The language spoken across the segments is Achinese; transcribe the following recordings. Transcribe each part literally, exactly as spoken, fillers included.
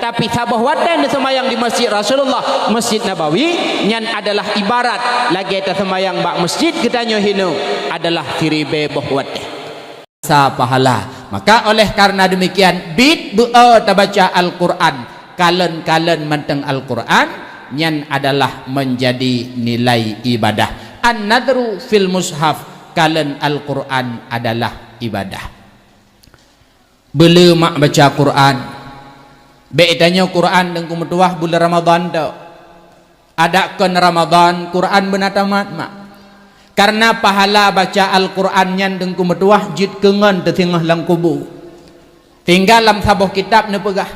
Tapi saboh watée neuseumayang di Masjid Rasulullah, Masjid Nabawi, nyan adalah ibarat lagée taseumayang bak masjid geutanyoe hinoe adalah siribée boh watée. Sa pahala. Maka oleh karena demikian, bit beu tabaca Al-Quran, kalon-kalon mantong Al-Quran, nyan adalah menjadi nilai ibadah. An-nadhru fil mushaf, kalon Al-Quran adalah ibadah. Beule mak baca Quran. Bék tanyoe Quran deungon meutuwah buleuen Ramadhan tok. Adak kon Ramadhan, Quran beuna tamat mak. Karena pahala baca Al-Quran nyan deungon meutuwah jeuet keu ngon teusingoh lam kubu. Sehingga lam saboh kitab neupeugah,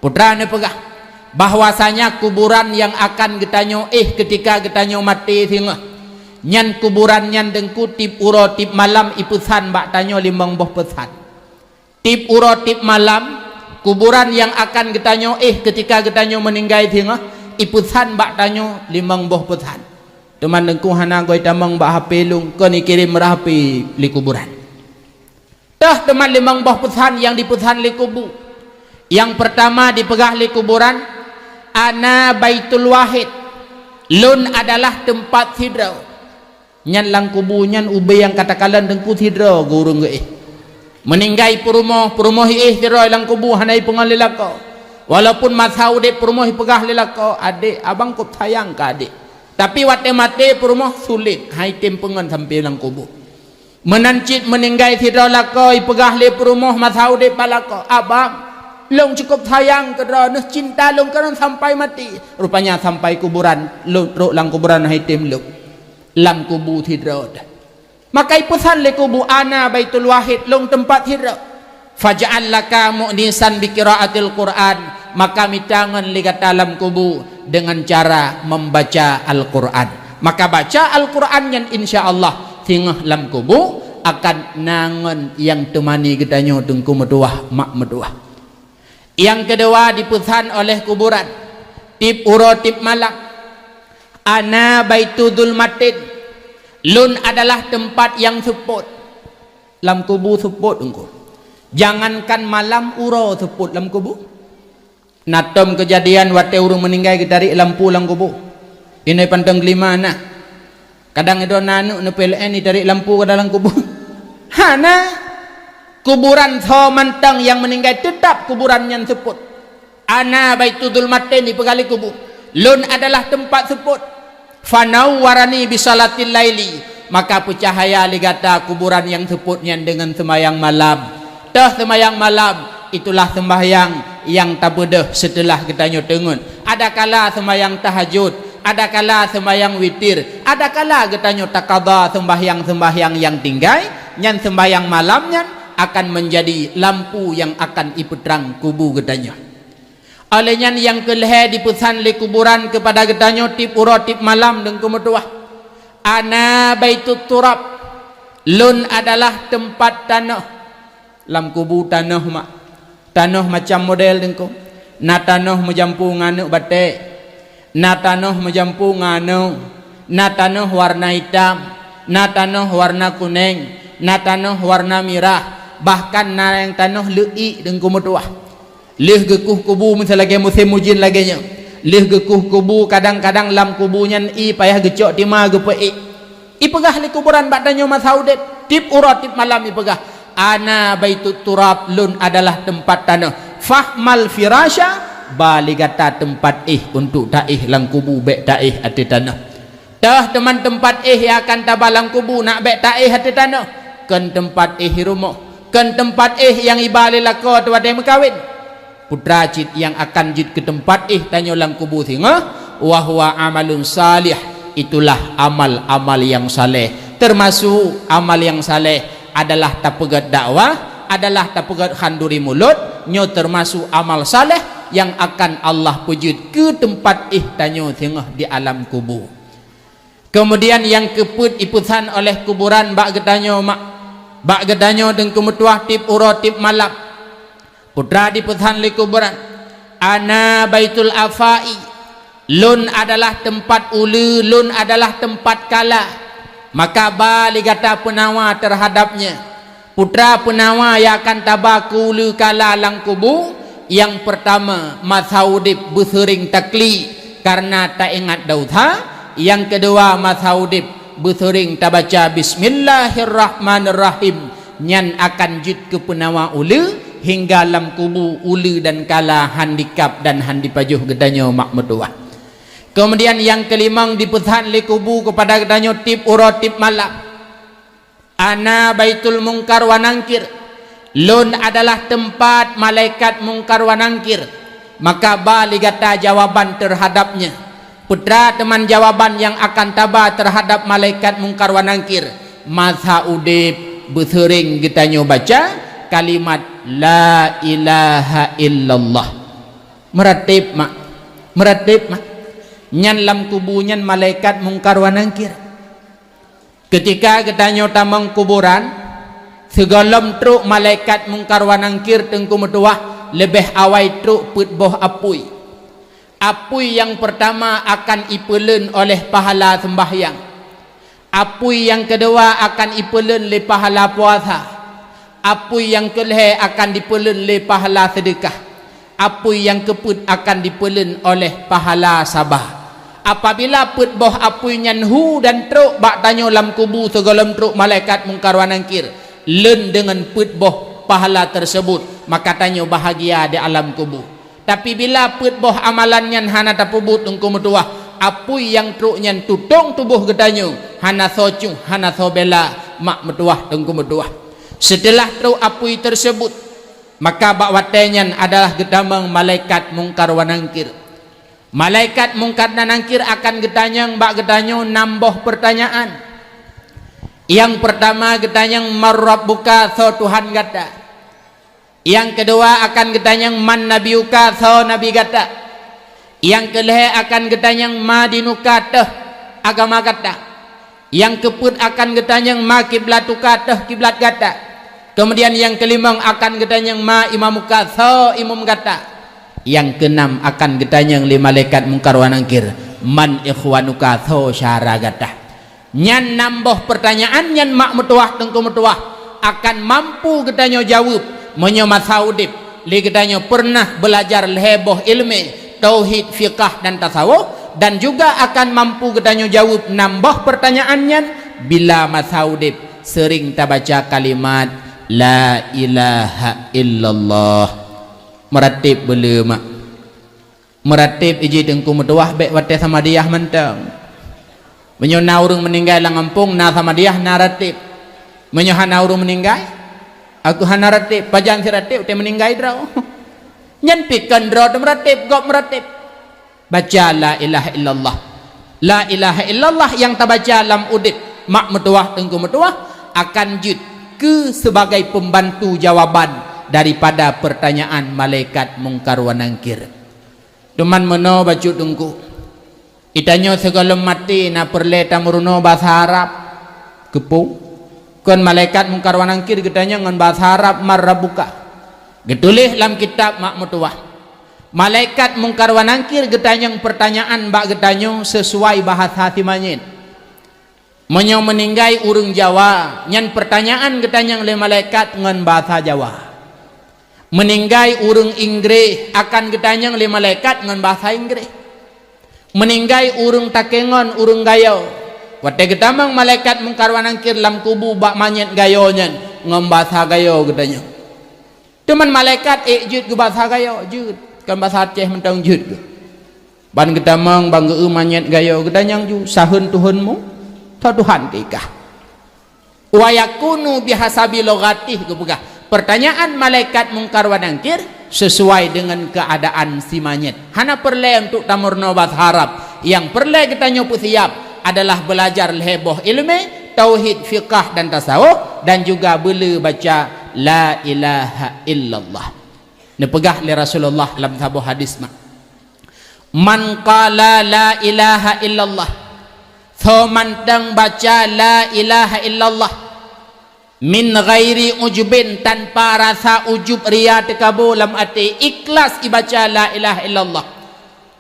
Putra neupeugah, bahwasanya kuburan yang akan geutanyoe éh ketika geutanyoe maté singoh, nyan kuburan nyan deungon tieb uroe tieb malam ipeusan bak tanyoe limong boh peusan. Tieb uroe tieb malam, kuburan yang akan geutanyoe éh ketika geutanyoe meuninggai singoh, ipeusan bak tanyoe limong boh peusan. Teuma deungon hana goi tamong bak H P lôn, kon ikirém rah H P lé kuburan. Teuh teuma limong boh peusan nyang dipeusan lé kubu. Nyang peurtama dipeugah lé kuburan, "Ana baitul wahid." Lôn adalah teumpat sidroe. Nyan lam kubu nyan ubé nyang ka takalon teungku sidroe geu ureuëng geuéh. Meuninggai peurumoh, peurumoh iéh sidroe lam kubu hana ipeungon lé lakoe. Walaupun masa udeb peurumoh ipeugah lé lakoe, "Adék, abang kôb sayang keu adék." Tapi watée maté peurumoh sulet, hai tem peungon sampoe lam kubu. Meunan cit meuninggai sidroe lakoe ipeugah lé peurumoh masa udeb bak lakoe, "Abang, lôn cukup sayang keu droeneuh, cinta lôn keu droeneuh sampai maté." Rupanya sampai kuburan, lôn trok lam kuburan hai tem lôn. Lam kubu sidroe teuh. Maka ipeusan lé kubu, "Ana baitul wahid," lôn teumpat sidroe. "Faj'al laka mu'nisan bi qiraatil Qur'an," maka mita ngon lé gata lam kubu dengan cara membaca Al-Qur'an. Maka baca Al-Qur'an nyan insya Allah singoh lam kubu akan na ngon nyang teumani geutanyoe teungku meutuwah mak meutuwah. Nyang keudua dipeusan oleh kuburan, tieb uroe tieb malam, "Ana baitu zulmatin," lôn adalah teumpat nyang seupôt. Lam kubu seupôt engko. Jangankan malam, uroe seupôt lam kubu. Na tom keujadian watée ureuëng meuninggai geutarek lampu lam kubu. Inai pantong geulima na. Kadang idong na aneuëk neupeu L N itarek lampu ka dalam kubu. Hana. Kuburan soe mantong nyang meuninggai teutap kuburan nyan seupôt. "Ana baitu zulmatin," ipeugah lé kubu. "Lôn adalah teumpat seupôt." "Fanawwarani bisalatil laili," maka peucahaya lé gata kuburan nyang seupôt nyan deungon seumayang malam. Teuh seumayang malam, itulah seumbahyang nyang tabeudôh seuteulah geutanyoe teungeut. Adakala seumayang tahajud, adakala seumayang witir, adakala geutanyoe takada seumbahyang-seumbahyang nyang tinggai, nyan seumbahyang malam nyan akan meunjadi lampu nyang akan ipeutrang kubu geutanyoe. Óh lheueh nyan nyang keu lhée dipeusan lé kuburan keupada geutanyoe tieb uroe tieb malam deungku meutuwah, "Ana baitut turab," lôn adalah teumpat tanoh. Lam kubu tanoh mak. Tanoh macam model deungku. Na tanoh meujampu ngon aneuëk batée. Na tanoh meujampu ngon aneuëk. Na tanoh warna itam. Na tanoh warna kuneng. Na tanoh warna mirah. Bahkan na nyang tanoh leuiek deungku meutuwah. Lheueh geukueh kubu, misal lagée musém ujeuen lagée nyoe, lheueh geukueh kubu, kadang-kadang lam kubu nyan ie payah geucok tima geupeuék. Ipeugah lé kuburan bak tanyoe masa udeb, tieb uroe tieb malam ipeugah, "Ana baitut turab," lôn adalah teumpat tanoh. "Fahmal firasya," ba lé gata teumpat éh untuk taéh lam kubu, bék taéh ateueh tanoh. Teuh teuma teumpat éh nyang akan taba lam kubu, nak bék taéh ateueh tanoh. Kon teumpat éh rumoh, kon teumpat éh nyang iba lé lakoe teuh watée meukawen. Putra cit nyang akan jeuet keu teumpat éh tanyoe lam kubu singoh, wa huwa amalun salih, itulah amal-amal nyang saleh. Teumasuk amal nyang saleh adalah tapeugét dakwah, adalah tapeugét khanduri mulod, nyoe teumasuk amal saleh nyang akan Allah peujeuet keu teumpat éh tanyoe singoh di alam kubu. Keumudian nyang keupeuet ipeusan oleh kuburan bak geutanyoe mak, bak geutanyoe deungku meutuwah tieb uroe tieb malam. Putra dipeusan lé kuburan, "Ana baitul afai," lôn adalah teumpat uleue, lôn adalah teumpat kala. Maka ba lé gata peunawa teuhadab nyan. Putra peunawa nyang akan taba keu uleue kala lam kubu, Nyang peurtama, masa udeb beuseuring takli karna taingat desya. Nyang keudua, masa udeb beuseuring tabaca Bismillahirrahmanirrahim. Nyan akan jeuet keu peunawa uleue hingga lam kubu uleue dan kala han dikab dan han dipajoh geutanyoe mak meutuwah. Keumudian nyang keulimong dipeusan lé kubu keupada geutanyoe tieb uroe tieb malam, "Ana Baitul Mungkar wa Nangkir." Lôn adalah teumpat malaikat Mungkar wa Nangkir. Maka ba lé gata jawaban teuhadap nyan. Peue teuma jawaban nyang akan taba teuhadap malaikat Mungkar wa Nangkir? Masa udeb beuseuring geutanyoe baca kalimat la ilaha illallah. Meuratéb mak, meuratéb mak. Nyan lam kubu nyan malaikat Mungkar wa Nangkir. Keutika geutanyoe tamong kuburan, sigohlom trok malaikat Mungkar wa Nangkir Teungku meutuwah, leubeh awai trok peuet boh apui. Apui nyang peurtama akan ipeuleueng oleh pahala seumbahyang. Apui nyang keudua akan ipeuleueng lé pahala puasa. Apui nyang keulhée akan dipeuleueng lé pahala seudeukah. Apui nyang keupeuet akan dipeuleueng oleh pahala saba. Apabila peuet boh apui nyan hu dan trok bak tanyoe lam kubu sigohlom trok malaikat Mungkar wa Nangkir, leuen deungon peuet boh pahala teuseubut, maka tanyoe bahagia di alam kubu. Tapi bila peuet boh amalan nyan hana tapeubuet Teungku meutuwah, apui nyang trok nyan tutong tuboh geutanyoe, hana soe cuh, hana soe bela mak meutuwah Teungku meutuwah. Seuteulah trok apui teuseubut, maka bak watée nyan adalah geutamong malaikat Mungkar wa Nangkir. Malaikat Mungkar dan Nangkir akan geutanyong bak geutanyoe nam boh peurtanyaan. Nyang peurtama geutanyong, "Man Rabbuka?" Soe Tuhan gata? Nyang keudua akan geutanyong, "Man Nabiyuka?" Soe nabi gata? Nyang keulhée akan geutanyong, "Ma dinuka?" Teuh agama gata. Nyang keupeuet akan geutanyong, "Ma kiblatuka?" Teuh kiblat gata. Keumudian nyang keulimong akan geutanyong, "Ma imamuka?" Soe imum gata? Nyang keunam akan geutanyong lé malaikat Mungkar wa Nangkir, "Man ikhwanuka?" Soe syedara gata? Nyan nam boh peurtanyaan nyan mak meutuwah Teungku meutuwah akan mampu geutanyoe jaweueb meunyoe masa udeb lé geutanyoe peureunah beulajar lhée boh iéleumé tauhid, fiqah dan tasawuf, dan juga akan mampu geutanyoe jaweueb nam boh peurtanyaan nyan bila masa udeb seuring tabaca kalimat la ilaha illallah. Meuratéb beuleumak. Meuratéb iji Teungku meutuwah bék watée samadiyah mantong. Meunyoe na ureuëng meuninggai lam gampông, na samadiyah, na ratéb. Meunyoe hana ureuëng meuninggai, aku hana ratéb, pajan si ratéb teuh meuninggai droe. Nyan pih kon droe teuh meuratéb, gob meuratéb. Baca la ilaha illallah. La ilaha illallah nyang tabaca lam udeb mak meutuwah Teungku meutuwah akan jeuet keu seubagai peumbantu jawaban daripada peurtanyaan malaikat Mungkar wa Nangkir. Teuma meunoe bacut Teungku, geutanyoe sigohlom maté na peureulée tameurunoe basa Arab. Keupeue? Kon malaikat Mungkar wa Nangkir geutanyong ngon basa Arab, "Man Rabbuka?" Geutuléh lam kitab mak meutuwah. Malaikat Mungkar wa Nangkir geutanyong peurtanyaan bak geutanyoe sisuai bahasa si manyét. Meunyoe meuninggai ureuëng Jawa, nyan peurtanyaan geutanyong lé malaikat ngon bahasa Jawa. Meuninggai ureuëng Inggréh akan geutanyong lé malaikat ngon bahasa Inggréh. Meuninggai ureuëng Takengon, ureuëng Gayo, watée geutamong malaikat Mungkar wa Nangkir lam kubu bak manyét Gayo nyan, ngon bahasa Gayo geutanyong. Teuma malaikat ék jeuet geubasa Gayo, jeuet, kon basa Aceh mantong jeuet geuh. Ban geutamong, ban geu-eu manyét Gayo, geutanyong ju, "Saheun Tuhanmu?" "Soe Tuhan teuh kah?" "Wa yakunu bihasabi lughatih," geupeugah. Peurtanyaan malaikat Mungkar wa Nangkir sisuai deungon keuadaan si manyét. Hana peureulée untuk tameurunoe basa Arab. Nyang peureulée geutanyoe peusiab adalah beulajar lhée boh iéleumé, tauhid, fiqah dan tasawuf, dan juga beuleu baca la ilaha illallah. Neupeugah lé Rasulullah lam saboh hadis mak, "Man qala la ilaha illallah," soe mantong baca la ilaha illallah, "min ghairi ujubin," tanpa rasa ujub, ria, teukabô lam até, ikhlas ibaca la ilaha illallah,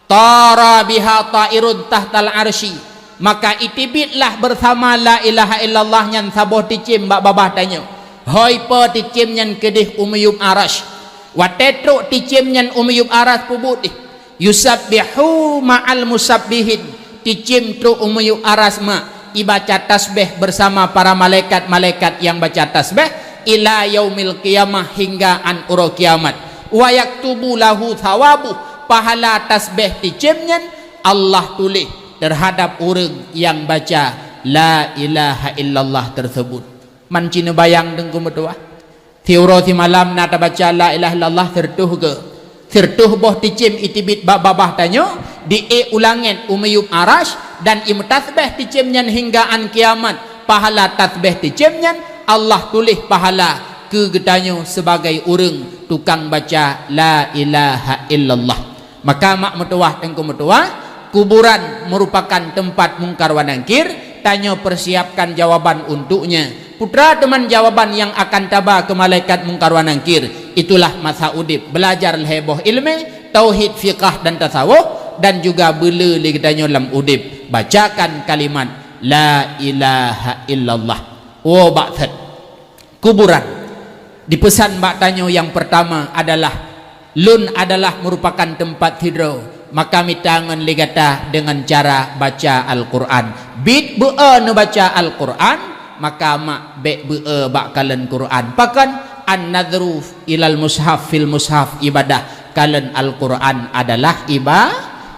"tara biha ta'irun tahtal arsy," maka iteubietlah beusama la ilaha illallah nyan saboh teucém bak babah tanyoe. Hôi po teucém nyan keudeh u miyueb Arasy. Watée trok ticém nyan u miyueb aras peubuet deh, "Yusabbihu ma'al musabbihin," ticém trok u miyueb aras mak, ibaca tasbih bersama para malaikat-malaikat nyang baca tasbih, "ila yaumil qiyamah," hingga an uroe kiamat. "Wa yaktubu lahu thawabu," pahala tasbih ticém nyan Allah tuléh terhadap ureuëng nyang baca la ilaha illallah tersebut. Man ci neubayang Teungku meutuwah? Siuroe simalam na tabaca la ilaha illallah sireutoh geu. Sireutoh boh ticém iteubiet bak babah tanyoe, di-ék u langét u miyueb aras, dan imeutasbih ticém nyan hingga an kiamat. Pahala tasbih ticém nyan Allah tuléh pahala keu geutanyoe sibagai ureuëng tukang baca la ilaha illallah. Maka mak meutuwah Teungku meutuwah, kuburan merupakan tempat mungkar wa nangkir, tanyoe persiapkan jawaban untuknya. Putra teuma jawaban nyang akan taba keu malaikat mungkar wa nangkir, itulah masa udeb, belajar lhée boh iéleumé, tauhid, fiqah dan tasawuf, dan juga beule lé geutanyoe lam udeb, bacakan kalimat la ilaha illallah. Woe bak that kuburan. Dipeusan bak tanyoe nyang peurtama adalah, "Lôn adalah meurupakan teumpat sidroe, maka mita ngon lé gata deungon cara baca Al-Qur'an." Biet beu-e neubaca Al-Qur'an, maka mak bék beu-e bak kalon Qur'an. Pakon? "An-nadhru ilal mushaf fil mushaf ibadah." Kalon Al-Qur'an adalah iba-,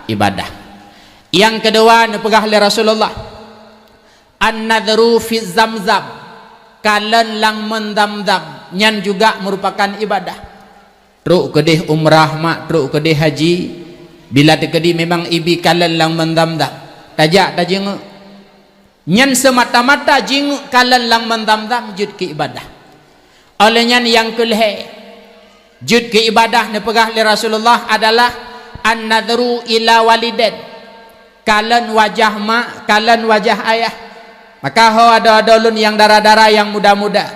ibadah. Nyang keudua neupeugah lé Rasulullah, "An-nadhru fi Zamzam," kalon lam mon Zamzam, nyan juga meurupakan ibadah. Trok keudeh umrah mak, trok keudeh haji, bila teukeudi memang ibi kalon lam mon Zamzam. Tajak tajeungeuk. Nyan seumata-mata jingeuk kalon lam mon Zamzam jeuet keu ibadah. Óh lheueh nyan nyang keulhée jeuet keu ibadah neupeugah lé Rasulullah adalah an-nadhru ila walidain. Kalon wajah mak, kalon wajah ayah. Maka ho adoe-adoe lôn nyang dara-dara nyang muda-muda,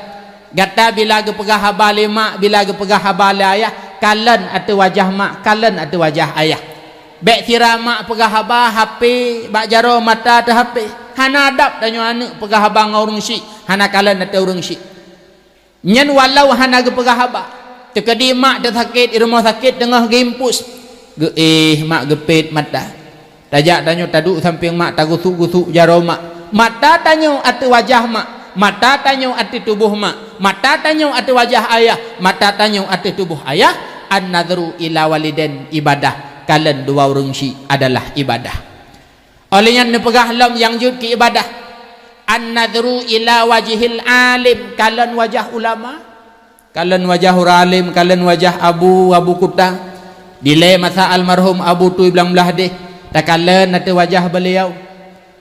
gata bila geupeugah haba lé mak, bila geupeugah haba lé ayah, kalon ateueh wajah mak, kalon ateueh wajah ayah. Bék sira mak peugah haba, hapé bak jaroe mata teuhapé. Hana adab tanyoe aneuëk peugah haba ngon ureuëng syiek, hana kalon ateueh ureuëng syiek. Nyan walau hana geupeugah haba. Teukeudi mak teusakét, i rumoh sakét teungoh geuimpus. Geuéh mak geupét mata. Tajak tanyoe taduek sampéng mak, tagusuk-gusuk jaroe mak. Mata tanyoe ateueh wajah mak. Mata tanyoe ateueh tuboh mak. Mata tanyoe ateueh wajah ayah. Mata tanyoe ateueh tuboh ayah. An-nadhru ila walidain ibadah. Kalon dua ureuëng syiek adalah ibadah. Óh lheueh nyan neupeugah lom nyang jeuet keu ibadah, "An-nadhru ila wajhil alim," kalon wajah ulama. Kalon wajah ureuëng alim, kalon wajah abu, abu kuta. Dilée masa almarhum Abu Tui Blang Blahdeh, takalon ateueh wajah beuliau.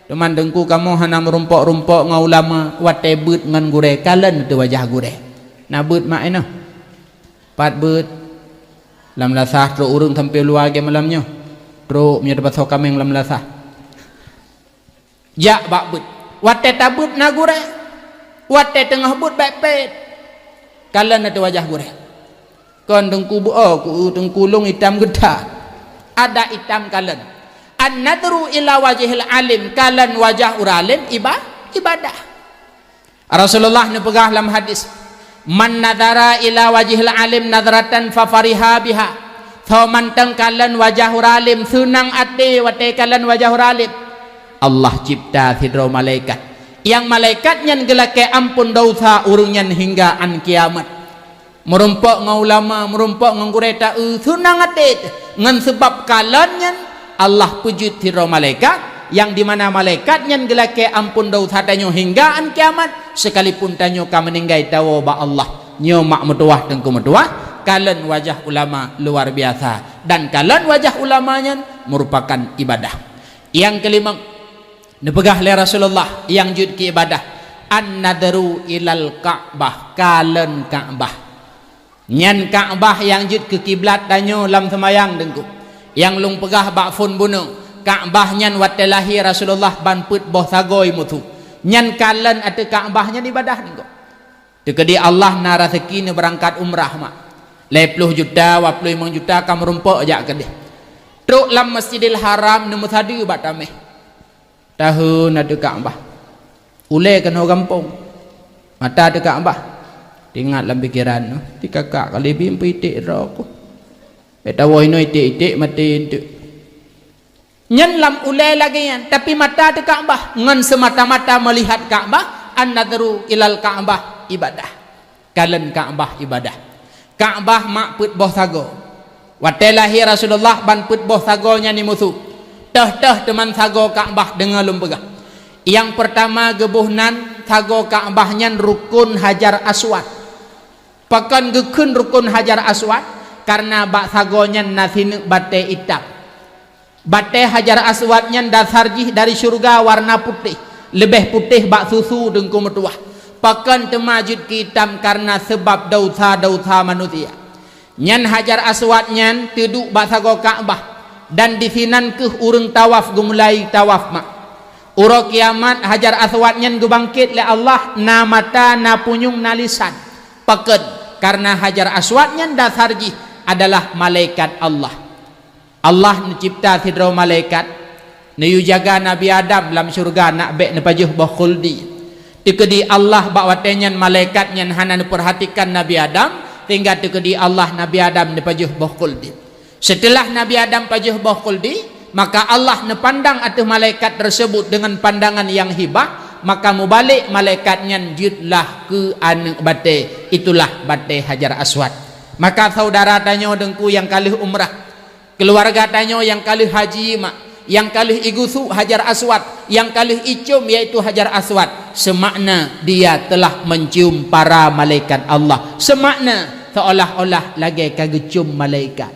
Teuma Teungku kamoe hana meurumpok-rumpok ngon ulama, watée beuet ngon gurée, kalon ateueh wajah gurée. Na beuet mak inoe. Pat beuet. Lam lasah trok ureuëng sampoe luwa lagée malam nyoe. Trok meunyoe teupasoe kaméng lam lasah. Jak bak beuet. Watée tabeuet na gurée. Watée teungoh beuet bék pét. Kalon ateueh wajah gurée. Kon Teungku beu-o ku Teungku lôn itam geuta. Adak itam kalon. An-nadhru ila wajhil alim, kalon wajah ureuëng alim iba-, ibadah. Rasulullah neupeugah lam hadis, "Man nadhara ila wajhil alim nadhratan fa fariha biha." Soe mantong kalon wajah ureuëng alim, seunang até watée kalon wajah ureuëng alim. Allah cipta sidroe malaikat. Nyang malaikat nyan geulakée amphon desya ureuëng nyan hingga an kiamat. Meurumpok ngon ulama, meurumpok ngon gurée ta-eu, seunang até ngon seubab kalon nyan Allah peujeuet sidroe malaikat, nyang di mana malaikat nyan geulakée amphon desya tanyoe hingga an kiamat, sekalipun tanyoe ka meuninggai tawoe bak Allah. Nyoe mak meutuwah Teungku meutuwah, kalon wajah ulama luar biasa, dan kalon wajah ulama nyan meurupakan ibadah. Nyang keulimong, neupeugah lé Rasulullah nyang jeuet keu ibadah, "An-nadhru ilal Ka'bah," kalon Ka'bah. Nyan Ka'bah nyang jeuet keu kiblat tanyoe lam seumayang Teungku. Nyang lôn peugah bak phon bunoe, Ka'bah nyan watée lahé Rasulullah ban peuet boh sagoe musoh. Nyan kalon ateueh Ka'bah nyan ibadah Teungku. Teukeudi Allah na raseuki neubeurangkat umrah mak. Lhée ploh juta, dua ploh limong juta ka meurumpok jak keudeh. Trok lam Masjidil Haram neumeusadeue bak tameh. Taheun ateueh Ka'bah. Ulée keunoe gampông. Mata ateueh Ka'bah. Teuingat lam pikeran, "Ti kakak kali bim peuiték droe ku. Bèk tawoe inoe iték-iték maté eunteuk." Nyan lam ulèe lagèe nyan, tapi mata teu Ka'bah, ngon seumata-mata meulihat Ka'bah, an-nadhru ilal Ka'bah ibadah. Kalon Ka'bah ibadah. Ka'bah mak peuet boh sagoe. Watèe lahé Rasulullah ban peuet boh sagoe nyan imusu. Teuh-teuh teuman sagoe Ka'bah, deungö lôn peugah. Nyang peurtama geuboh nan sagoe Ka'bah nyan rukun Hajar Aswad. Pakon geukheun rukun Hajar Aswad? Kareuna bak sagoe nyan na sineuk batèe itam. Batèe Hajar Aswad nyan dasar jih dari syeuruga, warna putéh, leubeh putéh bak susu teungku meutuwah. Pakon teuma jeuet keu itam? Kareuna seubab desya-desya manusia. Nyan Hajar Aswad nyan teuduek bak sagoe Ka'bah, dan disinan kheueh ureuëng tawaf geumulai tawaf mak. Uroe kiamat Hajar Aswad nyan geubangkét lé Allah, na mata, na punyueng, na lisan. Pakon? Kareuna Hajar Aswad nyan dasar jih adalah malaikat Allah. Allah neucipta sidroe malaikat, neuyue jaga Nabi Adam lam syeuruga nak bèk neupajoh boh khuldi. Teukeudi Allah bak watèe nyan malaikat nyan hana neupeurhatikan Nabi Adam, sehingga teukeudi Allah Nabi Adam neupajoh boh khuldi. Seuteulah Nabi Adam pajoh boh khuldi, maka Allah neupandang ateueh malaikat teuseubut deungon pandangan nyang hibah, maka mubalek malaikat nyan jeuet lah keu aneuëk batèe, itulah batèe Hajar Aswad. Maka syedara tanyoe teungku nyang ka lheueh umrah, keuluwarga tanyoe nyang ka lheueh haji mak, nyang ka lheueh igusuk Hajar Aswad, nyang ka lheueh icôm yaitu Hajar Aswad, seumakna dia telah mencium para malaikat Allah, seumakna seolah-olah lagèe ka geucôm malaikat.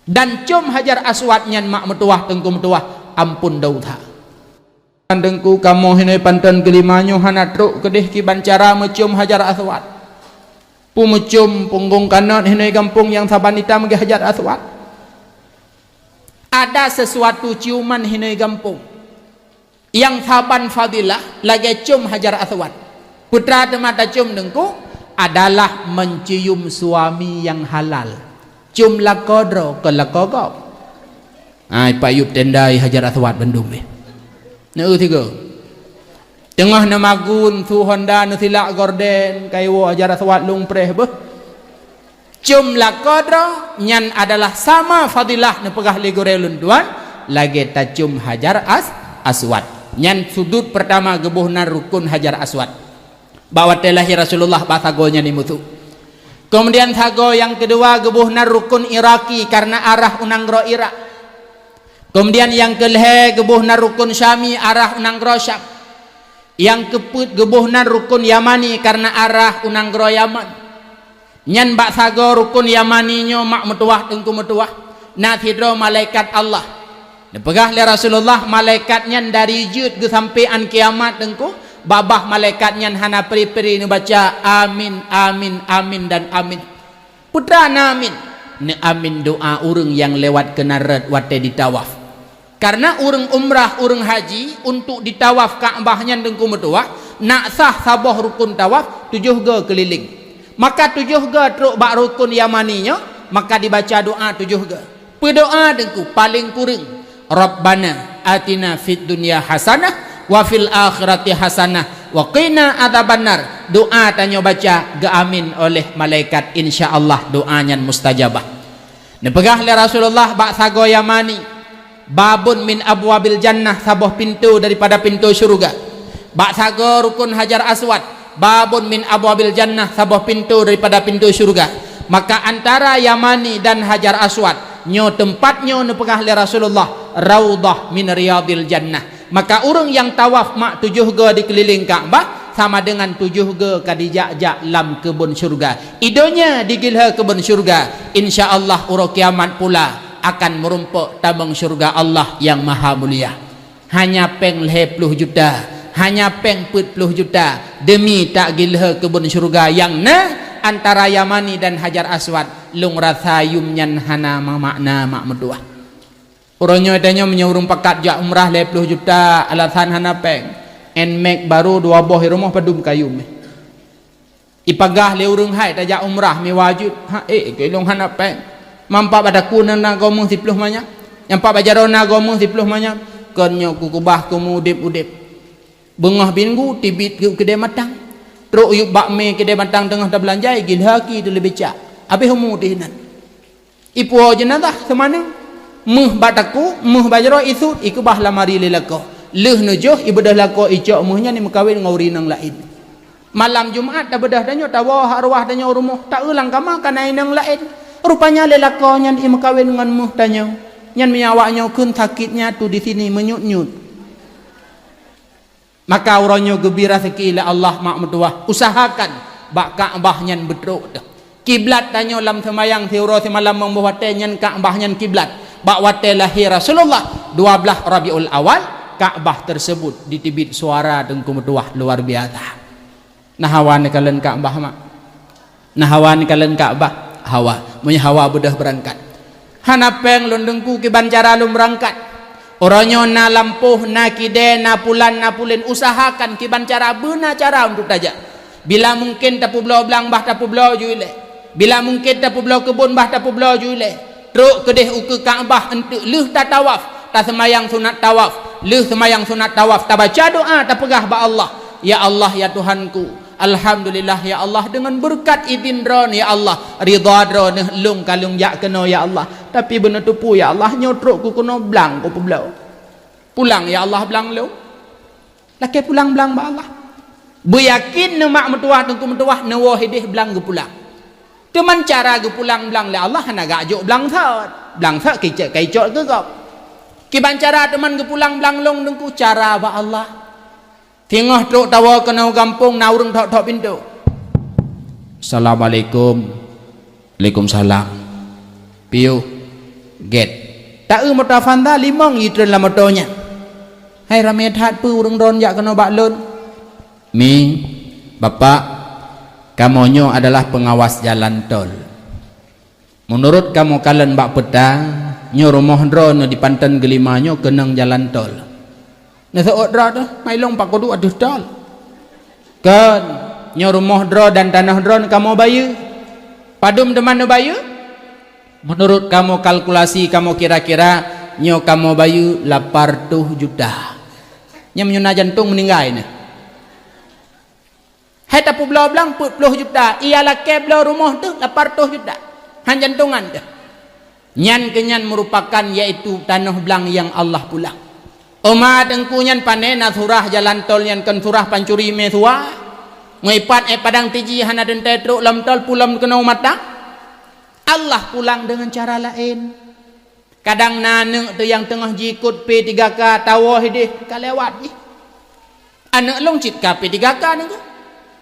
Dan com Hajar Aswad nyan mak meutuwah teungku meutuwah, ampôn desya. Teungku, kamoe hinoe panton keulima nyoe hana trok keudeh kiban cara meucom Hajar Aswad. Peue meucom punggong kanot hinoe gampông nyang saban itam geuh Hajar Aswad? Ada sesuatu ciuman hinoe gampông nyang saban fadilah lagèe com Hajar Aswad. Peue teuma tacom teungku? Adalah mencium suami nyang halal. Com lakoe droe, kon lakoe gob. Hai, payueb tenda Hajar Aswad bandum eh. Neu tiga. Teungoh neumagun su honda neusilak gorden, kaiwoe Hajar Aswad lôn preh beuh. Com lakoe droe nyan adalah sama fadilah neupeugah lé gurèe lôn tuan, lagèe tacom Hajar As-, Aswad. Nyan sudut peurtama geuboh nan rukun Hajar Aswad. Bak watèe lahé Rasulullah bak sagoe nyan imusu. Keumudian sagoe nyang keudua geuboh nan rukun Iraki kareuna arah u nanggroe Irak. Keumudian nyang keulhèe geuboh nan rukun Syami arah u nanggroe Syam. Nyang keupeuet geuboh nan rukun Yamani kareuna arah u nanggroe Yaman. Nyan bak sagoe rukun Yamani nyoe mak meutuwah teungku meutuwah, na sidroe malaikat Allah. Neupeugah lé Rasulullah, malaikat nyan dari jeuet geuh sampoe án kiamat teungku, babah malaikat nyan hana pri-pri neubaca amin, amin, amin, dan amin. Peue teuma amin? Neuamin doa ureuëng nyang lewat keunan rot watèe jitawaf. Kareuna ureuëng umrah, ureuëng haji, untuk jitawaf Ka'bah nyan teungku meutuwah, nak sah saboh rukun tawaf tujoh goe keulileng. Maka tujoh goe trok bak rukun Yamani nyoe, maka jibaca doa tujoh goe. Peue doa teungku? Paleng kureueng, "Rabbana atina fid dunya hasanah wa fil akhirati hasanah wa qina adzabannar." Doa tanyoe baca geuamin oleh malaikat, insya Allah doa nyan mustajabah. Neupeugah lé Rasulullah bak sagoe Yamani, "Babun min abwabil jannah," saboh pintoe daripada pintoe syeuruga. Bak sagoe rukun Hajar Aswad, "Babun min abwabil jannah," saboh pintoe daripada pintoe syeuruga. Maka antara Yamani dan Hajar Aswad, nyoe teumpat nyoe neupeugah lé Rasulullah, "Raudhah min riyadil jannah." Maka ureuëng nyang tawaf mak tujoh goe dikeulileng Ka'bah, sama deungon tujoh goe ka jijak-jak lam keubon syeuruga. Idonya digeulhèe keubon syeuruga, insya Allah uroe kiamat pula akan meurumpok tabong syeuruga Allah nyang maha mulia. Hanya péng lhèe ploh juta, hanya péng peuet ploh juta, deumi tageulhèe keubon syeuruga nyang na antara Yamani dan Hajar Aswad. Lôn rasa yum nyan hana meumakna mak meutuwah. Uroe nyoe tanyoe meunyoe ureuëng pakat jak umrah lhèe ploh juta, alasan hana péng. Nmax barô dua boh i rumoh padum kayum. Ipeugah lé ureuëng hai tajak umrah meuwajéb. Ha, eh, keu ilôn hana péng. Mampak bak takue na goe meuh siploh manyam. Nyampak bak jaroe na goe meuh siploh manyam. Kon nyoe kukeubah keu meu udeb-udeb. Beungoh minggu teubiet keu keudè matang. Trok yub bak mé keude mantong teungoh tabeulanja, igilhaki teuleubeh cak. Habéh umu teuh inan. Ipuwoe jeunazah seumanang. Méuh bak takue, méuh bak jaroe, isut, ikeubah lam ari lé lakoe. Lheueh neujôh, ibeudôh lakoe, icok méuh nyan imeukawen ngon ureueng inong laén. Malam Jumat tabeudôh tanyoe, tawoe arwah tanyoe rumoh, taeu lam kama ka na inong laén. Rupanya lé lakoe nyan imeukawen ngon méuh tanyoe. Nyan meunyo awak nyoe kheun sakét nyatu di sini meunyut-nyut. Maka uroe nyoe geubri raseuki lé Allah mak meutuwah, usahakan bak Ka'bah nyan beutrok teuh. Kiblat tanyoe lam seumayang siuroe simalam meunyoe watée nyan Ka'bah nyan kiblat. Bak watée lahé Rasulullah, dua belas Rabiul Awal, Ka'bah tersebut diteubiet suara teungku meutuwah luar biasa. Na hawa neukalon Ka'bah, mak? Na hawa neukalon Ka'bah? Hawa. Meunyoe hawa, beudôh beurangkat. Hana péng lôn teungku kiban cara lôn beurangkat. Uroe nyoe na lampôh, na kidée, na pulan, na pulen, usahakan kiban cara, beuna cara untuk tajak. Bila mungken tapeubloe blang, bah tapeubloe ju ilée. Bila mungken tapeubloe keubon, bah tapeubloe ju ilée. Trok keudeh ukeue Ka'bah eunteuk lheueh tatawaf, taseumayang sunat tawaf. Lheueh seumayang sunat tawaf, tabaca doa, tapeugah bak Allah, "Ya Allah, ya Tuhanku, alhamdulillah, ya Allah, deungon beureukat idhin Droeneuh, ya Allah, ridha Droeneuh, lôn ka lôn jak keunoe, ya Allah. Tapi beuneuteupeu, ya Allah, nyoe trok ku keunoe blang kupeubloe. Pulang, ya Allah, blang lôn." Lakée pulang blang bak Allah. Beuyakin neumak meutuwah, teungku meutuwah, neuwoe ideh blang geupulang. Teuma cara geupulang blang lé Allah hana geujok blang sot. Blang sot kicok, kicok keu gob. Kiban cara teuma geupulang blang lôn teungku, cara bak Allah. Singoh trok tawoe keunoe gampông, na ureuëng thok-thok pintoe. "Assalamualaikum." "Waalaikumsalam." "Piôh." "Gét." Taeu moto Avanza, limong jitreun lam moto nyan. "Hai, ramé that peue ureuëng droen jak keunoe bak lôn?" "Mi, Bapak, kamoe nyoe adalah peungawas jalan tol. Meunurot kamoe kalon bak peta, nyoe rumoh droeneuh di Panton Geulima nyoe keunong jalan tol." "Neuseuôt droe teuh, ma ilong pakodu ateueh tol?" "Kon, nyoe rumoh droe dan tanoh droeneuh kamoe bayeue." "Padum teuma neubayeue?" "Meunurot kamoe kalkulasi kamoe kira-kira, nyoe kamoe bayeue lapan reutôh juta." Nyan meunyoe na jantong meuninggai nyan. Hai tapeubloe blang peuet ploh juta, iya lakée bloe rumoh teuh lapan reutôh juta. Han jantongan teuh. Nyan keunyan meurupakan yaitu tanoh blang nyang Allah pulang. Oma teungku nyan pané na surah jalan tol nyan kon surah pancuri meusuwa. Meuipat ék padang tiji hana teuntée trok lom tol pulom keunoe mata. Allah pulang deungon cara laén. Kadang na aneuëk teuh nyang teungoh jiikot P tiga K tawoe ideh ka lewat jih. Aneuëk lôn cit ka P tiga K nyoe.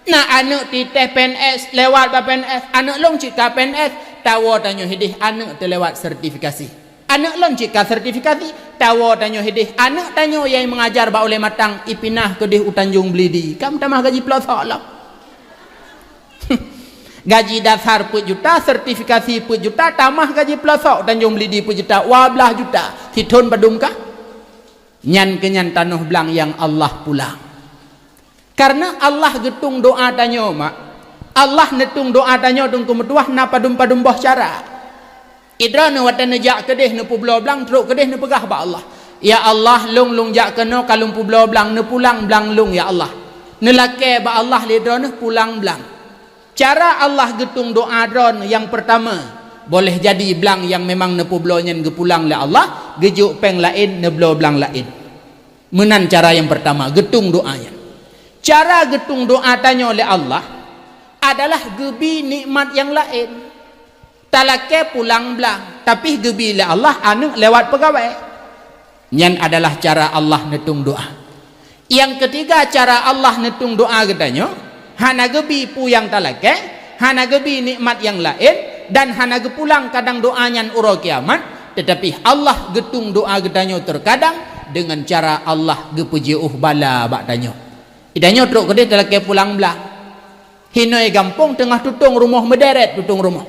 Na aneuëk teuh P N S lewat bak P N S, aneuëk lôn cit ka P N S, tawoe tanyoe ideh aneuëk teuh lewat sertifikasi. Aneuëk lôn cit ka sertifikasi, tawoe tanyoe ideh aneuëk tanyoe nyang meungajar bak ulée matang ipinah keudeh u Tanjong Belidi. Ka meutamah gaji peulosok lom. Gaji dasar peuet juta, sertifikasi peuet juta, tamah gaji peulosok Tanjong Belidi peuet juta, dua blaih juta. Sithon padum kah? Nyan keunyan tanoh blang nyang Allah pulang. Kareuna Allah geutung doá tanyoe, mak. Allah neutung doá tanyoe teungku meutuwah na padum-padum boh cara. Idroeneuh watée neujak keudeh neupeubloe blang, trok keudeh neupeugah bak Allah, "Ya Allah, lôn lôn jak keunoe ka lôn peubloe blang, neupulang blang lôn, ya Allah." Neulakée bak Allah lé droeneuh pulang blang. Cara Allah geutung doá droeneuh nyang peurtama, boleh jadi blang nyang memang neupeubloe nyan geupulang lé Allah, geujok péng laén, neubloe blang laén. Meunan cara nyang peurtama geutung doá nyan. Cara geutung doá tanyoe lé Allah adalah geubi nikmat nyang laén. Talakée pulang blang, tapi geubi lé Allah aneuëk lewat peugawée. Nyan adalah cara Allah neutung doá. Nyang keutiga cara Allah neutung doá geutanyoe, hana geubi peue nyang talakée, hana geubi nikmat nyang laén, dan hana geupulang kadang doá nyan uroe kiamat, teutapi Allah geutung doá geutanyoe teukadang deungon cara Allah geupeujiôh bala bak tanyoe. Geutanyoe trok keudeh talakée pulang blang. Hinoe gampông teungoh tutong rumoh meuderet tutong rumoh.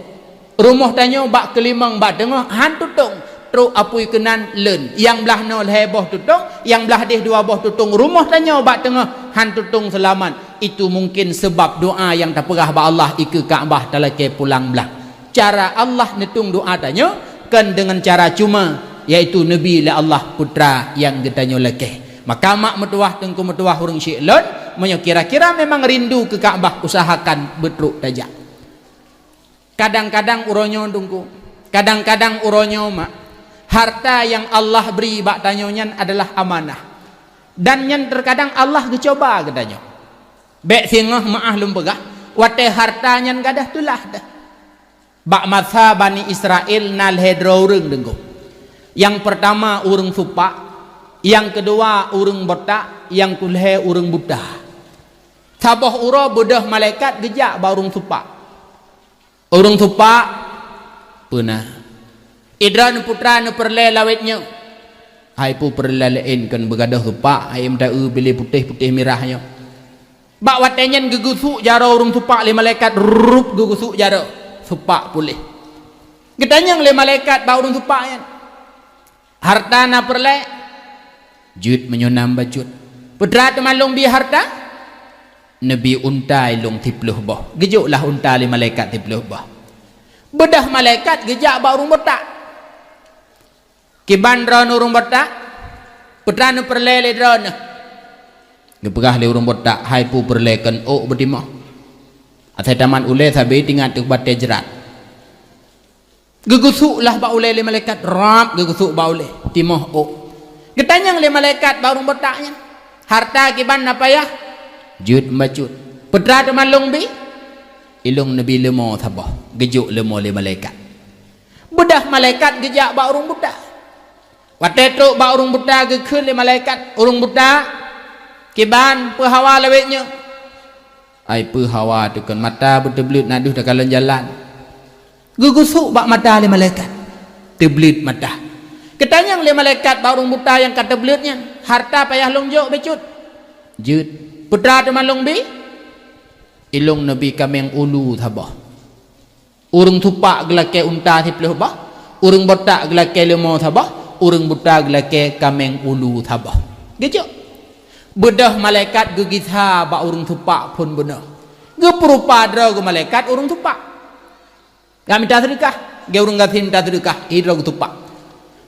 Rumoh tanyoe bak keulimong bak teungoh han tutong, trok apui keunan leuen. Nyang blaih noe lhée boh tutong, nyang blaih deh dua boh tutong. Rumoh tanyoe bak teungoh han tutong seulamat. Itu mungkin seubab doá nyang tapeugah bak Allah ikeue Ka'bah talakée pulang blang. Cara Allah neutung doá tanyoe kon deungon cara cuma, yaitu neubi lé Allah putra nyang geutanyoe lakée. Maka mak meutuwah teungku meutuwah ureuëng syik lôn, Meunyoe kira-kira memang rindu keu Ka'bah, usahakan beutrok tajak. Kadang-kadang uroe nyoe, Teungku, kadang-kadang uroe nyoe, Mak, harta nyang Allah bri bak tanyoe nyan adalah amanah. Dan nyan teukadang Allah geucoba geutanyoe. Bék singoh meu'ah lôn peugah, watée harta nyan gadôh teulah deuh. Bak masa Bani Israel na lhée droe ureuëng, Teungku. Nyang peurtama ureuëng supak, nyang keudua ureuëng botak, nyang keulhée ureuëng buta. Saboh uroe beudôh malaikat geujak bak ureuëng supak. Ureuëng supak, "Peue na?" "Idroeneuh putra neupeureulée lawét nyoe." "Hai peue peureulée laén, kon beugadôh supak, hai meuta-eu piléh putéh-putéh mirah nyoe." Bak watée nyan geugeusuk jaroe ureuëng supak lé malaikat, rup geugeusuk jaroe, supak puléh. Geutanyong lé malaikat bak ureuëng supak nyan, "Harta na peureulée?" "Jeuet meunyoe na bacut." "Peue teuma lôn bi harta?" "Neubi unta ilông siplôh boh." Geujok lah unta lé malaikat siplôh boh. Beudôh malaikat geujak bak ureuëng botak. "Kiban droeneuh ureuëng botak, peue teuma neupeureulée lé droeneuh?" Geupeugah lé ureuëng botak, "Hai peue peureulée, kon ôk beutimoh. Asai tamat ulée sabe tingat teuk batée jrat." Geugeusuk lah bak ulée lé malaikat, rab geugeusuk bak ulée, timoh ôk. Geutanyong lé malaikat bak ureuëng botak nyan, "Harta kiban na payah?" "Jeuet bacut." "Peue teuma lôn bi?" "Ilông neubi leumo saboh." Geujok leumo lé malaikat. Beudôh malaikat geujak bak ureuëng buta. Watée trok bak ureuëng buta geukheun lé malaikat, "Ureuëng buta, kiban peue hawa lawét nyoe?" "Hai peue hawa teuh, kon mata beuteubleuet na deuh takalon jalan." Geugeusuk bak mata lé malaikat, teubleuet mata. Geutanyong lé malaikat bak ureuëng buta nyang ka teubleuet nyan, "Harta payah lôn jok bacut?" "Jeuet." "Peue teuma lôn bi?" "Ilông neubi kaméng ulu saboh." Ureuëng supak geulakée unta siplôh boh, ureuëng botak geulakée leumo saboh, ureuëng buta geulakée kaméng ulu saboh. Geujok. Beudôh malaikat geugisa bak ureuëng supak phon bunoe. Geupeurupa droe geuh malaikat ureuëng supak. Ka mita seudeukah, geu ureuëng gasien mita seudeukah, hi droe geusupak.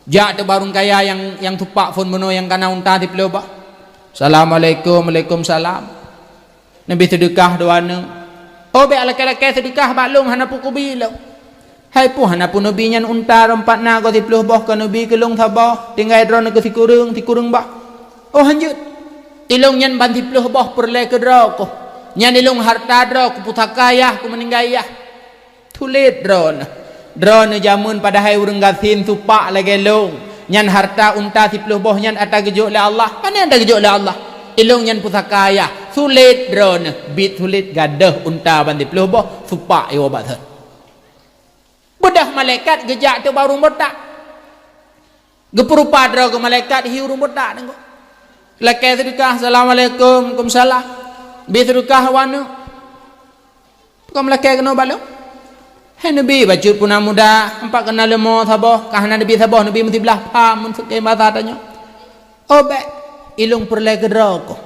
Jak teuk bak ureuëng kaya nyang, nyang supak phon bunoe nyang ka na unta siplôh boh. "Assalamualaikum." "Waalaikumsalam." "Neubi seudeukah dua neuk." "Oh, bék lakée-lakée seudeukah bak lôn, hana peue kubi lôn." "Hai peue hana peue neubi nyan, unta rhom pat na goe siplôh boh, ka neubi keu lôn saboh, tinggai droeneuh keu sikureueng, sikureueng boh." "Oh, hanjeuet. Ilông nyan ban siplôh boh peureulée keu droe koh. Nyan ilông harta droe, keu pusaka yah, keu meuninggai yah." Sulet droeneuh. Droeneuh jameun padahai ureuëng gasien supak lagée lôn. Nyan harta unta siplôh boh nyan ata geujok lé Allah. Pane ata geujok lé Allah? Ilông nyan pusaka yah. Sulet droeneuh. Biet sulet, gadôh unta ban siplôh boh, supak iwoe bak sot. Beudôh malaikat geujak teuk bak ureuëng botak. Geupeurupa droe geuh malaikat hi ureuëng botak nyan. Lakée seudeukah, "Assalamualaikum." "Waalaikumsalam." "Bi seudeukah dua neuk." "Peue ka meulakée keunoe bak lôn?" "Hai neubi bacut peue na muda, ampat keu na leumo saboh, ka hana neubi saboh, neubi meusiblah pham, meuseuké basa tanyoe." "Oh, bék, ilông peureulée keu droe koh.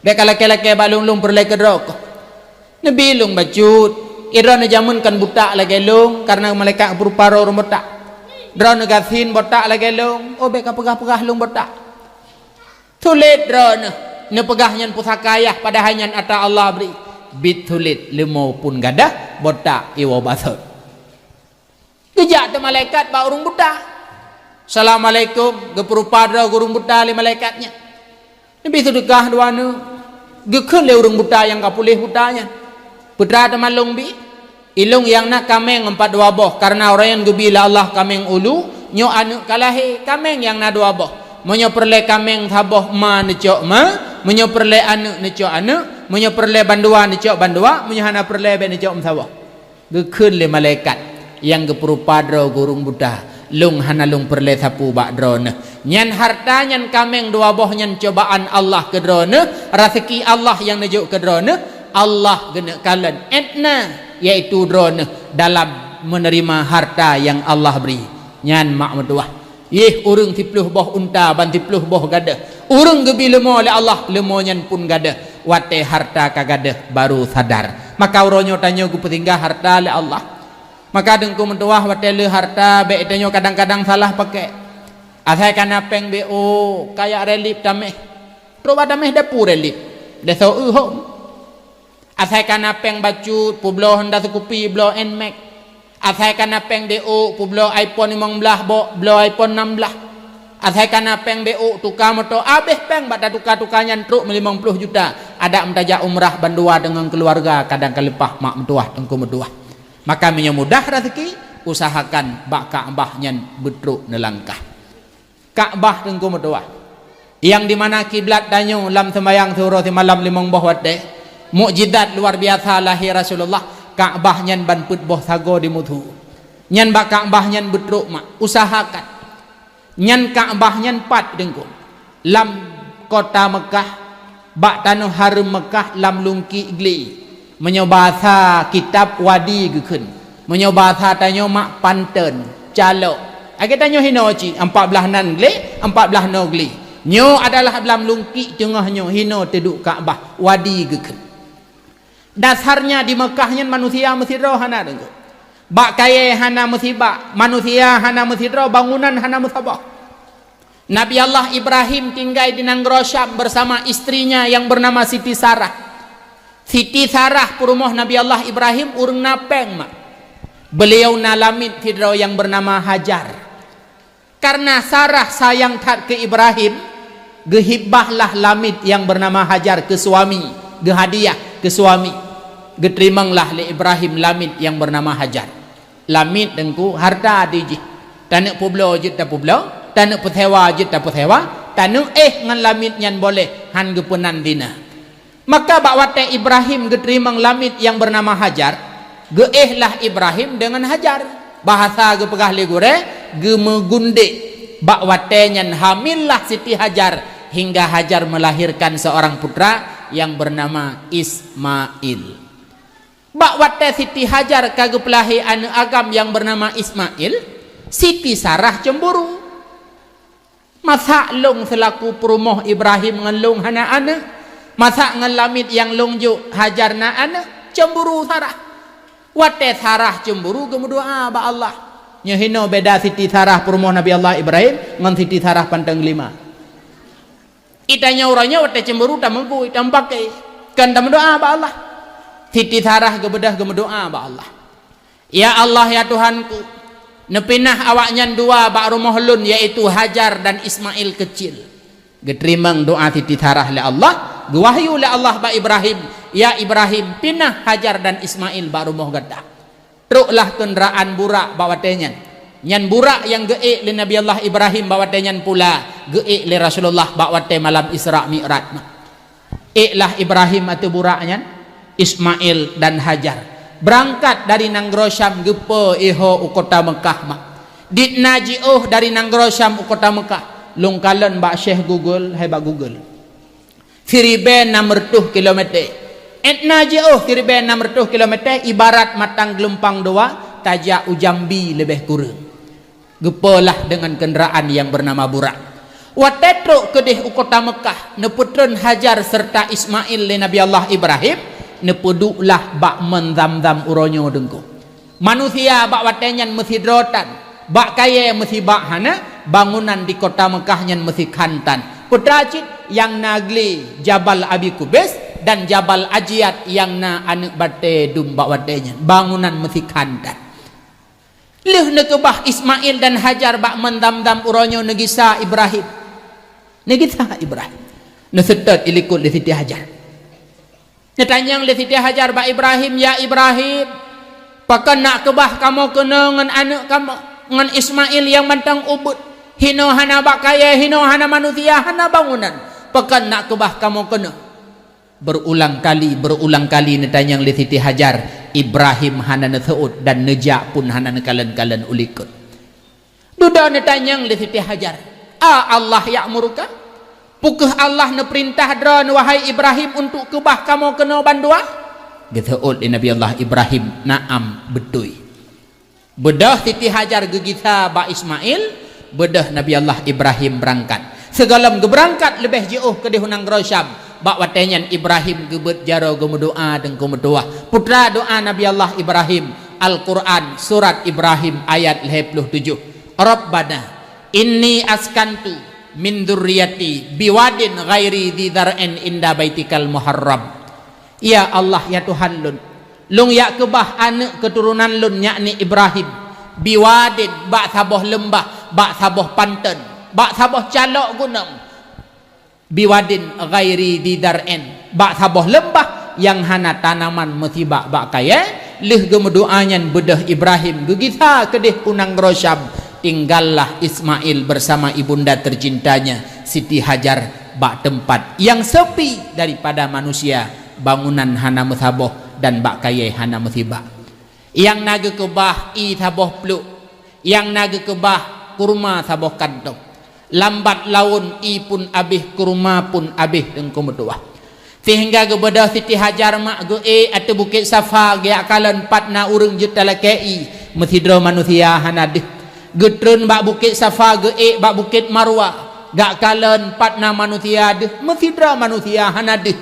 Bék ka lakée-lakée bak lôn, lông peureulée keu droe koh." Neubi lông bacut. Droeneuh jameun kon butak lagée lông, kareuna malaikat geupeurupa droe ureuëng botak. Droeneuh gasien botak lagée lông. Oh, bék ka peugah-peugah lông botak. Sulet droeneuh. Neupeugah nyan pusaka yah, padahai nyan ata Allah bri. Biet sulet, leumo pun gadôh, botak iwoe bak sot. Geujak teuk malaikat bak ureuëng buta. "Assalamualaikum." Geupeurupa droe geuh ureuëng buta lé malaikat nyan. "Neubi seudeukah dua neuk." Geukheun lé ureuëng buta nyang ka puléh buta nyan, "Peue teuma lôn bi?" "Ilông nyang na kaméng ampat dua boh, kareuna uroe nyan geubi lé Allah kaméng ulu, nyoe aneuk ka lahé, kaméng nyang na dua boh. Meunyoe peureulée kaméng saboh ma neucok ma, meunyoe peureulée aneuk neucok aneuk, meunyoe peureulée bandua neucok bandua, meunyoe hana peureulée bék neucok meusaboh." Geukheun lé malaikat nyang geupeurupa droe geuh ureuëng buta, "Lông hana lông peureulée sapeue bak droeneuh. Nyan harta nyan kaméng dua boh nyan cobaan Allah keu droeneuh, raseuki Allah nyang neujok keu droeneuh, Allah geuneuk kalon." Edna, yaitu droeneuh dalam meuneurimong harta nyang Allah bri. Nyan mak meutuwah. Yeh, ureuëng siplôh boh unta ban siplôh boh gadôh. Ureuëng geubi leumo lé Allah, leumo nyan pun gadôh. Watée harta ka gadôh, baru sadar. Maka uroe nyoe tanyoe geupeusinggah harta lé Allah. Maka Teungku meutuwah, watée le harta, bék tanyoe kadang-kadang salah pakai. Asai ka na péng B O, kajak relief taméh. Trok bak taméh dapu relief. Desa eu hom. Asai kana péng bacut, peubloe Honda Scoopy, bloe Nmax. Asai kana péng deuh, peubloe iPhone limong blaih, bok bloe iPhone enam blaih. Asai kana péng deuh, tuka moto, abéh péng bak tatuka-tuka nyan trok meulimong ploh juta. Adak meutajak umrah bandua deungon keuluwarga, kadang ka leupah mak meutuwah, teungku meutuwah. Maka meunyoe mudah raseuki, usahakan bak Ka'bah nyan beutrok neulangkah. Ka'bah teungku meutuwah, nyang dimana kiblat tanyoe lam seumbahyang siuroe simalam limong boh watée, mukjizat luar biasa lahé Rasulullah, Ka'bah nyan ban peuet boh sagoe dimeusu. Nyan bak Ka'bah nyan beutrok mak, usahakan. Nyan Ka'bah nyan pat teungku, lam kota Meukah, bak tanoh hareuem Meukah lam lungkiek glé. Meunyoe bahasa kitab wadi geukheun. Meunyoe bahasa tanyoe mak panteun, calok. Lagée tanyoe hinoe cit, ampat blaih nan glé, ampat blaih noe glé. Nyoe adalah lam lungkiek teungoh nyoe hinoe teuduek Ka'bah, wadi geukheun. Dasarnya di Meukah nyan manusia meusidroe hana deungon. Bak kayée hana meusibak, manusia hana meusidroe, bangunan hana meusaboh. Nabi Allah Ibrahim tinggai di nanggroe Syam bersama istrinya yang bernama Siti Sarah. Siti Sarah peurumoh Nabi Allah Ibrahim ureuëng na péng mak. Beliau na lamiet sidroe yang bernama Hajar. Karena Sarah sayang that keu Ibrahim, geuhibahlah lamiet yang bernama Hajar keu suami, geuhadiah keu suami. Geuteurimonglah lé Ibrahim lamiet yang bernama Hajar. Lamiet teungku hareuta di jih. Taneuk peubloe jeuet tapeubloe, taneuk peusewa jeuet tapeusewa, taneuk éh ngon lamiet nyan boleh, han geupeunan zina. Maka bak watée Ibrahim geuteurimong lamiet nyang beunama Hajar, geuéh lah Ibrahim deungon Hajar. Bahasa geupeugah lé gurée, geumeugundek. Bak watée nyan hamillah Siti Hajar, hingga Hajar melahirkan seorang putra yang bernama Ismail. Bak watée Siti Hajar ka geupeulahé aneuëk agam nyang beunama Ismail, Siti Sarah cemburu. "Masak lôn seulaku peurumoh Ibrahim ngon lôn hana aneuëk? Masak ngon lamiet nyang lôn jok Hajar na aneuëk?" Cemburu Sarah. Watée Sarah cemburu, geumeudoá bak Allah. Nyoe hinoe beda Siti Sarah peurumoh Nabi Allah Ibrahim ngon Siti Sarah panteun lima. Itanyoe uroe nyoe watée cemburu tameugui, tameupaké, kon tameudoá bak Allah. Siti Sarah geubeudôh geumeudoá bak Allah. "Ya Allah, ya Tuhanku, neupinah awaknyan dua bak rumoh lôn, yaitu Hajar dan Ismail kecil." Geuteurimong doá Siti Sarah lé Allah, geuwahyu lé Allah bak Ibrahim, "Ya Ibrahim, pinah Hajar dan Ismail bak rumoh gata." Troklah keundraan Burak bak watée nyan. Nyan Burak nyang geuék lé Nabi Allah Ibrahim bak watée nyan pula geuék lé Rasulullah bak watée malam Isra Mi'raj. Ék lah Ibrahim ateueh Burak nyan, Ismail dan Hajar. Beurangkat dari nanggroe Syam geupeu iho u kota Meukah mak. Dit na jiôh dari nanggroe Syam u kota Meukah, lôn kalon bak Syekh Google, hai bak Google. Siribée nam reutôh kilomete. Ék na jiôh siribée nam reutôh kilomete ibarat matang geulumpang dua tajak u Jambi leubeh kureueng. Geupeu lah deungon keundraan nyang beunama Burak. Watée trok keudeh u kota Meukah, neupeutreun Hajar seureuta Ismail lé Nabi Allah Ibrahim, neupeuduek lah bak mon Zamzam uroe nyoe deungko. Manusia bak watée nyan meusidroe tan, bak kayée meusibak hana, bangunan di kota Meukah nyan meusikhan tan. Peue teuma cit nyang na glé Jabal Abi Kubais dan Jabal Ajiat nyang na aneuëk batée dum bak watée nyan, bangunan meusikhan tan. Lheueh neukeubah Ismail dan Hajar bak mon Zamzam uroe nyoe neugisa Ibrahim. Neugisa Ibrahim. Neuseutôt ilikot lé Siti Hajar. Neutanyong lé Siti Hajar bak Ibrahim, "Ya Ibrahim, pakon nak keubah kamoe keunoe ngon aneuëk kamoe, ngon Ismail nyang mantong ubit? Hinoe hana bak kayée, hinoe hana manusia, hana bangunan. Pakon nak keubah kamoe keunoe?" Berulang kali, berulang kali neutanyong lé Siti Hajar, Ibrahim hana neuseuôt dan neujak pun hana neukalon-kalon u likot. Dudoe neutanyong lé Siti Hajar, "A Allah ya'muruka? Peu kheueh Allah neupeurintah droeneuh, wahai Ibrahim, untuk keubah kamoe keunoe bandua?" Geuseuôt lé Nabi Allah Ibrahim, "Na'am, beutôi." Beudôh Siti Hajar geugisa bak Ismail, beudôh Nabi Allah Ibrahim beurangkat. Sigohlom geubeurangkat leubeh jiôh keudeh u nanggroe Syam, bak watée nyan Ibrahim geubeuet jaroe geumeudoá deungko meutuwah. Peue teuma doá Nabi Allah Ibrahim, Al-Quran, surat Ibrahim ayat lhée ploh tujoh, "Rabbana, inni askantu min dzurriyyati biwadin ghairi dzi dzar'in inda baitikal muharram. Ya Allah, ya Tuhan lôn, lôn jak keubah aneuëk keuturonan lôn, yakni Ibrahim, biwadin, bak saboh leumbah, bak saboh panton, bak saboh calok gunong, biwadin ghairi dzi dzar'in, bak saboh leumbah nyang hana tanaman meusibak bak kayée. Lheueh geumeudoá nyan beudôh Ibrahim geugisa keudeh u nanggroe Syam, tinggallah Ismail bersama ibunda tercintanya Siti Hajar bak teumpat nyang seupi daripada manusia, bangunan hana meusaboh dan bak kayée hana meusibak. Nyang na geukeubah ie saboh pluek, nyang na geukeubah kurma saboh kantong. Lambat laén ie pun abéh, kurma pun abéh, Teungku meutuwah. Seuhingga geubeudôh Siti Hajar mak geuék ateueh Bukét Safa geujak kalon pat na ureuëng jeuet talakée ie, meusidroe manusia hana deuh. Geutreun bak Bukét Safa geuék bak Bukét Marwa, geujak kalon pat na manusia deuh, meusidroe manusia hana deuh.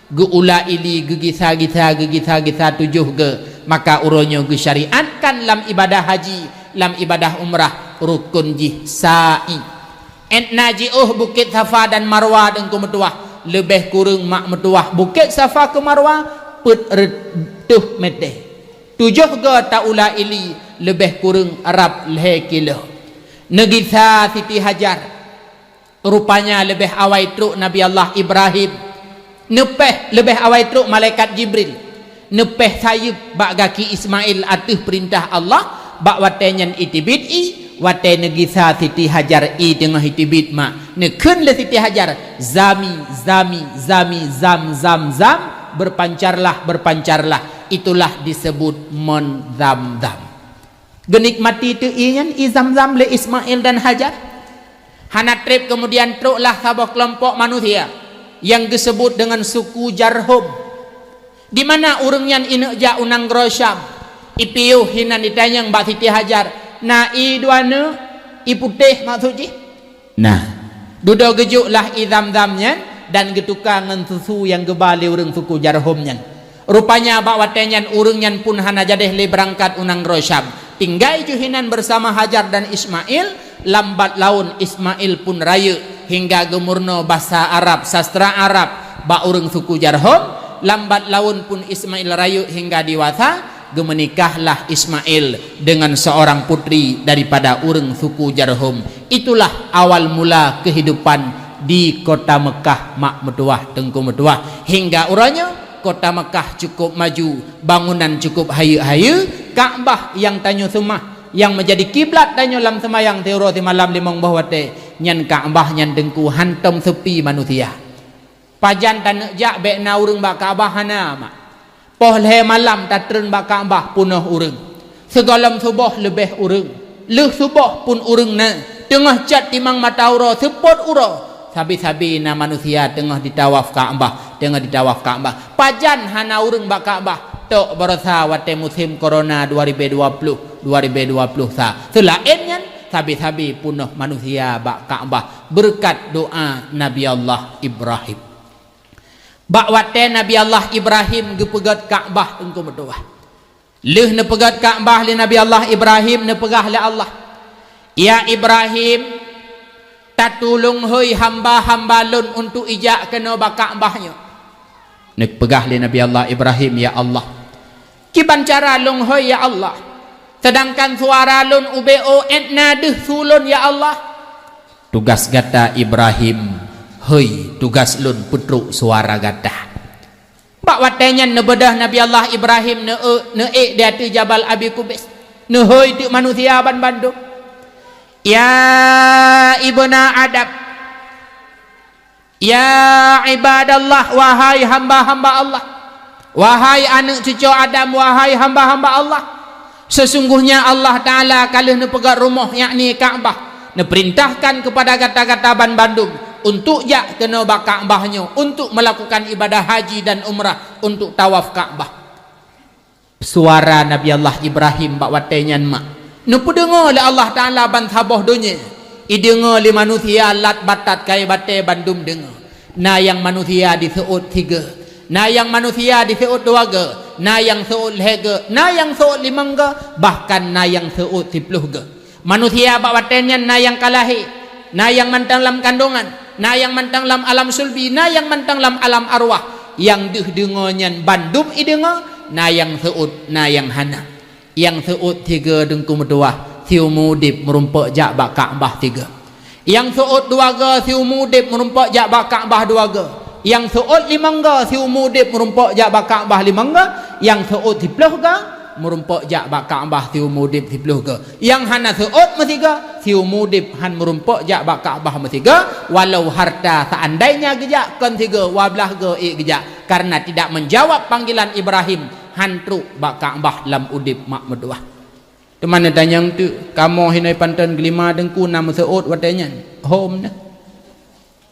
Geuula ili, geugisa-gisa, geugisa-gisa tujoh geu, maka uroe nyoe geusyariatkan lam ibadah haji, lam ibadah umrah, rukon jih sa'i. Ét na jiôh Bukét Safa dan Marwa, Teungku meutuwah, leubeh kureueng mak meutuwah Bukét Safa keu Marwa peuet reutôh mètè. Tujoh geu taula ili, leubeh kureueng rab lhèe kilo. Neugisa Siti Hajar. Rupanya leubeh awai trok Nabi Allah Ibrahim, neupéh, leubeh awai trok malaikat Jibril, neupéh sayeuep bak gaki Ismail ateueh peurintah Allah. Bak watée nyan iteubiet ie, watée neugisa Siti Hajar ie teungoh iteubiet mak, neukheun lé Siti Hajar, "Zami, zami, zami, zam, zam, zam, berpancarlah, berpancarlah." Itulah disebut mon zam-zam. Geunikmati teuk ie nyan, ie zam-zam, lé Ismail dan Hajar. Hana treb keumudian troklah saboh keulompok manusia nyang geuseubut deungon suku Jarhum. Di mana ureuëng nyan ineuk jak u nanggroe Syam, ipiôh hinan itanyong bak Siti Hajar, "Na ie dua neuk, ie putéh maksud jih?" Nah, dudoe geujok lah ie zam-zam nyan dan geutuka ngon susu nyang geuba lé ureuëng suku Jarhum nyan. Rupanya bak watée nyan ureuëng nyan pun hana jadeh lé beurangkat u nanggroe Syam. Tinggai jih hinan bersama Hajar dan Ismail, lambat laun Ismail pun rayeuk hingga geumeurunoe basa Arab, sastra Arab bak ureuëng suku Jarhum. Lambat laun pun Ismail rayeuk hingga dewasa, geumeunikahlah Ismail deungon seorang putri daripada ureuëng suku Jarhum. Itulah awal mula kehidupan di kota Mekah mak meutuwah, Teungku meutuwah. Hingga uroe nyoe, kota Mekah cukup maju, bangunan cukup hayeuk-hayeuk, Ka'bah nyang tanyoe seumah, nyang meujadi kiblat tanyoe lam seumayang siuroe simalam limong boh watée, nyan Ka'bah nyan Teungku hantom seupi manusia. Pajan taneuk jak bék na ureuëng bak Ka'bah hana mak. Poh lhée malam tatreun bak Ka'bah peunoh ureuëng. Sigohlom suboh leubeh ureuëng. Lheueh suboh pun ureuëng na. Teungoh cat timang mata uroe seupôt uroe. Sabe-sabe na manusia teungoh jitawaf Ka'bah, teungoh jitawaf Ka'bah. Pajan hana ureuëng bak Ka'bah? Tok baroesa watée musém corona dua ribu dua puluh, dua ribu dua puluh sa. Seulaén nyan, sabe-sabe peunoh manusia bak Ka'bah beureukat doá Nabi Allah Ibrahim. Bak watée Nabi Allah Ibrahim geupeugét Ka'bah, Teungku meutuwah. Lheueh neupeugét Ka'bah lé Nabi Allah Ibrahim, neupeugah lé Allah, "Ya Ibrahim, tatulông hôi hamba-hamba lôn untuk ijak keunoe bak Ka'bah nyoe." Neupeugah lé Nabi Allah Ibrahim, "Ya Allah, kiban cara lông hôi, ya Allah, seudangkan suara lôn ubé ôt na deuh su lôn, ya Allah?" Tugas gata Ibrahim, hôi, tugas lôn peutrok suara gata. Bak watée nyan neubeudôh Nabi Allah Ibrahim neu-, neuék di ateueh Jabal Abi Kubais. Neuhôi teuk manusia banmandum. Ya ibna Adam, ya ibadallah, wahai hamba-hamba Allah, wahai aneuëk cucoe Adam, wahai hamba-hamba Allah, sesungguhnya Allah Ta'ala ka lheueh neupeugét rumoh, yakni Ka'bah, neupeurintahkan keupada gata-gata banmandum untuk jak keunoe bak Ka'bah nyoe, untuk melakukan ibadah haji dan umrah, untuk tawaf Ka'bah. Suara Nabi Allah Ibrahim bak watée nyan mak neupeudeungoe lé Allah Ta'ala ban saboh donya. Ideungoe lé manusia lat batat kayée batée bandum deungoe. Na nyang manusia diseuôt sigoe, na nyang manusia diseuôt dua goe, na nyang seuôt lhée goe, na nyang seuôt limong goe, bahkan na nyang seuôt siploh goe. Manusia bak watée nyan na nyang ka lahé, Na nyang mantong lam kandongan, na nyang mantong lam alam sulbi, na nyang mantong lam alam arwah. Nyang deuh deungoe nyan bandum ideungoe, na nyang seuôt, na nyang hana. Nyang seuôt sigoe Teungku meutuah, siumu udeb meurumpok jak bak Ka'bah sigoe. Nyang seuôt dua goe, siumu udeb meurumpok jak bak Ka'bah dua goe. Nyang seuôt limong goe, siumu udeb meurumpok jak bak Ka'bah limong goe. Nyang seuôt siplôh goe, meurumpok jak bak Ka'bah siumu udeb siplôh goe. Nyang hana seuôt meusigoe, siumu udeb han meurumpok jak bak Ka'bah meusigoe, walau harta seandainya geujak kon sigoe, dua blaih goe ék geujak, karena tidak menjawab panggilan Ibrahim, han trok bak Ka'bah lam udeb mak meutuah. Teuma neutanyong teuk, kamoe hinoe panton geulima Teungku na meuseuôt watée nyan? Hom na.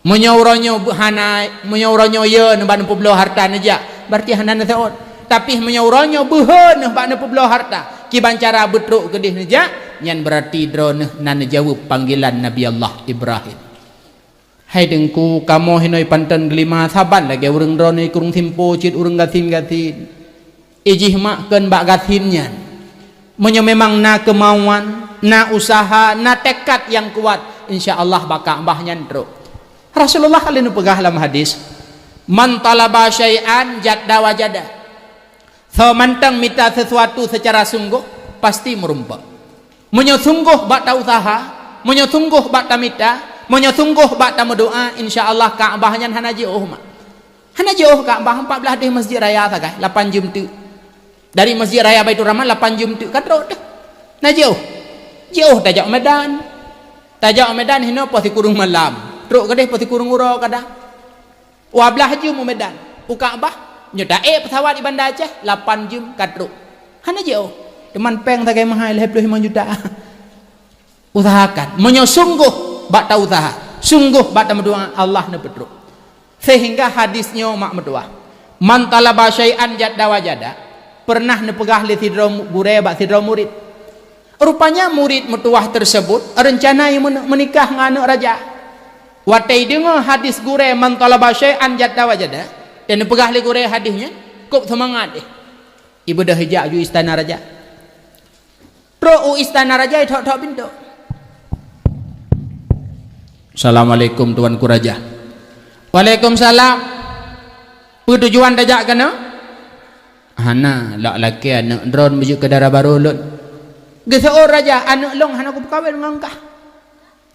Meunyoe uroe nyoe beu-, hana, meunyoe uroe nyoe yo neuh bak neupeubloe harta neujak, berarti hana neuseuôt. Tapi meunyoe uroe nyoe beuhe neuh bak neupeubloe harta, kiban cara beutrok keudeh neujak, nyan berarti droeneuh na neujaweueb panggilan Nabi Allah Ibrahim. Hai Teungku, kamoe hinoe panton geulima saban lagée ureuëng droeneuh kureueng simpo cit ureuëng gasien-gasien. Ijih mak kheun bak gasien nyan. Meunyoe memang na keumauan, na usaha, na tekad nyang kuat, insya Allah bak Ka'bah nyan trok. Rasulullah ka lheueh neupeugah lam hadis, "Man talaba syai'an jadda wajada." Soe mantong mita sesuatu secara sunggoh, pasti meurumpok. Meunyoe sunggoh bak ta-usaha, meunyoe sunggoh bak tamita, meunyoe sunggoh bak tameudoá, insya Allah Ka'bah nyan hana jiôh mak. Hana jiôh Ka'bah, empat belas deh Masjid Raya sagai, lapan jeuem teuk. Dari Masjid Raya Baiturrahman lapan jeuem teuk ka trok teuh. Na jiôh. Jiôh tajak Medan. Tajak Medan hinoe poh sikureueng malam. Trok keudeh poh sikureueng uroe kadang. Dua blaih jeuem u Medan. U Ka'bah, nyoe taék pesawat di Banda Aceh, lapan jeuem ka trok. Hana jiôh. Teuma péng sagai meuhai lhée ploh limong juta. Usahakan, meunyoe sunggoh bak ta-usaha, sunggoh bak tameudoá, Allah neupeutrok. Sehingga hadis nyoe mak meutuah, "Man talaba syai'an jadda wajada," pernah neupeugah lé sidroe mu-, gurée bak sidroe murit. Rupanya murit meutuah tersebut rencana i meune-, meunikah ngon aneuëk raja. Watée deungoe hadis gurée, "Man talaba syai'an jadda wajada," dan neupeugah lé gurée hadis nyan, kôb seumangat deh. Ibeudôh ijak ju istana raja. Trok u istana raja, ithok-thok pintoe. "Assalamualaikum, Tuanku Raja." "Waalaikumsalam. Peue tujuan tajak keunoe?" "Hana, lak lakée aneuëk droen beujeuet keu dara barô lôn." Geuseuôt raja, "Aneuëk lôn hana kupeukawén ngon kah.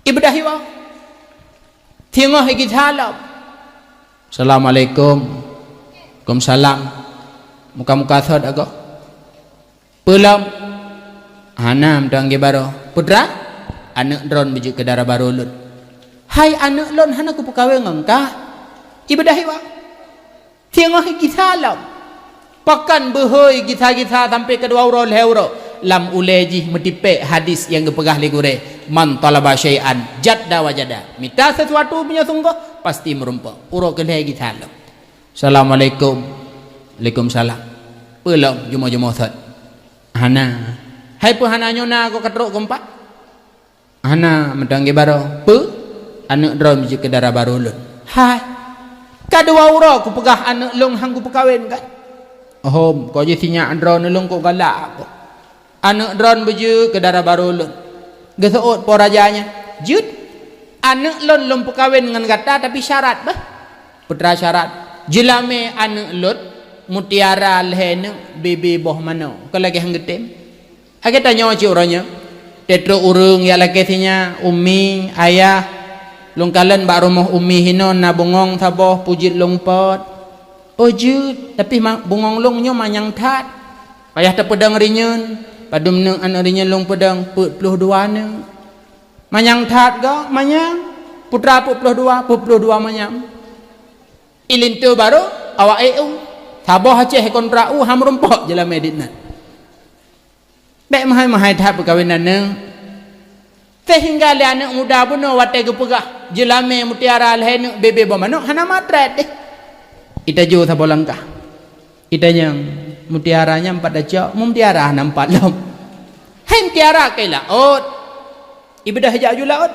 Ibeudôh iwoe. Singoh igisa lom." "Assalamualaikum." "Waalaikumsalam. Muka-muka sot agoe." "Peue lom?" "Hana, meutuang geubarô." "Putra, aneuëk droen beujeuet keu dara barô lôn." "Hai aneuëk lôn hana kupeukawén ngon kah. Ibeudôh iwoe. Singoh igisa lom." Pakon beuhôi gisa-gisa sampoe keudua uroe lhée uroe. Lam ulée jih meutipék hadis nyang geupeugah lé gurée, "Man talaba syai'an jadda wajada." Mita sesuatu meunyoe sunggoh, pasti meurumpok. Uroe keulhée gisa lom. "Assalamualaikum." "Waalaikumsalam." "Peue lom jumoe-jumoe sot?" "Hana." "Hai peue hana, nyoe na goe ka trok keumpat?" "Hana, meutuang geubarô." "Peue?" "Aneuëk droen beujeuet keu dara barô lôn." "Hai, ka dua uroe kupeugah aneuëk lôn han kupeukawén kan?" "Hom, kok jih sinyak droen lôn kok galak kok." "Aneuëk droen beujeuet keu dara barô lôn." Geuseuôt po raja nyan, "Jeuet, aneuëk lôn lôn peukawén ngon gata, tapi syarat bah." "Putra syarat?" "Jeulamé aneuëk lôn mutiara lhée neuk, bebe boh manoe." Kon lagée han geutem. Lagée tanyoe cit uroe nyoe, teutrok ureuëng jak lakée sinyak, umi, ayah, lôn kalon bak rumoh umi hinoe na bungöng saboh, peue jeuet lôn pot. "Oh jeuet, tapi ma-, bungöng lôn nyoe manyang that. Payah tapeudong rinyeun, padum neuk aneuëk rinyeun lôn peudong, peuet ploh dua neuk." "Manyang that goe?" "Manyang." "Putra peuet ploh dua?" "Peuet ploh dua manyam." Ilintô barô awak ék u. Saboh Aceh kontrak u, han meurumpok jeulamé dit nan. Bék meuhai-meuhai that peukawen aneuëk. Sehingga lé aneuëk muda bunoe watée geupeugah, "Jeulamé mutiara lhée neuk, bebe boh manok," hana matrét deh. Itajo saboh langkah. Itanyong, "Mutiara nyan pat tacok?" "Mutiara hana pat lom." "Hai mutiara keu laôt." Ibeudôh jak ju laôt.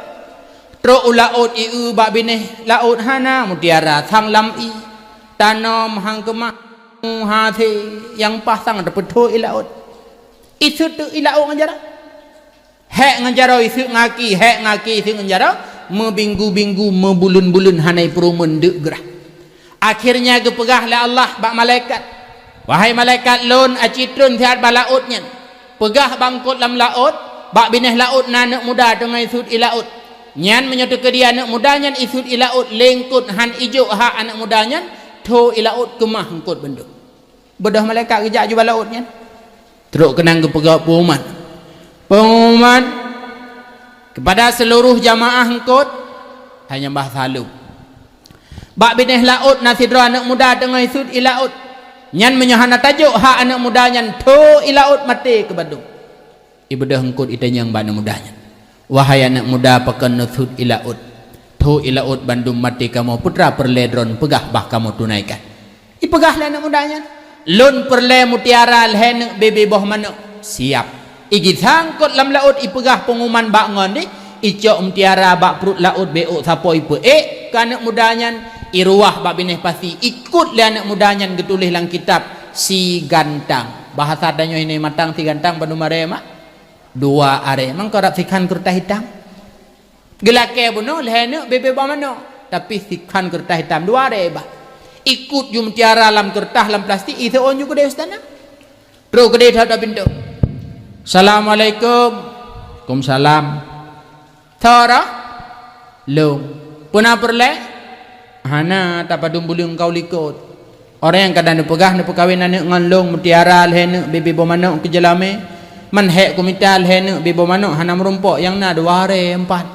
Trok u laôt, ieu bak binéh laôt, hana mutiara, sang lam ié. Tanom han keumah, hasé nyang paih sang teupeutho i laôt. Iseuet teuk i laôt ngon jaroe. Hék ngon jaroe iseuet ngaki, hék ngaki iseuet ngon jaroe. Meubinggu-binggu, meubuleuen-buleuen hana ipeurumeun deuk grah. Akhirnya geupeugah lé Allah bak malaikat, "Wahai malaikat, Lôn aci treun siat bak laôt nyan. Peugah bak eungkôt lam laôt, bak binéh laôt na aneuëk muda teungoh isut i laôt. Nyan meunyoe teukeudi aneuëk muda nyan isut i laôt lé eungkôt han ijok hak aneuëk muda nyan, tho i laôt keumah eungkôt bandum." Beudôh malaikat geujak ju bak laôt nyan. Trok keunan geupeugah peungumuman. Peungumuman kepada seluruh jamaah eungkôt, hanya bah salub. Bak binéh laôt na sidroe aneuëk muda teungoh isut i laôt. Nyan meunyoe hana tajok hak aneuëk muda nyan, tho i laôt maté keu bandum. Ibeudôh eungkôt itanyong bak aneuëk muda nyan, "Wahai aneuëk muda, pakon neusut i laôt? Tho i laôt bandum maté kamoe, peue teuma peureulée droen peugah bah kamoe tunaikan." Ipeugah lé aneuëk muda nyan, "Lôn peureulée mutiara lhée neuk bebe boh manok." Siap. Igisa eungkôt lam laôt, ipeugah peungumuman bak ngon deh, icok mutiara bak pruet laôt, bék ôk sapo ipeuék keu aneuëk muda nyan, iruwah bak binéh pasi, ikot lé aneuëk muda nyan geutuléh lam kitab si gantang. Bahasa tanyoe ini matang si gantang bandum arée mak. Dua arée, mangko rab sikhan keureutah itam. Geulakée bunoe lhée neuk bebe boh manok, tapi sikhan keureutah itam dua arée bah. Ikot ju mutiara lam keureutah lam plastik, iseuôn ju keudeh istana. Trok keudeh that-that pintoe. "Assalamualaikum." "Waalaikumsalam." "Tho roh?" "Lôn." "Peue na peureulée?" "Hana, tapadum buleuen kaul ikot. Orang nyang ka neupeugah neupeukawen aneuëk ngon lôn mutiara lhée neuk bebe boh manok keu jeulamé. Man hék kumita lhée neuk bebe boh manok hana meurumpok, nyang na dua arée empat."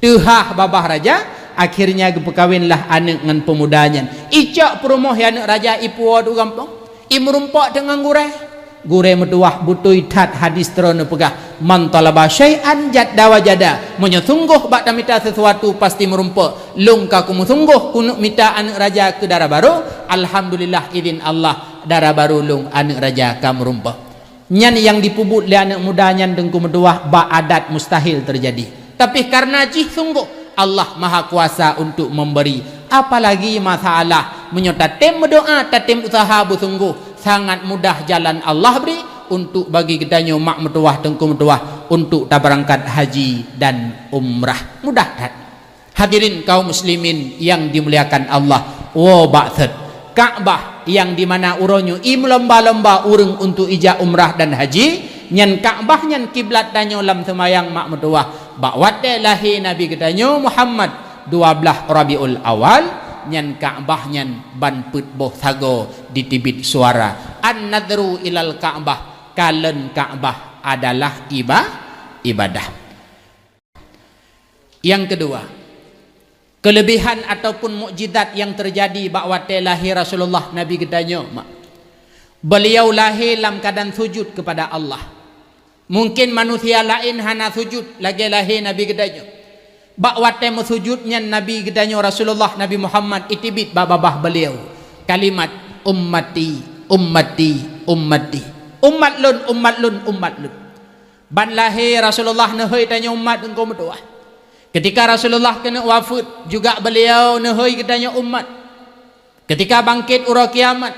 Teuhah babah raja, akhirnya geupeukawenlah aneuëk ngon peumuda nyan. Icok peurumoh aneuëk raja ipuwoe u gampông. Imeurumpok teungoh gurée. Gurée meutuwah, beutôi that hadis Droeneueh peugah, "Man talaba syai'an jadda wajada." Meunyoe sunggoh bak tamita sesuatu, pasti meurumpok. Lôn ka kumeusunggoh kuneuk mita aneuëk raja keu dara barô, alhamdulillah, idhin Allah, dara barô lôn aneuëk raja ka meurumpok. Nyan nyang jipeubuet lé aneuëk muda nyan Teungku meutuwah, bak adat mustahil teujadi. Tapi kareuna jih sunggoh Allah Mahakuasa untuk memberi. Apalagi masalah meunyoe tatem meudoá, tatem useuha beusunggoh, sangat mudah jalan Allah bri untuk bagi geutanyoe mak meutuwah, Teungku meutuwah, untuk tabeurangkat haji dan umrah. Mudah that. Hadirin kaum muslimin yang dimuliakan Allah, woe bak thot Ka'bah yang di mana uroe nyoe imeulomba-lomba ureuëng untuk ijak umrah dan haji, nyan Ka'bah nyan kiblat tanyoe lam seumayang mak meutuwah. Bak watée lahé Nabi geutanyoe Muhammad dua blaih Rabiul Awal, nyan Ka'bah nyan ban peuet boh sagoe jiteubiet suara, "An-nadhru ilal Ka'bah," kalon Ka'bah adalah iba-, ibadah. Nyang keudua, keulebihan ataupun mukjizat nyang teujadi bak watée lahé Rasulullah Nabi geutanyoe mak. Beliau lahé lam keuadaan sujud keupada Allah. Mungken manusia laén hana sujud lagée lahé Nabi geutanyoe. Bak watée meusujud nyan Nabi geutanyoe Rasulullah Nabi Muhammad iteubiet bak babah beliau kalimat, "Ummati, ummati, ummati." Umat lôn, umat lôn, umat lôn. Ban lahé Rasulullah neuhôi tanyoe umat Teungku meutuwah. Keutika Rasulullah keuneuk wafeuet, juga beliau neuhôi geutanyoe umat. Keutika bangkét uroe kiamat,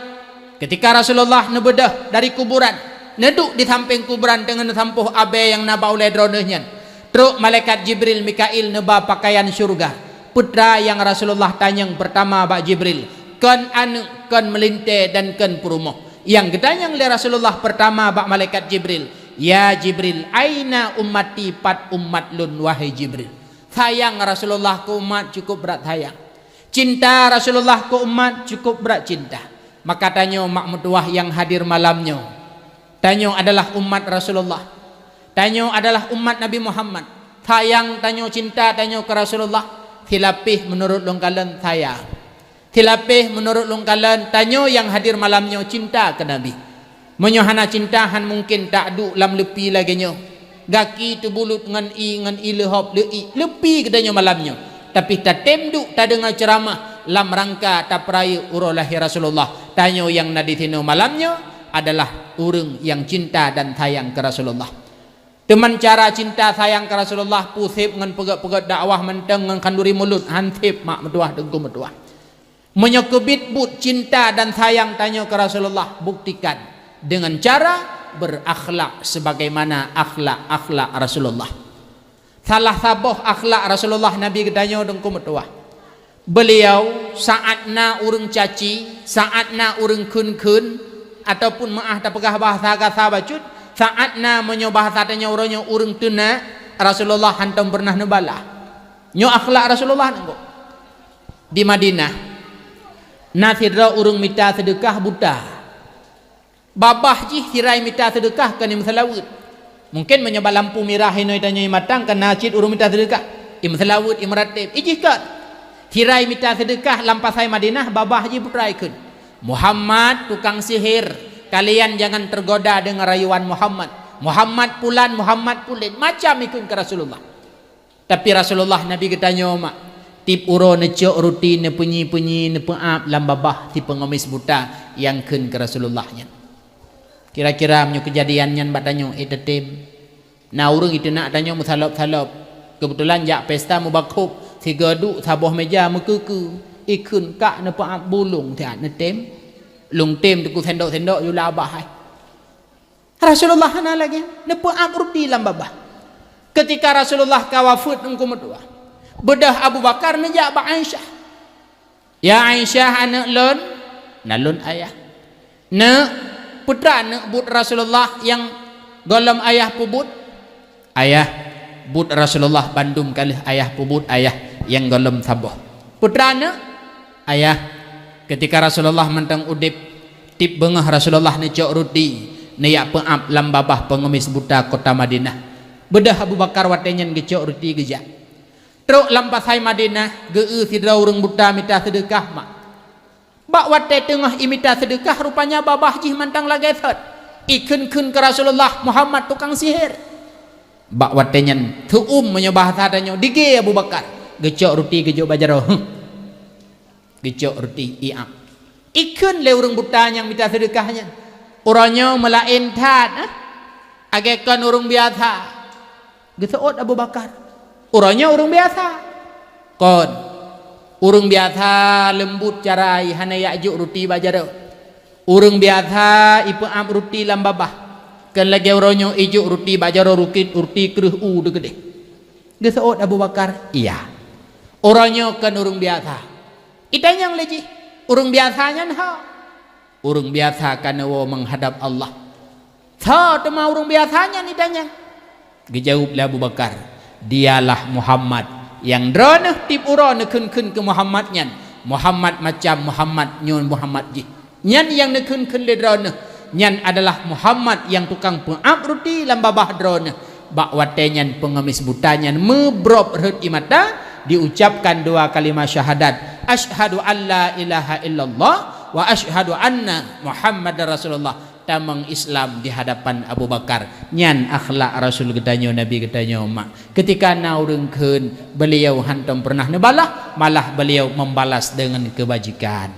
keutika Rasulullah neubeudôh dari kuburan, neuduek di sampéng kuburan teungoh neusampôh abée nyang na bak ulée Droeneueh nyan, trok malaikat Jibril, Mikail neuba peukayan syeuruga. Peue teuma nyang Rasulullah tanyong peurtama bak Jibril, "Kon aneuëk, kon meulintée dan kon peurumoh?" Nyang geutanyong lé Rasulullah peurtama bak malaikat Jibril, "Ya Jibril, aina ummati, pat umat lôn, wahai Jibril?" Sayang Rasulullah keu umat cukup brat sayang. Cinta Rasulullah keu umat cukup brat cinta. Maka tanyoe mak meutuwah nyang hadir malam nyoe, tanyoe adalah umat Rasulullah. Tanyoe adalah umat Nabi Muhammad. Sayang tanyoe, cinta tanyoe keu Rasulullah, silapéh meunurot lôn kalon sayang. Silapéh meunurot lôn kalon, tanyoe nyang hadir malam nyoe cinta keu Nabi. Meunyoe hana cinta, han mungken taduek lam leupi lagée nyoe. Gaki teubulot ngon ie, ngon ie leuhop leuiek, leupi geutanyoe malam nyoe. Tapi tatem duek tadeungoe ceuramah lam rangka tapeurayeuk uroe lahé Rasulullah. Tanyoe nyang na disinoe malam nyoe adalah ureuëng nyang cinta dan sayang keu Rasulullah. Teuma cara cinta sayang keu Rasulullah peue seb ngon peugét-peugét dakwah mantong ngon khanduri mulod, han seb mak meutuwah Teungku meutuwah. Meunyoe keubiet buet cinta dan sayang tanyoe keu Rasulullah, buktikan dengan cara berakhlak sebagaimana akhlak-akhlak Rasulullah. Salah saboh akhlak Rasulullah Nabi geutanyoe, Teungku meutuah. Beliau saat na ureuëng caci, saat na ureuëng kheun-kheun, ataupun meuáh tapeugah bahasa gasa bacut, saat na meunyoe bahasa tanyoe uroe nyoe ureuëng teunak, Rasulullah hantom peureunah neubalah. Nyoe akhlak Rasulullah nangko. Di Madinah, na sidroe ureuëng mita seudeukah buta. Babah jih sirai mita seudeukah keu neumeuseulaweuet. Mungken meunyoe bak lampu mirah inoe tanyoe matang, kana cit ureuëng mita seudeukah, imeuseulaweuet, imeurateb, ijih kon. Sirai mita seudeukah lam pasai Madinah, babah jih buta ikheun, "Muhammad tukang sihir, kalian jangan tergoda dengan rayuan Muhammad. Muhammad pulan, Muhammad pulen," macam ikheun keu Rasulullah. Tapi Rasulullah Nabi geutanyoe mak, tieb uroe neucok ruti, neupeunyi-peunyi, neupeuab lam babah si peungemis buta nyang kheun keu Rasulullah nyan. Kira-kira meunyoe keujadian nyan bak tanyoe, eh, teutem. Na ureuëng iteunak tanyoe meusalop-salop. Keubeutulan jak pesta mubakhob, sigoe duek saboh meja meukeue-keue, ikheun kak neupeuab bulong siat neutem. Lung tem teungku sendok-sendok yula babah hai. Rasulullah hana lagée, neupeuab ruti lam babah. Keutika Rasulullah ka wafeuet, Teungku meutuah, beudôh Abu Bakar neujak bak Aisyah. "Ya Aisyah, aneuëk lôn, na lôn ayah. Neuk, peue teuma neuk buet Rasulullah nyang gohlom ayah peubuet?" "Ayah, buet Rasulullah bandum ka lheueh ayah peubuet, ayah, nyang gohlom saboh." "Peue teuma neuk?" "Ayah, keutika Rasulullah mantong udeb, tieb beungoh Rasulullah neucok ruti, neujak peuab lam babah peungemis buta kota Madinah. Beudôh Abu Bakar watée nyan geucok ruti geujak. Trok lam pasai Madinah, geu-eu sidroe ureuëng buta mita seudeukah mak. Bak watée teungoh imita seudeukah, rupanya babah jih mantong lagée sot, ikheun-kheun keu Rasulullah, 'Muhammad tukang sihir.' Bak watée nyan, teuum meunyoe bahasa tanyoe, digée Abu Bakar, geucok ruti geujok bak jaroe, huh. Geucok ruti, iab. Ikheun lé ureuëng buta nyang mita seudeukah nyan, 'Uroe nyoe meulaén that, ah, lagée kon ureuëng biasa.' Geuseuôt Abu Bakar, 'Uroe nyoe ureuëng biasa.' 'Kon, ureuëng biasa leumbot cara, hana ijok ruti bak jaroe. Ureuëng biasa ipeuab ruti lam babah. Kon lagée uroe nyoe ijok ruti bak jaroe, ruti kreueh u deukeudeh.' Geuseuôt Abu Bakar, 'Iya, uroe nyoe kon ureuëng biasa.' Itanyong lé jih, 'Ureuëng biasa nyan ho?' 'Ureuëng biasa ka neuwoe meuhadab Allah.' 'Soe teuma ureuëng biasa nyan?' itanyong. Geujaweueb lé Abu Bakar, 'Dialah Muhammad nyang droeneueh tieb uroe neukheun-kheun keu Muhammad nyan. Muhammad macam Muhammad nyoe Muhammad jih. Nyan nyang neukheun-kheun lé droeneueh. Nyan adalah Muhammad nyang tukang peuab ruti lam babah droeneueh.' Bak watée nyan peungemis buta nyan meubrôb rhot ie mata, diucapkan dua kalimah syahadat, 'Asyhadu an la ilaha illallah wa asyhadu anna Muhammadar Rasulullah.' Tamong Islam di hadapan Abu Bakar. Nyan akhlak Rasul geutanyoe, Nabi geutanyoe mak. Keutika na ureuëng kheun, beliau hantom peureunah neubalah, malah beliau membalas dengan keubajikan.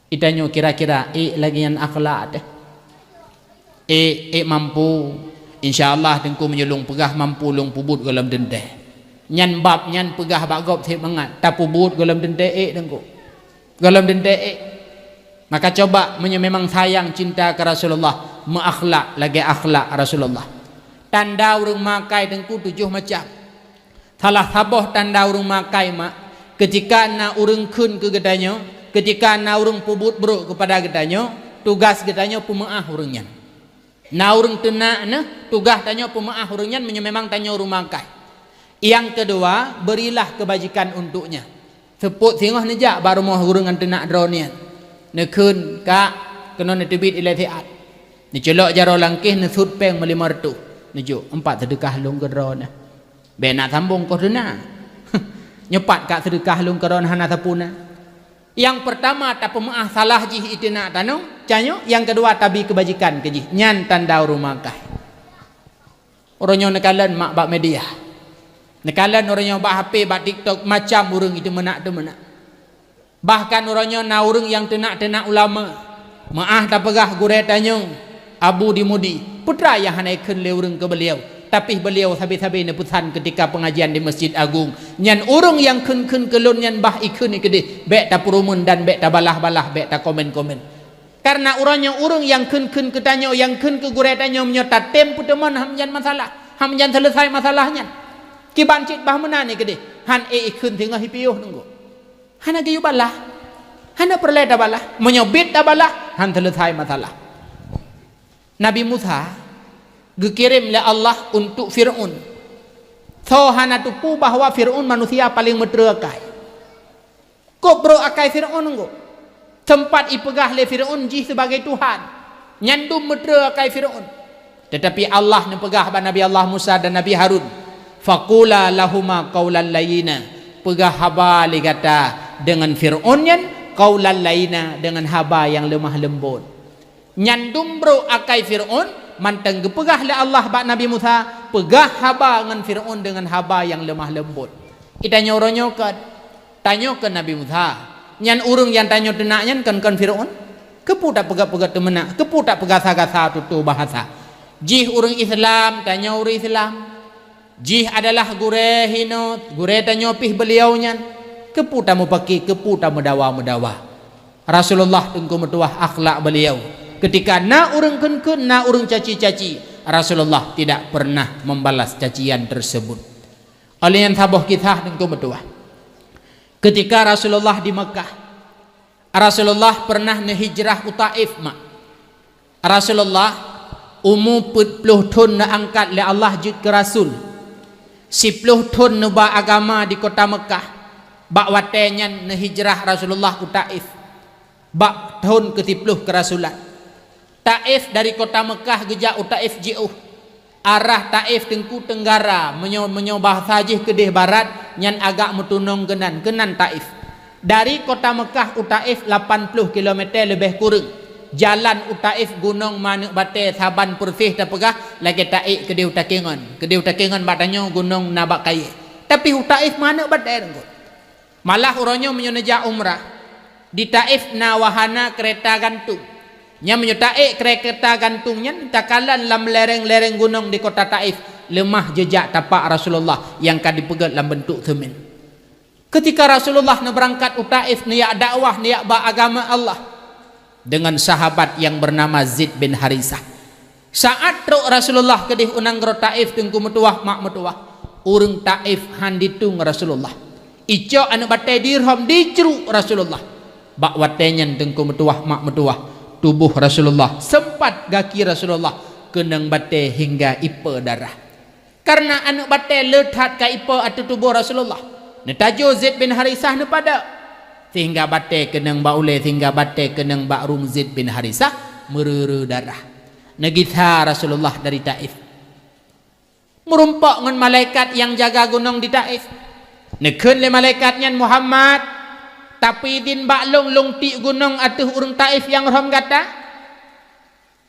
Itanyoe kira-kira ék lagée nyan akhlak teuh? Ék, ék mampu. Insya Allah Teungku meunyoe lôn peugah mampu lôn peubuet gohlom teuntée. Nyan bab nyan peugah bak gob seumangat, tapeubuet gohlom teuntée ék Teungku. Gohlom teuntée ék. Maka coba meunyoe memang sayang cinta keu Rasulullah, meuakhlak lagée akhlak Rasulullah. Tanda ureuëng makai Teungku tujoh macam. Salah saboh tanda ureuëng makai mak, keutika na ureuëng kheun keu geutanyoe, keutika na ureuëng peubuet brok keupada geutanyoe, tugaih geutanyoe peumeuáh ureuëng nyan. Na ureuëng teunak neuh, tugaih tanyoe peumeuáh ureuëng nyan meunyoe memang tanyoe ureuëng makai. Nyang keudua, berilah keubajikan untuknya. Seupôt singoh neujak bak rumoh ureuëng nyang teunak droe nyan. Neukheun, "Kak, keunoe neuteubiet ilée siat." Neuculok jaroe langkéh, neusut péng meulimong reutôh. Neujok, "Empat seudeukah lôn keu droeneuh." Bék na sambong koh teuna. Nyoe pat kak seudeukah lôn keu droeneuh hana sapeue na. Nyang peurtama tapeumeuáh salah jih iteunak tanoh, tanyoe, nyang keudua tabi keubajikan keu jih. Nyan tanda ureuëng makai. Uroe nyoe neukalon mak bak media. Neukalon uroe nyoe bak H P, bak TikTok, macam ureuëng itu meunak-teuh meunak. Bahkan uroe nyoe na ureuëng nyang teunak-teunak ulama. Meuáh tapeugah gurée tanyoe, Abu di Mudi, peue teuma nyang hana ikheun lé ureuëng keu beuliau, tapi beuliau sabe-sabe neupeusan keutika peungajian di Masjid Agung. Nyan ureuëng nyang kheun-kheun keu lôn nyan bah ikheun keudeh, bék tapeurumeun dan bék tabalah-balah, bék takomen-komen. Kareuna uroe nyoe ureuëng nyang kheun-kheun keu tanyoe, nyang kheun keu gurée tanyoe meunyoe tatem peuteumon ham nyan masalah, ham nyan seuleusai masalah nyan. Kiban cit bah meunan nyan keudeh, han ék ikheun singoh ipiôh teungku. Hana geuyue balah. Hana peureulée tabalah. Meunyoe biet tabalah, han seuleusai masalah. Nabi Musa geukirém lé Allah untuk Fir'aun. Soe hana teupeue bahwa Fir'aun manusia paleng meutreu akai. Kôb brôk akai Fir'aun teungku. Teumpat ipeugah lé Fir'aun jih sibagai Tuhan. Nyan dum meutreu akai Fir'aun. Teutapi Allah neupeugah bak Nabi Allah Musa dan Nabi Harun, "Faqula lahuma qaulan layyina." Peugah haba lé gata deungon Fir'aun nyan, qaulan layyina, deungon haba nyang leumah leumbot. Nyan dum brôk akai Fir'aun, mantong geupeugah lé Allah bak Nabi Musa, peugah haba ngon Fir'aun deungon haba nyang leumah leumbot. Geutanyoe uroe nyoe kon, tanyoe keu Nabi Musa, nyan ureuëng nyang tanyoe teunak nyan kon-kon Fir'aun? Keupeue tapeugah-peugah teumeunak? Keupeue tapeugasa-gasa tutoe bahasa? Jih ureuëng Islam, tanyoe ureuëng Islam. Jih adalah gurée hinoe, gurée tanyoe pih beuliau nyan. Keupeue tameupaké, keupeue tameudawa-meudawa? Rasulullah teungku meutuwah akhlak beuliau. Keutika na ureuëng kheun-kheun, na ureuëng caci-caci, Rasulullah tidak pernah membalas cacian tersebut. Óh lheueh nyan saboh kisah teungku meutuwah. Keutika Rasulullah di Mekkah, Rasulullah pernah neuhijrah u Taif, mak. Rasulullah umu peuet ploh thon neuangkat lé Allah jeuet keu rasul. Siploh thon neuba agama di kota Mekkah. Bak watée nyan neuhijrah Rasulullah u Taif bak thon keusiploh keurasulan. Taif dari kota Mekkah geujak u Taif jiôh. Arah Taif teungku teunggara, meunyoe, meunyoe bahasa jih keudeh barat, nyan agak meutunong keunan, keunan Taif. Dari kota Mekkah u Taif lapan ploh kilometer leubeh kureueng. Jalan u Taif gunong maneuek batée saban peureuseh tapeugah lagée taék keudeh u Takengon. Keudeh u Takengon bak tanyoe gunong na bak kayée. Tapi u Taif maneuek batée teungku. Malah uroe nyoe meunyoe neujak umrah, di Taif na wahana keureta gantung. Nyan meunyoe taék keureta gantung nyan takalon lam lereng-lereng gunong di kota Taif, leumah jeujak tapak Rasulullah nyang ka dipeugét lam beuntuk seumen. Keutika Rasulullah neubeurangkat u Taif neujak dakwah, neujak ba agama Allah, deungon sahabat nyang beunama Zaid bin Harisah. Saát trok Rasulullah keudeh u nanggroe Taif teungku meutuwah, mak meutuwah, ureuëng Taif han ditueng Rasulullah. Icok aneuëk batée dirhom dicruk Rasulullah. Bak watée nyan teungku meutuwah, mak meutuwah, tuboh Rasulullah seumpat gaki Rasulullah keunong batée hingga ipe darah. Kareuna aneuëk batée le that ka ipe ateueh tuboh Rasulullah, neutajo Zaid bin Harisah neupadok, sehingga batée keunong bak ulée, sehingga batée keunong bak rueng Zaid bin Harisah meureu-reu darah. Neugisa Rasulullah dari Taif. Meurumpok ngon malaikat nyang jaga gunong di Taif. Neukheun lé malaikat nyan, "Muhammad, tapeuidin bak lôn, lôn tiek gunong ateueh ureuëng Taif nyang rhom gata?"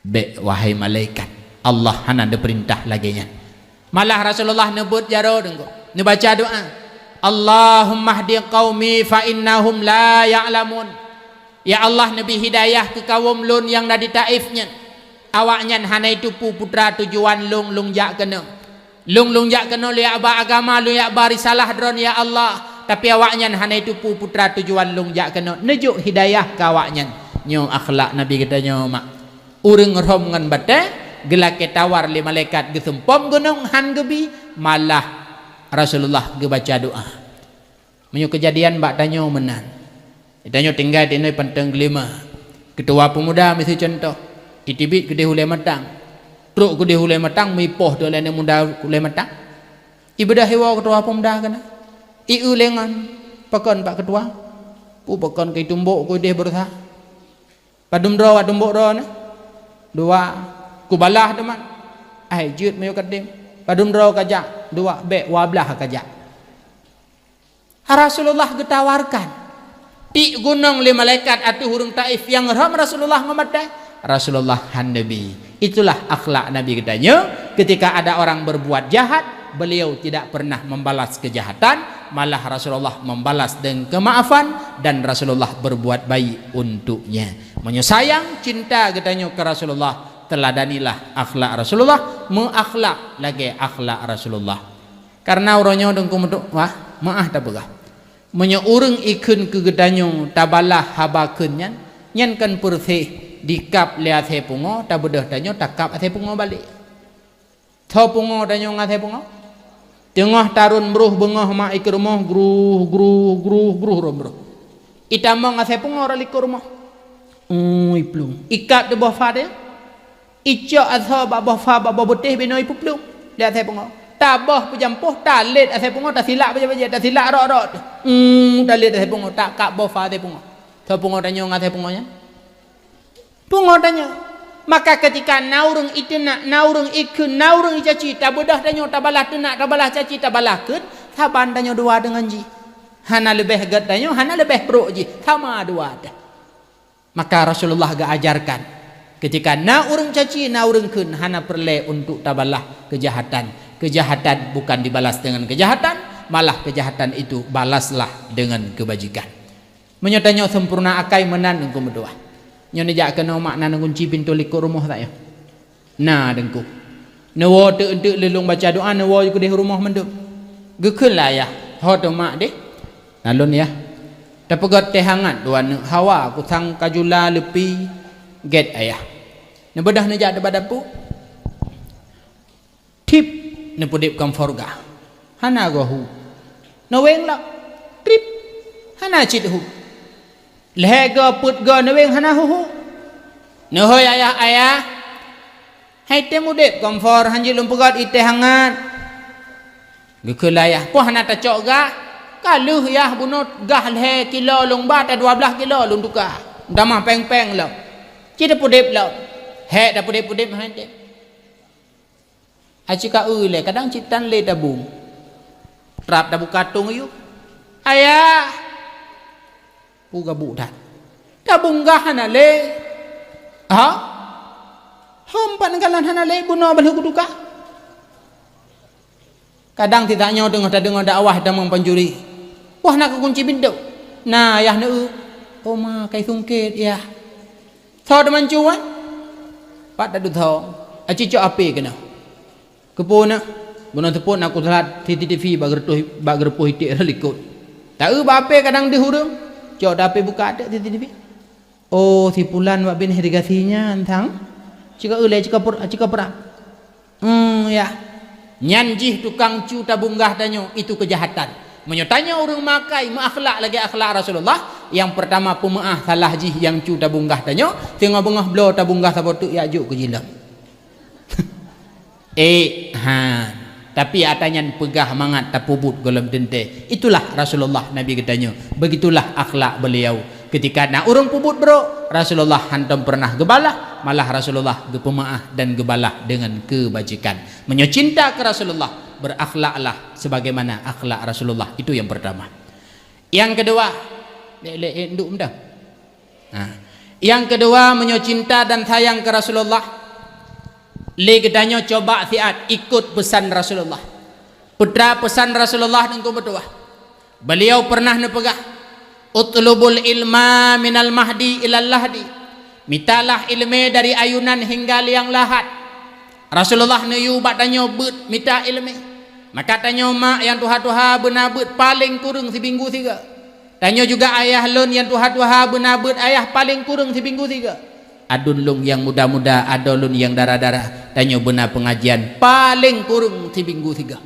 "Bék, wahai malaikat, Allah hana neupeurintah lagée nyan." Malah Rasulullah neubeuet jaroe teungku, neubaca doá, "Allahummahdi qaumi fa innahum la ya'lamun." Ya Allah, neubi hidayah keu kawöm lôn nyang na di Taif nyan. Awaknyan hana jiteupeue peue teuma tujuan lôn, lôn jak keunoe. Lôn, lôn jak keunoe lôn jak ba agama, lôn jak ba risalah Droe, ya Allah. Tapi awaknyan hana jiteupeue peue teuma tujuan lôn jak keunoe. Neujok hidayah keu awaknyan. Nyoe akhlak Nabi geutanyoe, mak. Ureuëng rhom ngon batée, geulakée tawar lé malaikat, geuseumpom gunong han geubi, malah Rasulullah geubaca doá. Meunyoe keujadian bak tanyoe meunan. Tanyoe tinggai di nanggroe Panton Geulima. Keutua peumuda miseue cuntoh, iteubiet keudeh ulée matang. Trok keudeh ulée matang, meuipoh teuk lé aneuëk muda ulée matang. Ibeudôh iwoe keutua peumuda keunan. Ieu lé ngon, "Pakon, Pak Keutua? Peue pakon keu itumbok keudeh beureusa? Padum droe wak tumbok droeneuh?" "Dua." "Kubalah teuma." "Ai, jeuet meunyoe ka tem." "Padum droe kajak?" "Dua." "Bék, dua blaih kajak." Rasulullah geutawarkan. Tiek gunong lé malaikat ateueh ureuëng Taif nyang rhom Rasulullah ngon batée, Rasulullah han neubi. Itulah akhlak Nabi geutanyoe, ketika ada orang berbuat jahat, beliau tidak pernah membalas kejahatan, malah Rasulullah membalas dengan kemaafan dan Rasulullah berbuat baik untuknya. Meunyoe sayang, cinta geutanyoe keu Rasulullah, teuladanilah akhlak Rasulullah, meuakhlak lagée akhlak Rasulullah. Kareuna uroe nyoe teungku meutuwah, meuáh tapeugah. Meunyoe ureuëng ikheun keu geutanyoe tabalah haba kheun nyan, nyan kon peureuseh dikab lé asée pungoe, tabeudôh tanyoe takab asée pungoe balek. Tho pungoe tanyoe ngon asée pungoe? Teungoh tarôn broh beungoh mak i keu rumoh, gruh, gruh, gruh, gruh rôn broh. Itamong asèe pungo rot likot rumoh. Ui plueng. Ikab di boh fa teuh. Icok asoe bak boh fa, bak boh beutéh binoe ipeuplueng lé asèe pungo. Taboh peujampoh, talét asèe pungo, tasilak bajèe-bajèe, tasilak rot-rot. Hmm, talét asèe pungo, takab boh fa asèe pungo. Soe pungo tanyoe ngon asèe pungo nyan? Pungo tanyoe. Maka keutika na ureueng iteunak, na ureueng ikheun, na ureueng icaci, tabeudôh tanyoe, tabalah teunak, tabalah caci, tabalah kheun, saban tanyoe dua deungon jih. Hana leubeh gèt tanyoe, hana leubeh brôk jih, sama dua teuh. Maka Rasulullah geuajarkan, keutika na ureueng caci, na ureueng kheun, hana peureulèe untuk tabalah keujahatan. Keujahatan bukan dibalas dengan keujahatan, malah keujahatan itu balaslah dengan keubajikan. Meunyoe tanyoe seumpurna akai meunan Teungku meutuah. Nyoe neujak keunoe mak na neugunci pintoe likot rumoh tanyoe. Na Teungku. Neuwoe teuk-teuk lé lôn baca doa, neuwoe keudéh rumoh mandum. Geukheun lé ayah, "Ho teuma mak deh?" "Na lôn yah." "Tapeugöt teh hangat dua neuk hawa, kusang kajula leupi gèt ayah." Neubeudôh neujak teubak dapu. Tip, neupeudép kompor gah. Hana goe hu. Neuweng lom. Trip. Hana cit hu. Lhèe goe peuet goe neuweng hana hu-hu. Neuhôi ayah-ayah. Hai tém udép kompor, han jeuet lôn peugöt i teh hangat. Geukheun lé ayah, "Poh hana tacok gah? Ka lheueh yah bunoe gah lhèe kilo lôn ba, ta dua blaih kilo lôn tuka. Tamah péng-péng lom. Ci tapeudép lom." Hèk tapeudép-peudép hai tém. Aci ka eu lé, kadang cit tan lé tabung. Trap tabuka tong yôh. "Ayah!" Peue gabuk that. "Tabung gah hana lé." "Ha? Hom pat neukalon hana lé, bunoe ban lheueh kutuka?" Kadang teutanyoe teungoh tadeungoe dakwah tamong pancuri. "Wah, na keukunci pintoe." "Na, yah neueu." "Oh ma, kai sungkét yah." "Soe teumancu wan?" "Pat taduek soe." Aci cok api keunoe. "Keupeue na?" "Bunoe seupôt na kusalat C C T V bak geureutoh, bak geureupoh iték rot likot." Taeu bak api kadang deuh ureueng. Cok api buka teuk C C T V. "Oh, si pulan wak bin irigasi nyan sang." Cika ulèe, cika per-, cika perang. Hmm, ya. Nyan jih tukang cu tabung gah tanyoe, itu keujahatan. Meunyoe tanyoe ureueng makai meuakhlak lagèe akhlak Rasulullah, nyang peurtama peumeu'ah salah jih nyang cu tabung gah tanyoe, singoh beungoh bloe tabung gah saboh teuk jak jok keu jilom. Eh, ha. Tapi ata nyan peugah mangat tapeubuet gohlom teuntèe. Itulah Rasulullah Nabi geutanyoe. Begitulah akhlak beliau. Keutika na ureueng peubuet brôk, Rasulullah hantom peureunah geubalah, malah Rasulullah geupeumeu'ah dan geubalah deungon keubajikan. Meunyoe cinta keu Rasulullah, berakhlaklah sebagaimana akhlak Rasulullah. Itu yang pertama. Yang kedua, lé, lé, eh, nduk mudah. Ha. Yang kedua, meunyoe cinta dan sayang keu Rasulullah, lé geutanyoe coba siat ikut peusan Rasulullah. Peue teuma peusan Rasulullah Teungku meutuah? Beliau pernah neupeugah, "Utlubul ilma minal mahdi ilal lahdi." Mitalah ileumèe dari ayunan hingga liang lahat. Rasulullah neuyue bak tanyoe beuet mita ileumèe. Maka tanyoe mak nyang tuha-tuha beuna beuet paleng kureueng siminggu sigoe. Tanyoe juga ayah lôn nyang tuha-tuha beuna beuet ayah paleng kureueng siminggu sigoe. Aduen lôn nyang muda-muda, adoe lôn nyang dara-dara, tanyoe beuna peungajian paleng kureueng siminggu sigoe.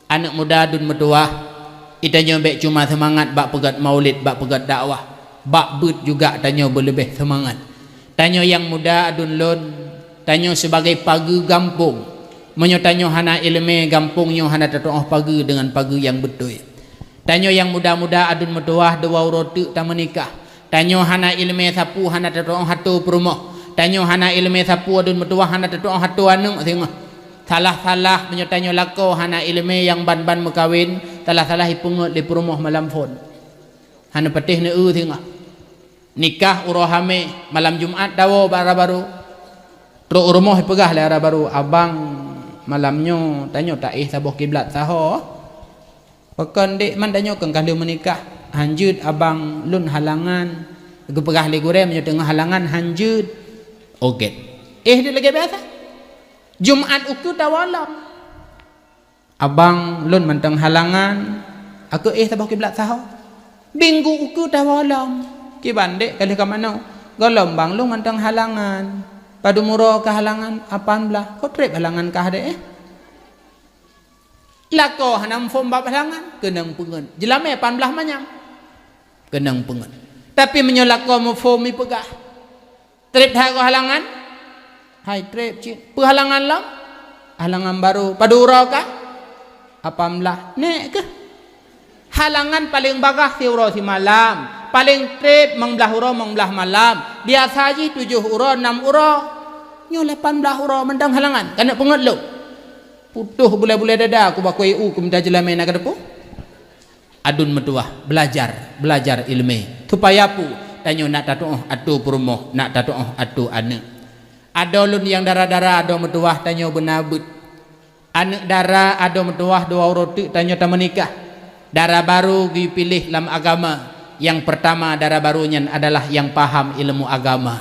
Aneuk muda aduen meutuwah, geutanyoe bèk cuma seumangat bak peugöt maulid, bak peugöt dakwah, bak beuet juga tanyoe beuleubeh seumangat. Tanyoe nyang muda aduen lôn, tanyoe sibagai pageue gampông. Meunyoe tanyoe hana ileumèe, gampông nyoe hana tatu'oh pageue deungon pageue nyang beutôi. Tanyoe nyang muda-muda aduen meutuwah, dua uroe teuk tameunikah. Tanyoe hana ileumèe sapeue, hana tatu'oh atô peurumoh. Tanyoe hana ileumèe sapeue aduen meutuwah, hana tatu'oh atô aneuk singoh. Salah-salah meunyoe tanyoe lakoe hana ileumèe nyang ban-ban meukawen, salah-salah ipeungeuet lé peurumoh malam phôn. Hana patéh neueu singoh. Nikah uroe hamé, malam Jumat tawoe bak dara barô. Trok u rumoh ipeugah lé dara barô, "Abang, malam nyoe tanyoe taéh saboh kiblat saho." "Pakon dek man tanyoe kon ka lheueh meunikah?" "Han jeuet abang, lôn halangan." Geupeugah lé gurèe meunyoe teungoh halangan han jeuet. Ogét. Éh deuek lagèe biasa. Jumat ukeue tawoe lom. "Abang, lôn mantong halangan." "Akeue éh saboh kiblat saho." "Minggu ukeue tawoe lom." "Kiban dek ka lheueh ka manoe?" "Gohlom bang, lôn mantong halangan." "Padum uroe kah halangan?" "Lapan blah." "Ho trép halangan kah dek éh?" Lakoe hana muphom bab halangan, keunong peungeut. Jeulamé lapan blaih manyam, keunong peungeut. Tapi meunyoe lakoe muphom, ipeugah, "Treb that keu halangan?" "Hai, treb cit." "Peue halangan lom?" "Halangan barô." "Padub uroe kah?" "Lapan blaih." "Nèk keuh." Halangan paleng bagaih siuroe simalam, paleng treb limong blaih uroe limong blaih malam, biasa jih tujoh uroe nam uroe. Nyoe lapan blaih uroe mantong halangan, ka neuk peungeut lom. Putôh bulèe-bulèe dada kubah kue u, kumita jeulamé na ka teupeu. Aduen meutuwah, beulajar, beulajar ileumèe. Supaya peue? Tanyoe nak tatu'oh atô peurumoh, nak tatu'oh atô aneuk. Adoe lôn nyang dara-dara, adoe meutuwah, tanyoe beuna beuet. Aneuk dara, adoe meutuwah, dua uroe teuk tanyoe tameunikah. Dara barô geupiléh lam agama, nyang peurtama dara barô nyan adalah nyang paham ilmu agama.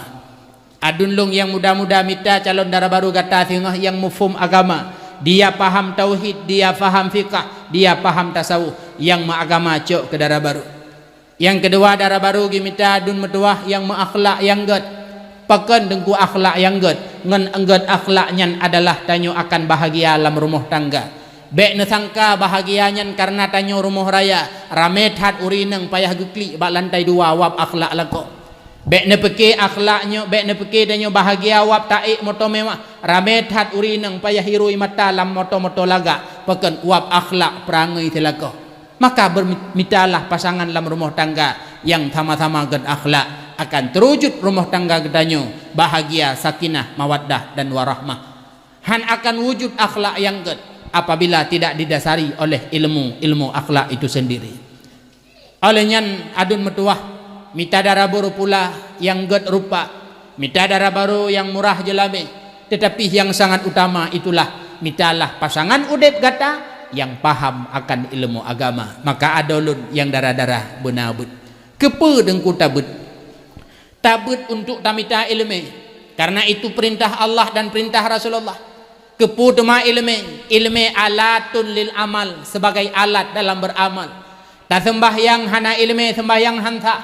Aduen lôn nyang muda-muda, mita calon dara barô gata singoh nyang muphom agama, dia paham tauhid, dia paham fiqah, dia paham tasawuf, nyang meuagama cok keu dara barô. Nyang keudua, dara barô geumita aduen meutuwah nyang meuakhlak nyang gèt. Pakon Teungku akhlak nyang gèt? Ngon gèt akhlak nyan adalah tanyoe akan bahagia lam rumoh tangga. Bèk neusangka bahagia nyan kareuna tanyoe rumoh raya, ramé that ureueng inong payah geuklik bak lantai dua wab akhlak lakoe. Bèk neupike akhlak nyoe, bèk neupike tanyoe bahagia wab taék moto mewah, ramé that ureueng inong payah hiroi mata lam moto-moto lagak, pakon wab akhlak peurangui silakoe. Maka beurmi-, mitalah pasangan lam rumoh tangga nyang sama-sama gèt akhlak, akan teurujut rumoh tangga geutanyoe bahagia, sakinah, mawaddah, dan warahmah. Hán akan wujud akhlak nyang gèt apabila tidak didasari oleh ilmu, ilmu akhlak itu sendiri. Oleh nyan, aduen meutuwah, mita dara barô pula nyang gèt rupa, mita dara barô nyang murah jeulamé, teutapi nyang sangat utama itulah mitalah pasangan udép gata nyang paham akan ilmu agama. Maka adoe lôn nyang dara-dara, beuna beuet. Keupeue Teungku tabeuet? Tabeuet untuk tamita ileumèe, kareuna itu peurintah Allah dan peurintah Rasulullah. Keupeue teuma ileumèe? Ileumèe alatun lil amal, sebagai alat dalam beramal. Taseumbahyang hana ileumèe, seumbahyang hán sah.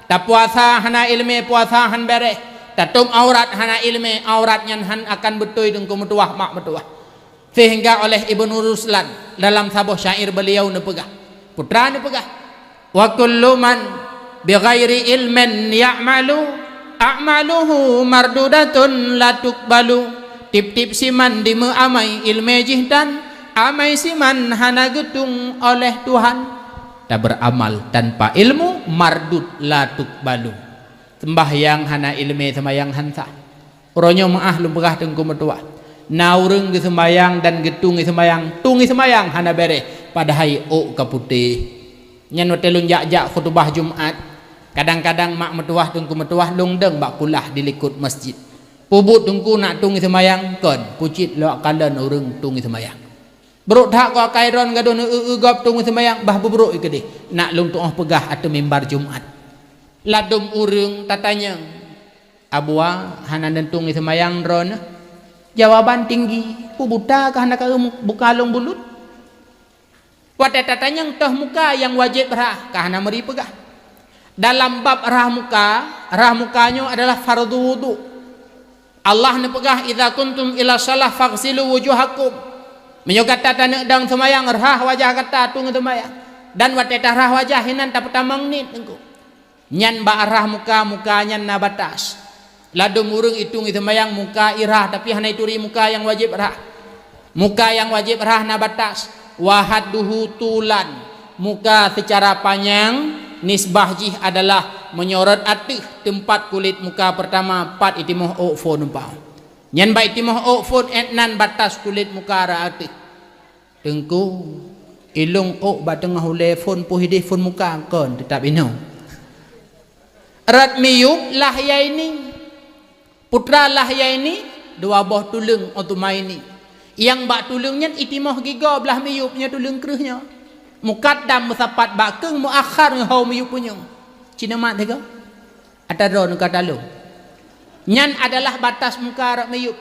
Tapuasa hana ileumèe, puasa hán bèrèh. Tatôb aurat hana ileumèe, aurat nyan hán akan beutôi Teungku meutuwah, mak meutuwah. Sehingga oleh Ibnu Ruslan dalam saboh syair beliau neupeugah, putra neupeugah, "Wa kullu man bighairi ilmin ya'malu, a'maluhu mardudatun la tuqbalu." Tiep-tiep siman dimeuamai ileumèe jih tan, amai siman hana geutueng oleh Tuhan. Taberamal tanpa ilmu, mardud la tuqbalu. Seumbahyang hana ileumèe, seumbahyang hán sah. Uroe nyoe meu'ah lôn peugah Teungku meutuwah, na ureueng geuseumbahyang dan geutueng seumayang, tueng seumayang hana bèrèh, padahai ôk ka putéh. Nyan watèe lôn jak-jak khutubah Jumat, kadang-kadang mak meutuwah, Teungku meutuwah lôn dong bak kulah di likot masjid. Peubuet Teungku nak tueng seumayang? Kon, pucit lôn kalon ureueng tueng seumayang. Brôk that keu akai droen gadôh neu-eu-eu gob tueng seumayang, bah beubrôk keudéh. Nak lôn tu'oh peugah ateueh mimbar Jumat. Ladôm ureueng tatanyong, "Abua, hana neutueng seumayang droeneuh?" Jawaban tinggi, "Peue buta kah hana ka buka lôn bulut?" Watèe tatanyong toh muka nyang wajéb rhah, ka hana meuri peugah. Dalam bab rhah muka, rhah muka nyoe adalah fardhu wudhu. Allah neupeugah, "Idza qumtum ila shalah faghsilu wujuhakum." Meunyoe gata taneuk dong seumayang, rhah wajah gata tueng seumayang. Dan watèe tarhah wajah, hinan tapeutamong niet Teungku. Nyan bak rhah muka, muka nyan na batas. Ladôm ureueng itueng seumayang muka irhah, tapi hana ituri muka nyang wajéb rhah. Muka nyang wajéb rhah na batas. Wa hadduhu tulan, muka seucara panyang, nisbah jih adalah meunyoe rot ateueh teumpat kulét muka peurtama, pat itimoh ôk phôn umpama. Nyan bak itimoh ôk phôn, 'et nan batas kulét muka rot ateueh. Teungku, ilôn ôk bak teungoh ulèe phôn, peuh idéh phôn muka kon, teutab inoe. Rot miyueb lah Yaini. Putra lah Yaini, dua boh tuleueng Utsmaini. Nyang bak tuleueng nyan itimoh gigoe blah miyueb nyoe, tuleueng kreueh nyoe. Mukaddam meusapat bak keung, muakhar ngon hôi miyueb punyueng. Ci neumat sigoe? Ata droeneuh ka talôn. Nyan adalah batas muka rot miyueb.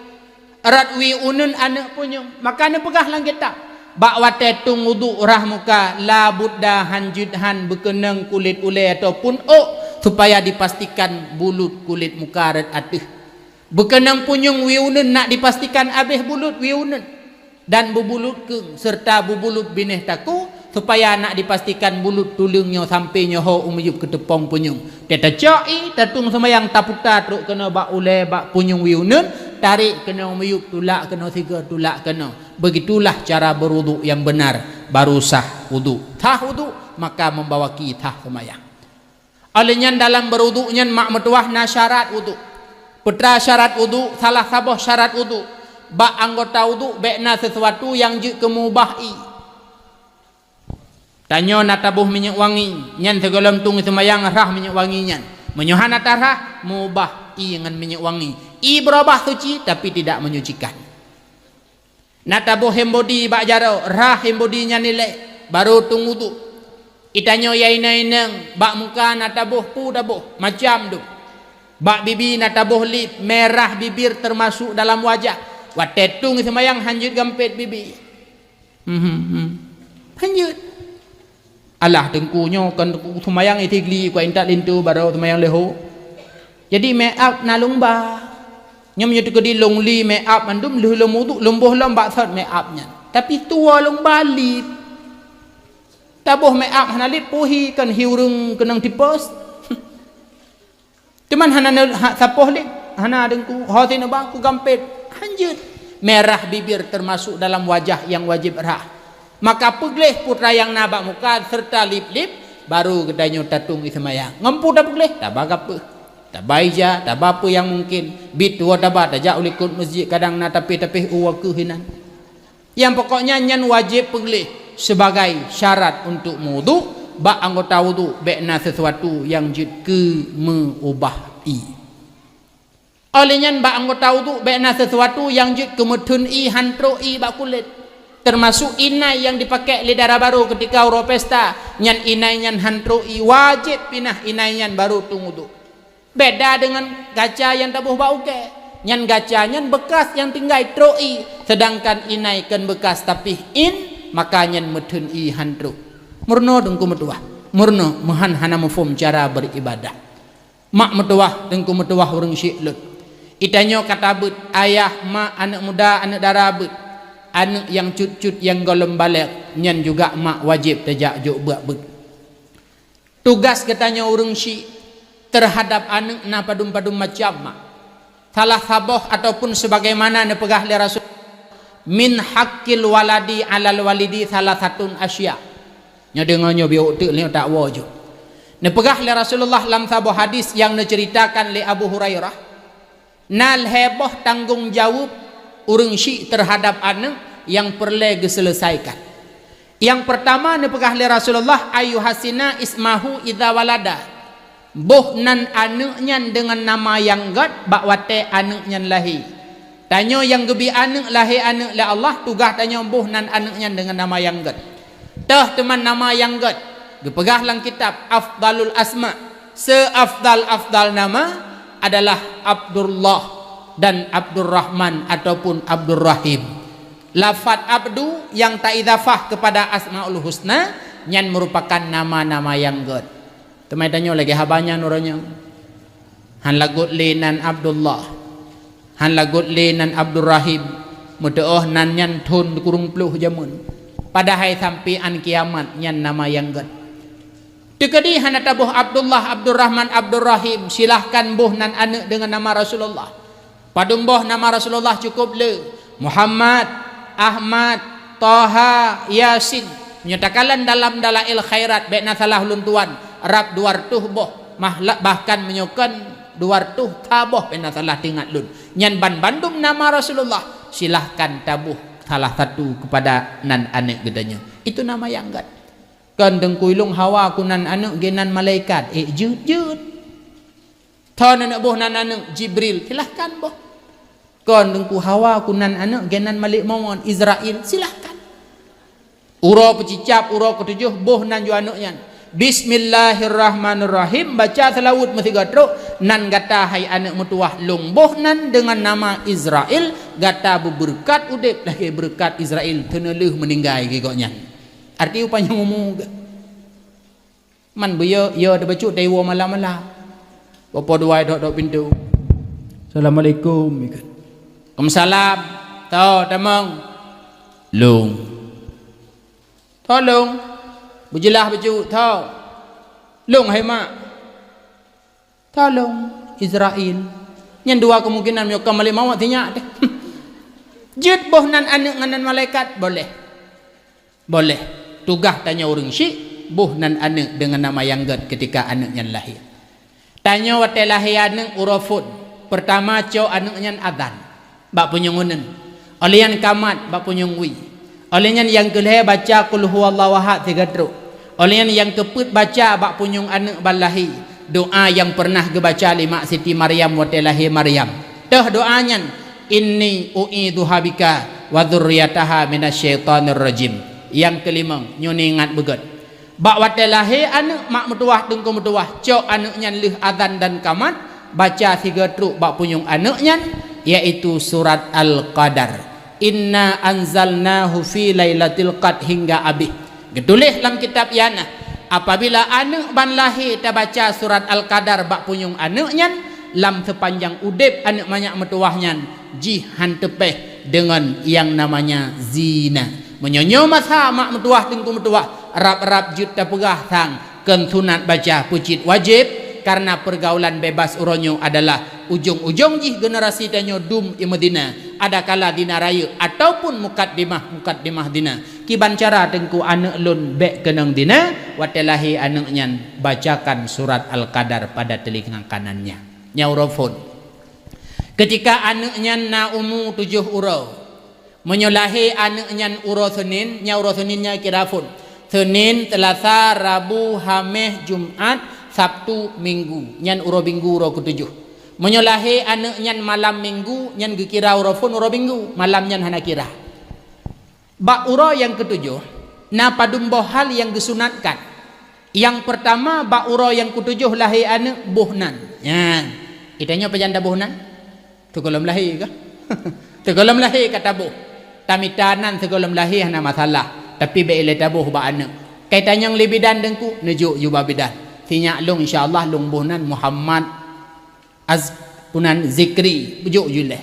Rot wie uneuen aneuk punyueng. Maka neupeugah lam kitab, bak watèe tueng wudhu rhah muka, la budda, han jeuet han beukeunong kulét ulèe ataupun ôk, supaya dipastikan bulut kulét muka rot ateueh. Beukeunong punyueng wie uneuen nak dipastikan abéh bulut wie uneuen. Dan bubulôt keueng, serta bubulôt binéh takue, supaya nak dipastikan bulôt tuleueng nyoe sampoe nyoe ho u miyueb keuteupông punyueng. Teuh tacok ie, tatueng seumayang, taputa trok keunoe bak ulée, bak punyueng wie uneuen, tarek keunoe u miyueb, tulak keunoe sigoe, tulak keunoe. Begitulah cara berwuduk yang benar, baru sah wuduk. Sah wuduk, maka membawa ki sah seumayang. Óh lheueh nyan, dalam berwuduk nyan mak meutuwah na syarat wuduk. Peue teuma syarat wuduk? Salah saboh syarat wuduk, bak anggota wuduk bék na sisuatu nyang jeuet keu meubah ie. Tanyoe na taboh minyeuk wangi, nyan sigohlom tueng seumayang rhah minyeuk wangi nyan. Meunyoe hana tarhah, meubah ie ngon minyeuk wangi. Ie beurubah suci, tapi tidak menyucikan. Na taboh hand body bak jaroe, rhah hand body nyan ilée, baru tueng wuduk. Ie tanyoe nyang inong-inong, bak muka na taboh, peue taboh, macam dum. Bak bibi na taboh lip, merah bibir termasuk dalam wajah. Watée tueng seumayang hanjeuet gampét bibi. Hmm, hmm, hmm. Hanjeuet. Alah, teungku nyoe kon teungku seumayang itigli, kok intat linto baroe seumayang leuho. Jadi make up na lôn ba. Nyoe meunyoe teukeudi lôn li make up mandum lheueh lôn wuduk, lôn boh lom bak sot make up nyan. Tapi tuwoe lôn ba lip. Taboh make up hana lip, peue hi kon hi ureuëng keunong tipes. Teuma hana ne-, ha, sapoh lé, hana deungku, ho sineuba ku gampét, hanjeuet. Merah bibir termasuk dalam wajah nyang wajéb rhah. Maka peugleh peue teuma nyang na bak muka serta lip-lip, baru geutanyoe tatueng ie seumayang. Ngon peue tapeugléh? Taba gapeue, taba ija, taba peue nyang mungken. Bit tuwoe taba tajak u likot meuseujid, kadang na tapéh-tapéh u woe keuh inan. Nyang pokoknya nyan wajéb peugleh sebagai syarat untuk meuwuduk, bak anggota wuduk bék na sisuatu nyang jeuet keu meubah ie. Óh lheueh nyan bak anggota wuduk bék na sisuatu nyang jeuet keu meutheun ie, han trok ie bak kulét. Teumasuk inai nyang dipakék lé dara barô keutika uroe pesta, nyan inai nyan han trok ie, wajéb pinah inai nyan baru tueng wuduk. Beda deungon gaca nyang taboh bak ugée. Nyan gaca nyan beukas nyang tinggai trok ie, seudangkan inai kon beukas tapih in, maka nyan meutheun ie han trok. Meurunoe teungku meutuwah, meurunoe meuhan hana muphom cara beuribadah. Mak meutuwah, teungku meutuwah, ureuëng syik lôn. Ie tanyoe ka tabeuet, ayah, mak, aneuëk muda, aneuëk dara beuet, aneuëk nyang cut-cut nyang gohlom balek, nyan juga mak wajéb tajak jok bak beuet. Tugas geutanyoe ureuëng syik teuhadab aneuëk na padum-padum macam, mak. Salah saboh ataupun sebagaimana neupeugah lé Rasul, "Min haqqil waladi 'alal walidi salasatun asya." Nyoe deungoe nyoe biôh teuk lé otak woe jeuet. Neupeugah lé Rasulullah lam saboh hadis nyang neuceuritakan lé Abu Hurairah, na lhée boh tanggong jaweueb ureuëng syik teuhadab aneuëk nyang peureulée geuseuleusaikan. Nyang peurtama neupeugah lé Rasulullah, "Ayyuhassina ismahu idza walada." Boh nan aneuëk nyan deungon nama nyang gét bak watée aneuëk nyan lahé. Tanyoe nyang geubi aneuëk, lahé aneuëk lé Allah, tugaih tanyoe boh nan aneuëk nyan deungon nama nyang gét. Toh teuma nama nyang gét, geupeugah lam kitab Afdalul Asma, seafdal-afdal nama adalah Abdullah dan Abdurrahman ataupun Abdurrahim. Lafat abdu nyang taidhafah keupada Asmaul Husna, nyan meurupakan nama-nama nyang gét. Teuma tanyoe lagée haba nyan uroe nyoe. Han lagot lé nan Abdullah. Han lagot lé nan Abdurrahim. Meuteuôh nan nyan thon kureueng ploh jameun. Padahai sampoe án kiamat nyan nama nyang gét. Teukeudi hana taboh Abdullah, Abdurrahman, Abdurrahim, silahkan boh nan aneuëk deungon nama Rasulullah. Padum boh nama Rasulullah cukup le, Muhammad, Ahmad, Toha, Yasin. Meunyoe takalon dalam Dalail Khairat, bék na salah ulôn tuan, rab dua reutôh boh, mahla-, bahkan meunyoe kon dua reutôh ka boh, bék na salah teuingat lôn. Nyan ban bandum nama Rasulullah, silahkan taboh salah satu keupada nan aneuëk geutanyoe. Itu nama nyang gét. Kon teungku ilong hawa ku nan aneuëk geunan malaikat, ék jeuet-jeuet. Thon aneuëk boh nan aneuëk Jibril, silahkan boh. Kon teungku hawa ku nan aneuëk geunan Malik Mawon, Izrail, silahkan. Uroe peucicab, uroe keutujôh boh nan ju aneuëk nyan. Bismillahirrahmanirrahim, baca seulaweuet meusigoe trok, nan gata hai aneuëk meutuwah lôn boh nan deungon nama Izrail, gata beubeureukat udeb lagée beureukat Izrail teuneuleuh meuninggai geuh gobnyan. Arti upanyang umu geuh. Man beuyo, yo teubacut dari woe malam-malam. Bapak dua dok-dok pintu. Assalamualaikum, ikut. Waalaikumsalam. Tau, tamong. Lông. Tho lông. Beujeulaih bacut, tho. Lông hai mak. Tho lông, Israel. Nyan dua kemungkinan, meunyoe ka Malik Maot sinyak teuh. Jeuet boh nan aneuëk ngon nan malaikat, boleh. Boleh. Tugaih tanyoe ureuëng syiek, boh nan aneuëk deungon nama nyang gét ketika aneuëk nyan lahé. Tanyoe watée lahé aneuëk uroe phon, peurtama cok aneuëk nyan azan bak punyueng uneuen, óh lheueh nyan kamat bak punyueng wie, óh lheueh nyan nyang keu lhée baca Qul Huwallahu Ahad sigoe trok, óh lheueh nyan nyang keu peuet baca bak punyueng aneuëk ban lahé doa nyang peureunah geubaca lé mak Siti Maryam watée lahé Maryam. Teuh doa nyan, "Inni u'idzuha bika wa dzurriyyataha minasy syaithanir rajim." Nyang keulimong, nyoe neuingat beugét. Bak watée lahé aneuëk, mak meutuwah, teungku meutuwah, cok aneuëk nyan lheueh azan dan kamat, baca sigoe trok bak punyueng aneuëk nyan, yaitu surat Al-Qadar. "Inna anzalnahu fi lailatil qadr," hingga abéh. Geutuléh lam kitab Ianah, apabila aneuëk ban lahé tabaca surat Al-Qadar bak punyueng aneuëk nyan, lam seupanjang udeb aneuëk manyak meutuwah nyan, jih han teupéh deungon nyang namanya zina. Meunyoe nyoe masa mak meutuwah, teungku meutuwah, rab-rab jeuet tapeugah sang keu sunat baca peucit wajéb, kareuna peurgaulan bebas uroe nyoe adalah ujong-ujong jih generasi tanyoe dum i Madinah, adakala zina rayeuk ataupun mukaddimah-mukaddimah zina. Kiban cara teungku aneuëk lôn bék keunong zina, watée lahé aneuëk nyan bacakan surat Al-Qadar pada telinga kanannya. Nyan uroe phon. Keutika aneuëk nyan na umu tujoh uroe, meunyoe lahé aneuëk nyan uroe Senin, nyan uroe Senin nyan kira phon. Senin, Seulasa, Rabu, Haméh, Jumat, Sabtu, Minggu. Nyan uroe Minggu uroe keutujoh. Meunyoe lahé aneuëk nyan malam Minggu, nyan geukira uroe phon uroe Minggu. Malam nyan hana kira. Bak uroe nyang keutujoh, na padum boh hal nyang geusunatkan. Nyang peurtama, bak uroe nyang keutujoh lahé aneuëk, boh nan. Nyan. Geutanyoe pajan taboh nan? Sigohlom lahé kah? Sigohlom lahé ka taboh. Tamita nan sigohlom lahé hana masalah, tapi bék ilée taboh bak aneuëk. Ka itanyong lé bidan teungku, neujok ju bak bidan. Sinyak lông, insya Allah lông boh nan Muhammad Az-, punan Zikri, beujok ju lé.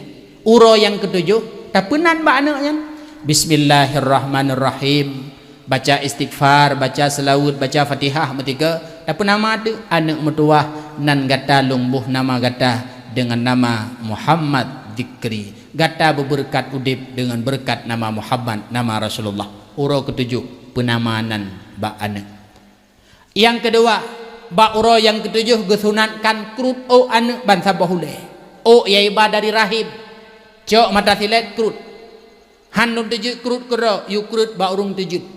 Uroe nyang keutujoh, tapeunan bak aneuëk nyan. Bismillahirrahmanirrahim. Baca istighfar, baca seulaweuet, baca Fatihah meutika, tapeunama teuk aneuëk meutuwah nan gata lông boh nama gata deungon nama Muhammad Zikri. Gata beubeureukat udeb deungon beureukat nama Muhammad, nama Rasulullah. Uroe keutujoh peunama nan bak aneuëk. Nyang keudua, bak uroe nyang keutujoh geusunatkan krut ôk aneuëk ban saboh ulée. Ôk nyang iba dari rahim. Cok mata silét krut. Han lôn teujeuet krut keudroe, yue krut bak ureuëng teujeuet.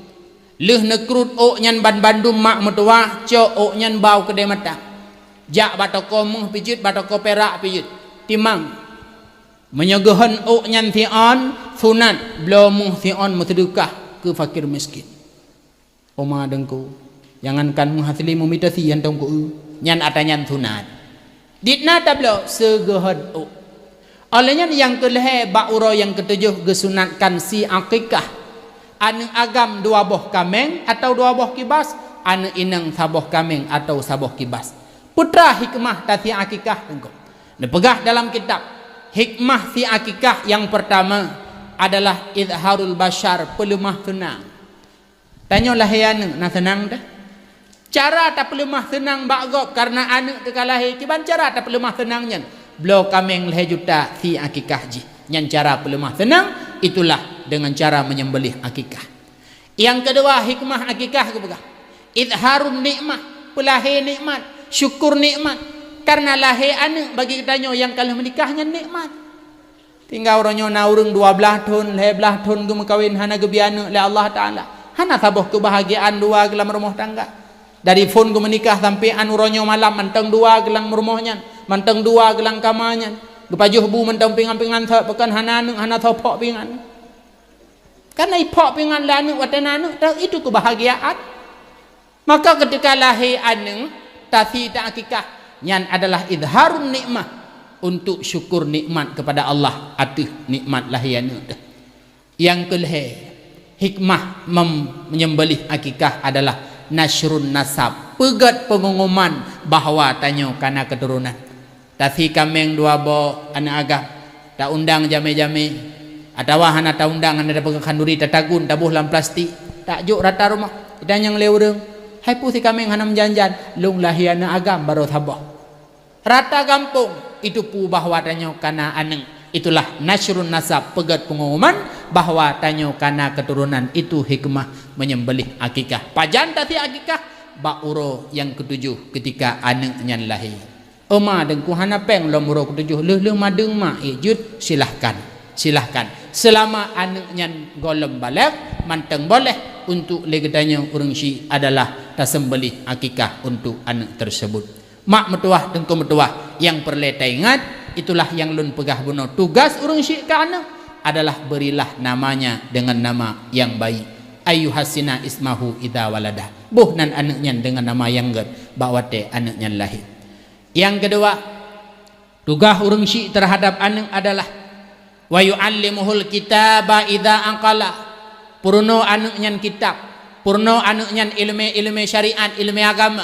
Lheueh neukrut ôk nyan ban bandum mak meutuwah, cok ôk nyan ba u keudée mata. Jak bak toko méuh pih jeuet, bak toko pirak pih jeuet. Timang. Meunyoe geuhon ôk nyan siôn, sunat, bloe méuh siôn meuseudeukah keu fakir miskin. Oma teungku, jangankan meuhasli meumiet sie hantom keu-eu, nyan atra nyan sunat. Dit na tabloe seugeuhon ôk. Óh lheueh nyan nyang keu lhée bak uroe nyang keutujoh geusunatkan sie akikah. Aneuëk agam dua boh kaméng atawa dua boh kibas, aneuëk inong saboh kaméng atawa saboh kibas. Peue teuma hikmah tasie akikah teungku? Neupeugah dalam kitab, hikmah sie akikah nyang peurtama adalah izharul basyar, peuleumah seunang. Tanyoe lahé aneuëk na seunang teuh. Cara tapeuleumah seunang bak gob kareuna aneuëk teuka lahé, kiban cara tapeuleumah seunang nyan? Bloe kaméng lhée juta sie akikah jih. Nyan cara peuleumah seunang, itulah dengan cara menyembelih akikah. Nyang keudua, hikmah akikah geupeugah, izharun nikmah, peulahé nikmat, syukur nikmat. Kareuna lahé aneuëk bagi geutanyoe nyang ka lheueh meunikah nyan nikmat. Tinggai uroe nyoe na ureuëng dua blaih thon, lhée blaih thon geumeukawen hana geubri aneuëk lé Allah Taala. Hana saboh keubahagiaan dua geuh lam rumoh tangga. Dari phon geumeunikah sampoe 'an uroe nyoe malam mantong dua geuh lam rumoh nyan, mantong dua geuh lam kama nyan. Geupajoh bu mantong pingan-pingan sot, pakon hana aneuëk, hana soe pok pingan. Kareuna ipok pingan lé aneuëk watée na aneuëk, teuh itu keubahagiaan. Maka keutika lahé aneuëk, tasie taakikah, nyan adalah izharun nikmah, untuk syukur nikmat kepada Allah ateueh nikmat lahé aneuëk teuh. Nyang keu lhée, hikmah mem-, menyembelih akikah adalah nasyrun nasab, peugét peungumuman bahwa tanyoe kana keuturonan. Tasie kaméng dua boh aneuëk agam, taundang jamé-jamé, Atawa hana taundang, hana tapeugah khanduri, tatagun, taboh lam plastik, tajok rata rumoh. Ditanyong lé ureuëng, "Hai peue si kaméng hana meujan-jan?" "Lôn lahé aneuëk agam barô saboh." Rata gampông itu peue bahwa tanyoe kana aneuëk. Itulah nasyrun nasab, peugét peungumuman bahwa tanyoe kana keuturonan. Itu hikmah menyembelih akikah. Pajan tasi akikah? Bak uroe nyang keutujoh, keutika aneuëk nyan lahé. Oma, Teungku, hana péng lom uroe keutujoh, lheueh-lheueh madeueng mak, ék jeuet, silahkan, silahkan. Seulama aneuëk nyan gohlom balek, mantong boleh. Untuk lé geutanyoe ureuëng syiek adalah tasembelih akikah untuk aneuëk tersebut. Mak meutuwah, Teungku meutuwah, nyang peureulée taingat, itulah nyang lôn peugah bunoe, tugas ureuëng syiek keu aneuëk adalah berilah namanya dengan nama yang baik. Ayyuhassina ismahu idza walada. Boh nan aneuëk nyan deungon nama nyang gét bak watée aneuëk nyan lahé. Nyang keudua, tugaih ureuëng syiek teuhadab aneuëk adalah, "Wa yu'allimuhul kitaba idza aqala." Peurunoe aneuëk nyan kitab, peurunoe aneuëk nyan iéleumé-iéleumé syariat, iéleumé agama,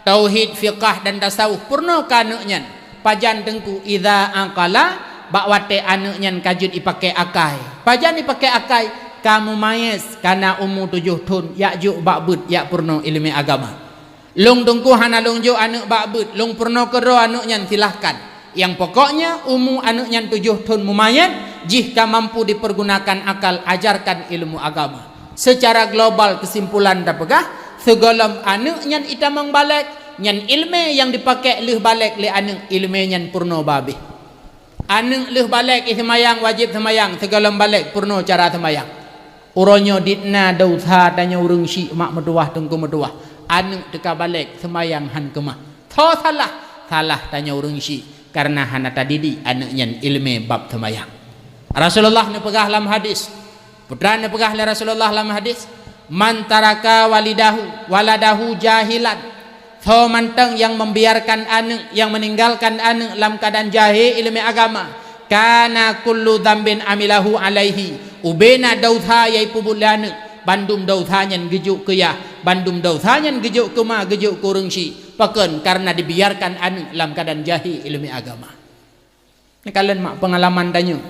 tauhid, fiqah, dan tasawuf, peurunoe keu aneuëk nyan. Pajan Teungku? Idza aqala, bak watée aneuëk nyan ka jeuet jipakée akai. Pajan jipakée akai? Ka mumayez, kana umu tujoh thon, jak jok bak beuet, jak peurunoe iéleumé agama. Lôn Teungku hana lôn jok aneuëk bak beuet, lôn peurunoe keudroe aneuëk nyan, silahkan. Nyang pokoknya umu aneuëk nyan tujoh thon mumayez, jih ka mampu dipergunakan akal, ajarkan ilmu agama. Secara global keusimpulan tapeugah, sigohlom aneuëk nyan jitamong balek, nyan iéleumé nyang jipakée lheueh balek lé aneuëk, iéleumé nyan peurunoe babeh. Aneuëk lheueh balek jiseumayang, wajéb seumayang, sigohlom balek peurunoe cara seumayang. Uroe nyoe dit na desya tanyoe ureuëng syiek, mak meutuwah, Teungku meutuwah, aneuëk teuka balek seumayang hán keumah. Tho salah? Salah tanyoe ureuëng syiek, kareuna hana tadidik aneuëk nyan iéleumé bab seumayang. Rasulullah neupeugah lam hadis, Putra neupeugah lé Rasulullah lam hadis, "Man taraka walidahu, waladahu jahilan." Soe mantong nyang membiarkan aneuëk, nyang meninggalkan aneuëk lam keuadaan jahé iéleumé agama, "kana kullu dzambin amilahu alaihi." Ubena desya nyang jipeubuet lé aneuëk, bandum desya nyan geujok keu yah, bandum desya nyan geujok keu ma, geujok keu ureuëng syiek. Pakon? Kareuna dibiarkan aneuëk lam keuadaan jahé iéleumé agama. Neukalon mak peungalaman tanyoe.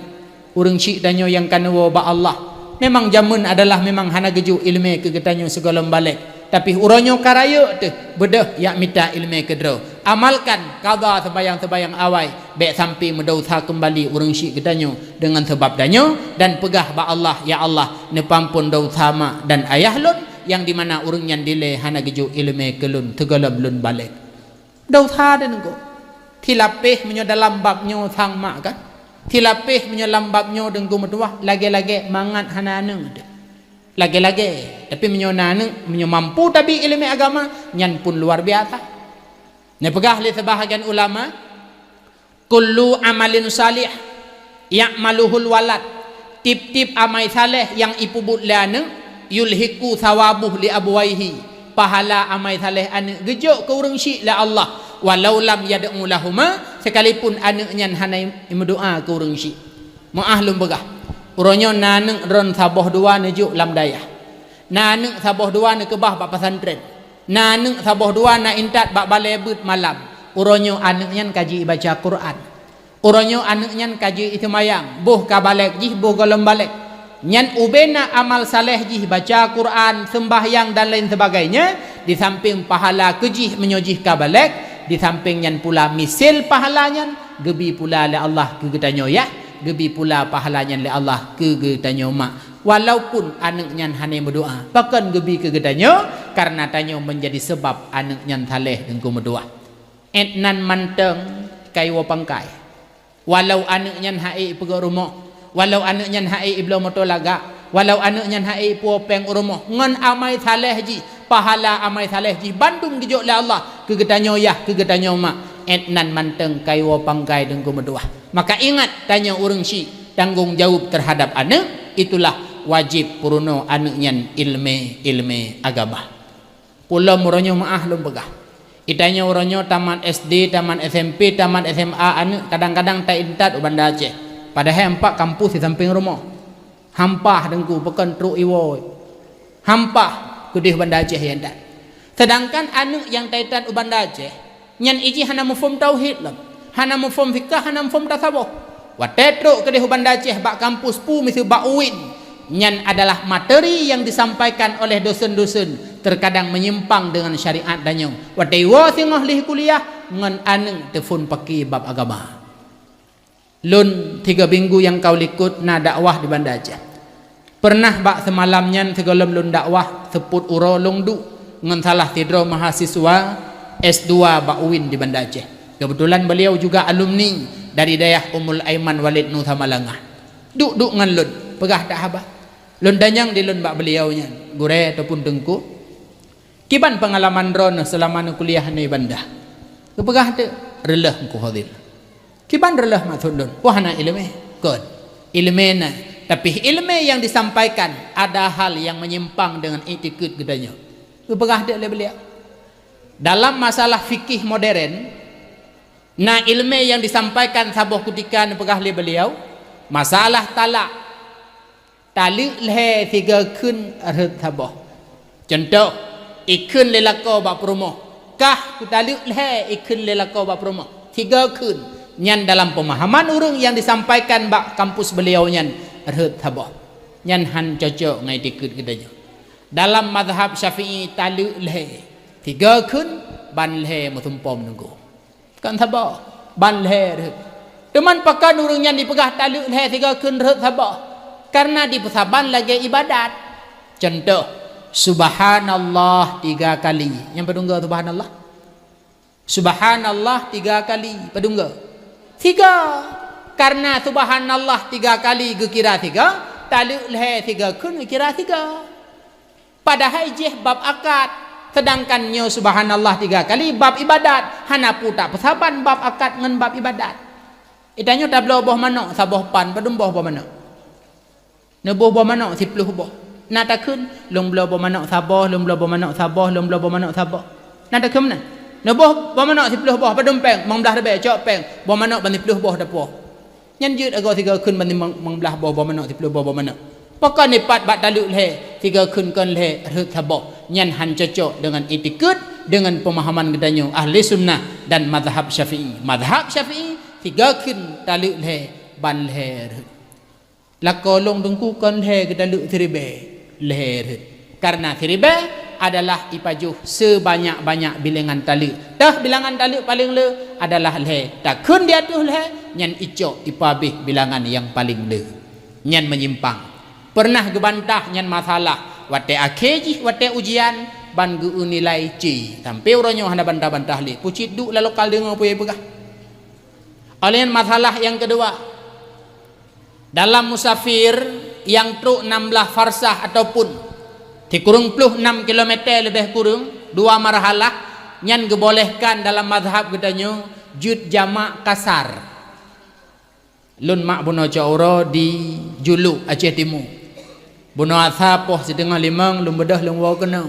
Ureuëng syiek tanyoe nyang ka neuwoe bak Allah. Memang jameun adalah memang hana geujok iéleumé keu geutanyoe sigohlom balek. Tapi uroe nyoe ka rayeuk teuh, beudôh jak mita iéleumé keudroe. Amalkan qadha seumayang-seumayang awai, bék sampoe meudesya keumbali ureuëng syiek geutanyoe deungon sabab tanyoe, dan peugah bak Allah, "Ya Allah, neupeuampon desya mak dan ayah lôn, nyang dimana ureuëng nyan dilée hana geujok iéleumé keu lôn sigohlom lôn balek." Desya deuh Teungku. Silapeh meunyoe dalam bab nyoe sang mak kan. Silapeh meunyoe lam bab nyoe Teungku meutuwah, lagée-lagée mangat hana aneuëk teuh. Lagée-lagée, tapi meunyoe na aneuëk, meunyoe mampu tabi iéleumé agama, nyan pun luar biasa. Neupeugah lé seubahagian ulama, "Kullu amalin salih ya'maluhul walad." Tieb-tieb amai saleh nyang jipeubuet lé aneuëk, "yulhiqu tsawabuhu li abuwaihi." Pahala amai saleh aneuëk geujok keu ureuëng syiek lé Allah, "walau lam yad'u lahuma," sekalipun aneuëk nyan hana meudoá keu ureuëng syiek. Meuáh lôn peugah, uroe nyoe na aneuëk droen saboh dua neujok lam dayah. Na aneuëk saboh dua neukeubah bak pesantren. Na aneuëk saboh dua na intat bak balée beuet malam. Uroe nyoe aneuëk nyan ka jibaca Quran. Uroe nyoe aneuëk nyan ka jeuet seumayang, boh ka balek jih, boh gohlom balek. Nyan ubena amal saleh jih, baca Quran, seumbahyang dan lain sebagainya, disampéng pahala keu jih meunyoe jih ka balek, disampéng nyan pula misil pahala nyan geubi pula lé Allah keu geutanyoe, yah, geubi pula pahala nyan lé Allah keu geutanyoe mak. Walaupun aneuëk nyan hana meudoá, pakon geubi keu geutanyoe, kareuna tanyoe meunjadi seubab aneuëk nyan saleh Teungku meudoá. Ék nan mantong kayue pangkai. Walau aneuëk nyan ha'é ipeugét rumoh, walau aneuëk nyan ha'é ibloe moto lagak, walau aneuëk nyan ha'é ipuwoe péng u rumoh, ngon amai saleh jih, pahala amai saleh jih bandum geujok lé Allah keu geutanyoe yah, keu geutanyoe mak. Ék nan mantong kayue pangkai Teungku meutuwah. Maka ingat, tanyoe ureuëng syiek, tanggong jaweueb teuhadab aneuëk, itulah wajéb peurunoe aneuëk nyan iéleumé-iéleumé agama. Peulom uroe nyoe meuáh lôn peugah. Geutanyoe uroe nyoe tamat S D, tamat S M P, tamat S M A aneuëk kadang-kadang taintat u Banda Aceh. Padahai ampak kampus di sampéng rumoh. Hampah Teungku, pakon trok iwoe. Hampah keudeh Banda Aceh intat. Seudangkan aneuëk nyang taintat u Banda Aceh, nyan ijih hana muphom tauhid lom, hana muphom fikah, hana muphom tasawuf. Watée trok keudeh u Banda Aceh bak kampus peue miseue bak UIN, nyan adalah materi nyang disampaikan oleh dosen-dosen terkadang menyimpang dengan syariat tanyoe. Watée iwoe singoh lheueh kuliah ngon aneuëk teupon paké bab agama. Lôn tiga minggu nyang ka likot na dakwah di Banda Aceh. Peureunah bak seumalam nyan sigohlom lôn dakwah seupôt uroe lôn duek ngon salah sidroe mahasiswa S dua bak UIN di Banda Aceh. Keubeutulan beuliau juga alumni dari dayah Ummul Aiman Walid Nusa Malangah. Duek-duek ngon lôn, peugah that haba. Lôn tanyong di lôn bak beuliau nyan, "Gurée ataupun Teungku, kiban peungalaman droeneuh seulama neukuliah nyoe i Banda?" Geupeugah teuk, "Reuloh Teungku Fadil." "Kiban reuloh maksud lôn?" "Wah, hana iéleumé." "Kon, iéleumé na, tapi iéleumé nyang disampaikan ada hal nyang menyimpang dengan iktikeuet geutanyoe." Geupeugah teuk lé beuliau, dalam masalah fikih modern, na iéleumé nyang disampaikan saboh kutika neupeugah lé beuliau, masalah talak. Taleuek lhée sigoe kheun rhot saboh. Cuntoh, ikheun lé lakoe bak peurumoh, "Kah kutaleuek lhée," ikheun lé lakoe bak peurumoh. Sigoe kheun. Nyan dalam peumahaman ureuëng nyang disampaikan bak kampus beuliau nyan rhot saboh. Nyan hán cocok ngon iktikeuet geutanyoe. Dalam mazhab Syafi'i taleuek lhée. Sigoe kheun, ban lhée meusumpom neugo. Kon saboh, ban lhée rhot. Teuma pakon ureuëng nyan jipeugah taleuek lhée sigoe kheun rhot saboh? Kareuna jipeusaban lagée iébadat. Cuntoh, "Subhanallah tiga kali." Nyan padum go subhanallah? Subhanallah tiga kali, padum go? Sigoe. Kareuna subhanallah tiga kali geukira sigoe, taleuek lhée sigoe kheun geukira sigoe. Padahai jih bab akad, seudangkan nyoe subhanallah tiga kali bab iébadat, hana peue tapeusaban bab akad ngon bab iébadat. Geutanyoe tabloe boh manok saboh pan, padum boh boh manok? Neuboh boh manok siplôh boh. Na takheun, "Lôn bloe boh manok saboh, lôn bloe boh manok saboh, lôn bloe boh manok saboh." Na takheun meunan? Neuboh boh manok siplôh boh, padum péng, limong blaih ribée, cok péng, boh manok ban siplôh boh tapuwoe. Nyan jeuet agoe sigoe kheun ban limong, limong blaih boh, boh manok, siplôh boh, boh manok. Pakon ipat bak taleuek lhée, sigoe kheun kon lhée, rhot saboh. Nyan hán cocok deungon iktikeuet, deungon peumahaman geutanyoe ahli sunnah dan mazhab Syafi'i. Mazhab Syafi'i, sigoe kheun taleuek lhée, ban lhée rhot. Lakoe lôn Teungku kon lhée geutaleuek siribée, lhée rhot. Kareuna siribée adalah ipajoh sebanyak-banyak bilangan taleuek. Teuh bilangan taleuek paleng le adalah lhée. Takheun di ateueh lhée, nyan icok ipabeh bilangan nyang paleng le. Nyan meunyimpang. Peureunah geubantah nyan masalah. Watée akhé jih, watée ujian, ban geu-eu nilai C. Sampoe uroe nyoe hana bantah-bantah lé. Pucit duek lam lokal deungoe peue nyang peugah. Oleh nyan masalah nyang keudua, dalam musafir nyang trok nam blaih farsah ataupun sikureueng ploh nam kilometer leubeh kureueng, dua marhalah, nyan geubolehkan dalam mazhab geutanyoe jeuet jamak kasar. Lôn mak bunoe cot uroe di Juluk, Aceh Timu. Bunoe asa poh siteungoh limong lôn beudôh lôn woe keunoe.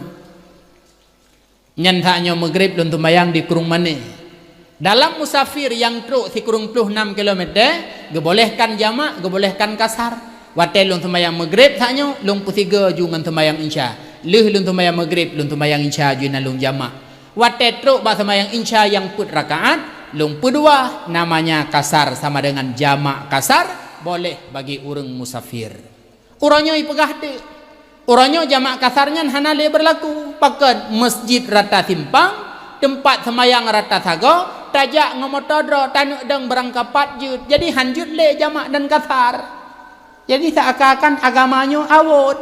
Nyan that nyoe Maghrib lôn seumayang di Krueng Mané. Dalam musafir nyang trok sikureueng ploh nam kilometer, geubolehkan jamak, geubolehkan kasar. Watée lôn seumayang Maghrib that nyoe, lôn peusigoe ju ngon seumayang Isya. Lheueh lôn seumayang Maghrib, lôn seumayang Isya ju na lôn jamak. Watée trok bak seumayang Isya nyang peuet rakaat, lôn peudua, namanya kasar sama dengan jamak kasar, boleh bagi ureuëng musafir. Uroe nyoe ipeugah teuk. Uroe nyoe jamak kasar nyan hana lé beurlaku. Pakon? Masjid rata simpang, teumpat seumayang rata sagoe, tajak ngon moto droe, taneuk dong beurangkapat jeuet. Jadi hán jeuet lé jamak dan kasar. Jadi seuakan-akan agama nyoe awot.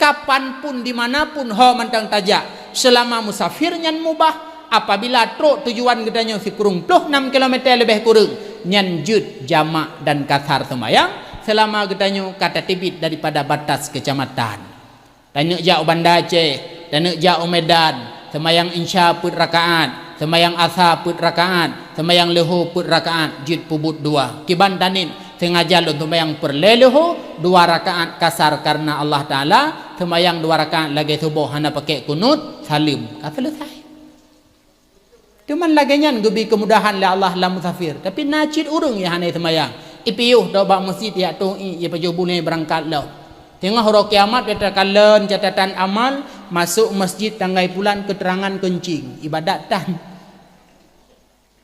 Kapan pun, di mana pun ho mantong tajak, seulama musafir nyan mubah. Apabila trok tujuan geutanyoe sikureueng ploh nam kilometer leubeh kureueng, nyan jeuet jamak dan kasar seumayang, seulama geutanyoe ka tateubiet daripada batas keucamatan. Taneuk jak u Banda Aceh, taneuk jak u Medan, seumayang Isya peuet rakaat, seumayang Asa peuet rakaat, seumayang Leuhô peuet rakaat, jeuet peubuet dua. Kiban tanin, seungaja lôn seumayang peureulée Leuhô, dua rakaat kasar kareuna Allah Taala, seumayang dua rakaat lagée suboh hana paké kunut, saleuem, ka seuleusai. Teuma lagée nyan geubri keumudahan lé Allah lam musafir. Tapi na cit ureuëng nyang hana seumayang. Ipiôh tôh bak meuseujid, ijak tôh ié, ié pajoh bunoe beurangkat lom. Teungoh uroe kiamat, takalon catatan amal, masôk meuseujid tanggai pulan keuteurangan keuncing, iébadat tan.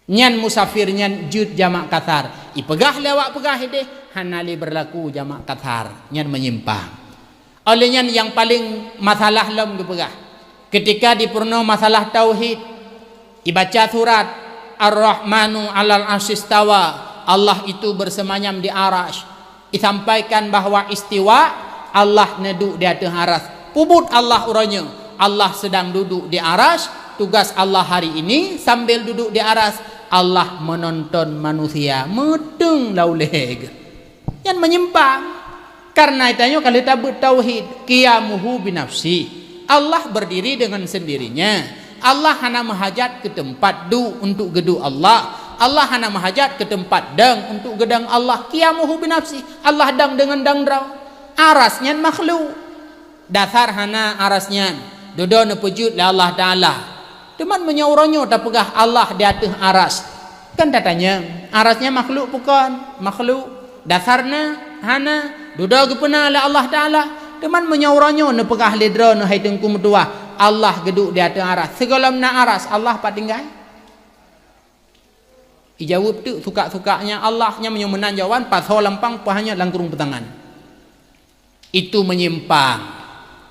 Nyan musafir nyan jeuet jamak kasar. Ipeugah lé awak peugah idéh, hana lé beurlaku jamak kasar, nyan meunyimpang. Óh lheueh nyan nyang paleng masalah lom geupeugah, keutika jipeurunoe masalah tauhid, ibaca surat Ar-Rahmanu 'alal 'arsy istawa, Allah itu bersemayam di Arasy. Isampaikan bahwa istiwa, Allah neuduek di ateueh Arasy. Peubuet Allah uroe nyoe, Allah sedang duduk di Arasy. Tugas Allah hari ini sambil duduk di Arasy, Allah menonton manusia, meuteung lam ulée geuh. Nyan meunyimpang. Karena tanyoe ka lheueh tabeuet tauhid, qiyamuhu binafsi. Allah berdiri dengan sendirinya. Allah hana meuhajat keu teumpat duek untuk geuduek Allah. Allah hana meuhajat keu teumpat dong untuk geudong Allah. Qiyamuhu binafsi. Allah dong deungon dong droe. Arasy nyan makhluk. Dasar hana Arasy nyan. Dudoe neupeujeuet lé Allah Taala. Teuma meunyoe uroe nyoe tapeugah Allah di ateueh Arasy, kan tatanyong, Arasy nyan makhluk bukon? Makhluk. Dasar na? Hana. Dudoe geupeuna lé Allah Taala. Teuma meunyoe uroe nyoe neupeugah lé droeneuh hai Teungku meutuwah, Allah geuduek di ateueh Arasy, sigohlom na Arasy, Allah pat tinggai? Ijaweueb teuk suka-sukanya Allah, nyan meunyoe meunan jawaban, pasoe lampang, peuhanyot lam krueng peutangan. Itu meunyimpang.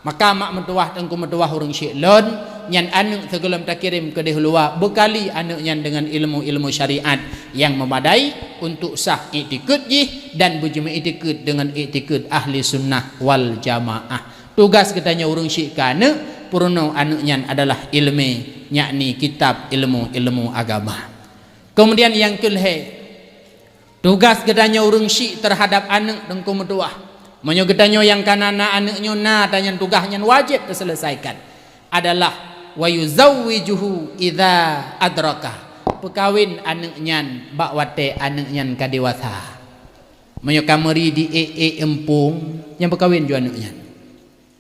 Maka mak meutuwah, Teungku meutuwah, ureuëng syik lôn, nyan aneuëk sigohlom takirém keudeh luwa, beukali aneuëk nyan deungon ilmu-ilmu syariat nyang memadai untuk sah iktikeuet jih dan beujimeuiktikeuet deungon iktikeuet ahli sunnah wal jamaah. Tugas geutanyoe ureuëng syik keu aneuëk, peurunoe aneuëk nyan adalah iéleumé, yakni kitab ilmu-ilmu agama. Keumudian nyang keu lhée, tugas geutanyoe ureuëng syik teuhadab aneuëk, Teungku meutuwah. Meunyoe geutanyoe nyang ka na, na aneuëk nyoe na, tanyan tugaih nyan wajéb teuseuleusaikakan adalah wa yuzawwijuhu idza adraka, peukawen aneuëk nyan bak watée aneuëk nyan ka dewasa. Meunyoe ka meuri di ék-ék eumpung, nyan peukawen ju aneuëk nyan.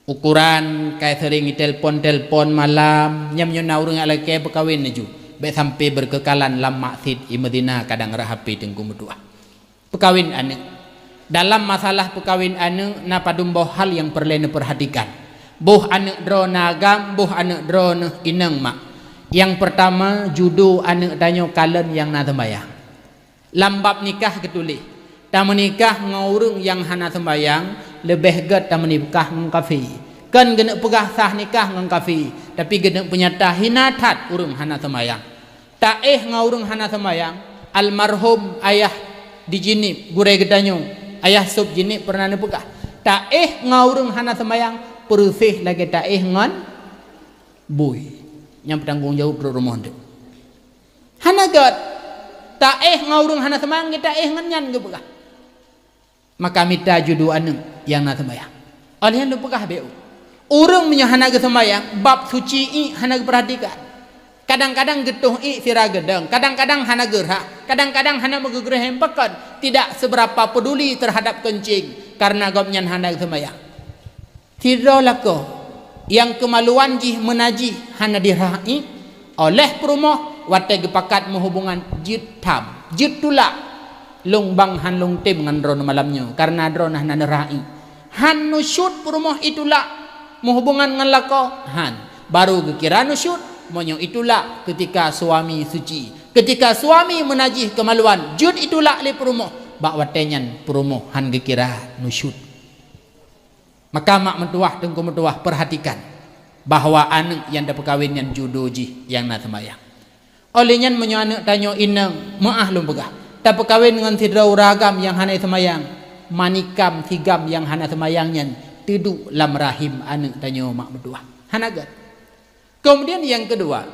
Ukoran ka seuring itelpon-telpon malam, nyan meunyoe na ureuëng nyang lakée peukawen laju, bék sampai beukeukalan lam maksiet, imeuzina, kadang rhah H P, Teungku meutuwah. Peukawen aneuëk. Dalam masalah peukawen aneuëk na padum boh hal nyang peureulée neupeurhatikan. Boh aneuëk droe na agam, boh aneuëk droeneuh inong mak. Nyang peurtama, judo aneuëk tanyoe kalon nyang na seumayang. Lam bab nikah geutuléh, tameunikah ngon ureuëng nyang hana seumayang leubeh gét tameunikah ngon kafé. Kon geuneuk peugah sah nikah ngon kafé, tapi geuneuk peunyata hina that ureuëng hana seumayang. Taéh ngon ureuëng hana seumayang, almarhum ayah di Jeunieb, gurée geutanyoe, ayah sôb Jeunieb peureunah neupeugah, taéh ngon ureuëng hana seumayang peureuséh lagée taéh ngon bui. Nyang peutanggong jaweueb droe rumoh nteuk. Hana gét. Taéh ngon ureuëng hana seumayang, geuh taéh ngon nyan geupeugah. Maka mita judo aneuëk nyang na seumayang. Óh lheueh nyan lôn peugah bék, ureuëng meunyoe hana geuseumayang, bab suci iék hana geupeurhatikan. Kadang-kadang geutoh iék sira geudong, kadang-kadang hana geurhah, kadang-kadang hana meugeugreuhem, pakon tidak seberapa peduli terhadap keuncing karena gobnyan hana geuseumayang. Sidroe lakoe nyang keumaluan jih meunajih hana dirhah iék oleh peurumoh watée geupakat meuhubungan, jeuet tham, jeuet tulak. Lôn bang han lôn tem ngon droeneuh malam nyoe, kareuna droeneuh hana neurhah iék. Han nusyut peurumoh itulak meuhubungan ngon lakoe, han. Barô geukira nusyut meunyoe itulak keutika suami suci. Keutika suami meunajih keumaluan, jeuet itulak lé peurumoh, bak watée nyan peurumoh han geukira nusyut. Maka mak meutuwah, teungku meutuwah, peurhatikan bahwa aneuëk nyang tapeukawen nyan judo jih nyang na seumayang. Óh lheueh nyan, meunyoe aneuëk tanyoe inong, meuáh lôn peugah, tapeukawen ngon sidroe ureuëng agam nyang hana seumayang, manikam sigam nyang hana seumayang nyan teuduek lam rahim aneuëk tanyoe, mak meutuwah. Hana gét. Keumudian nyang keudua,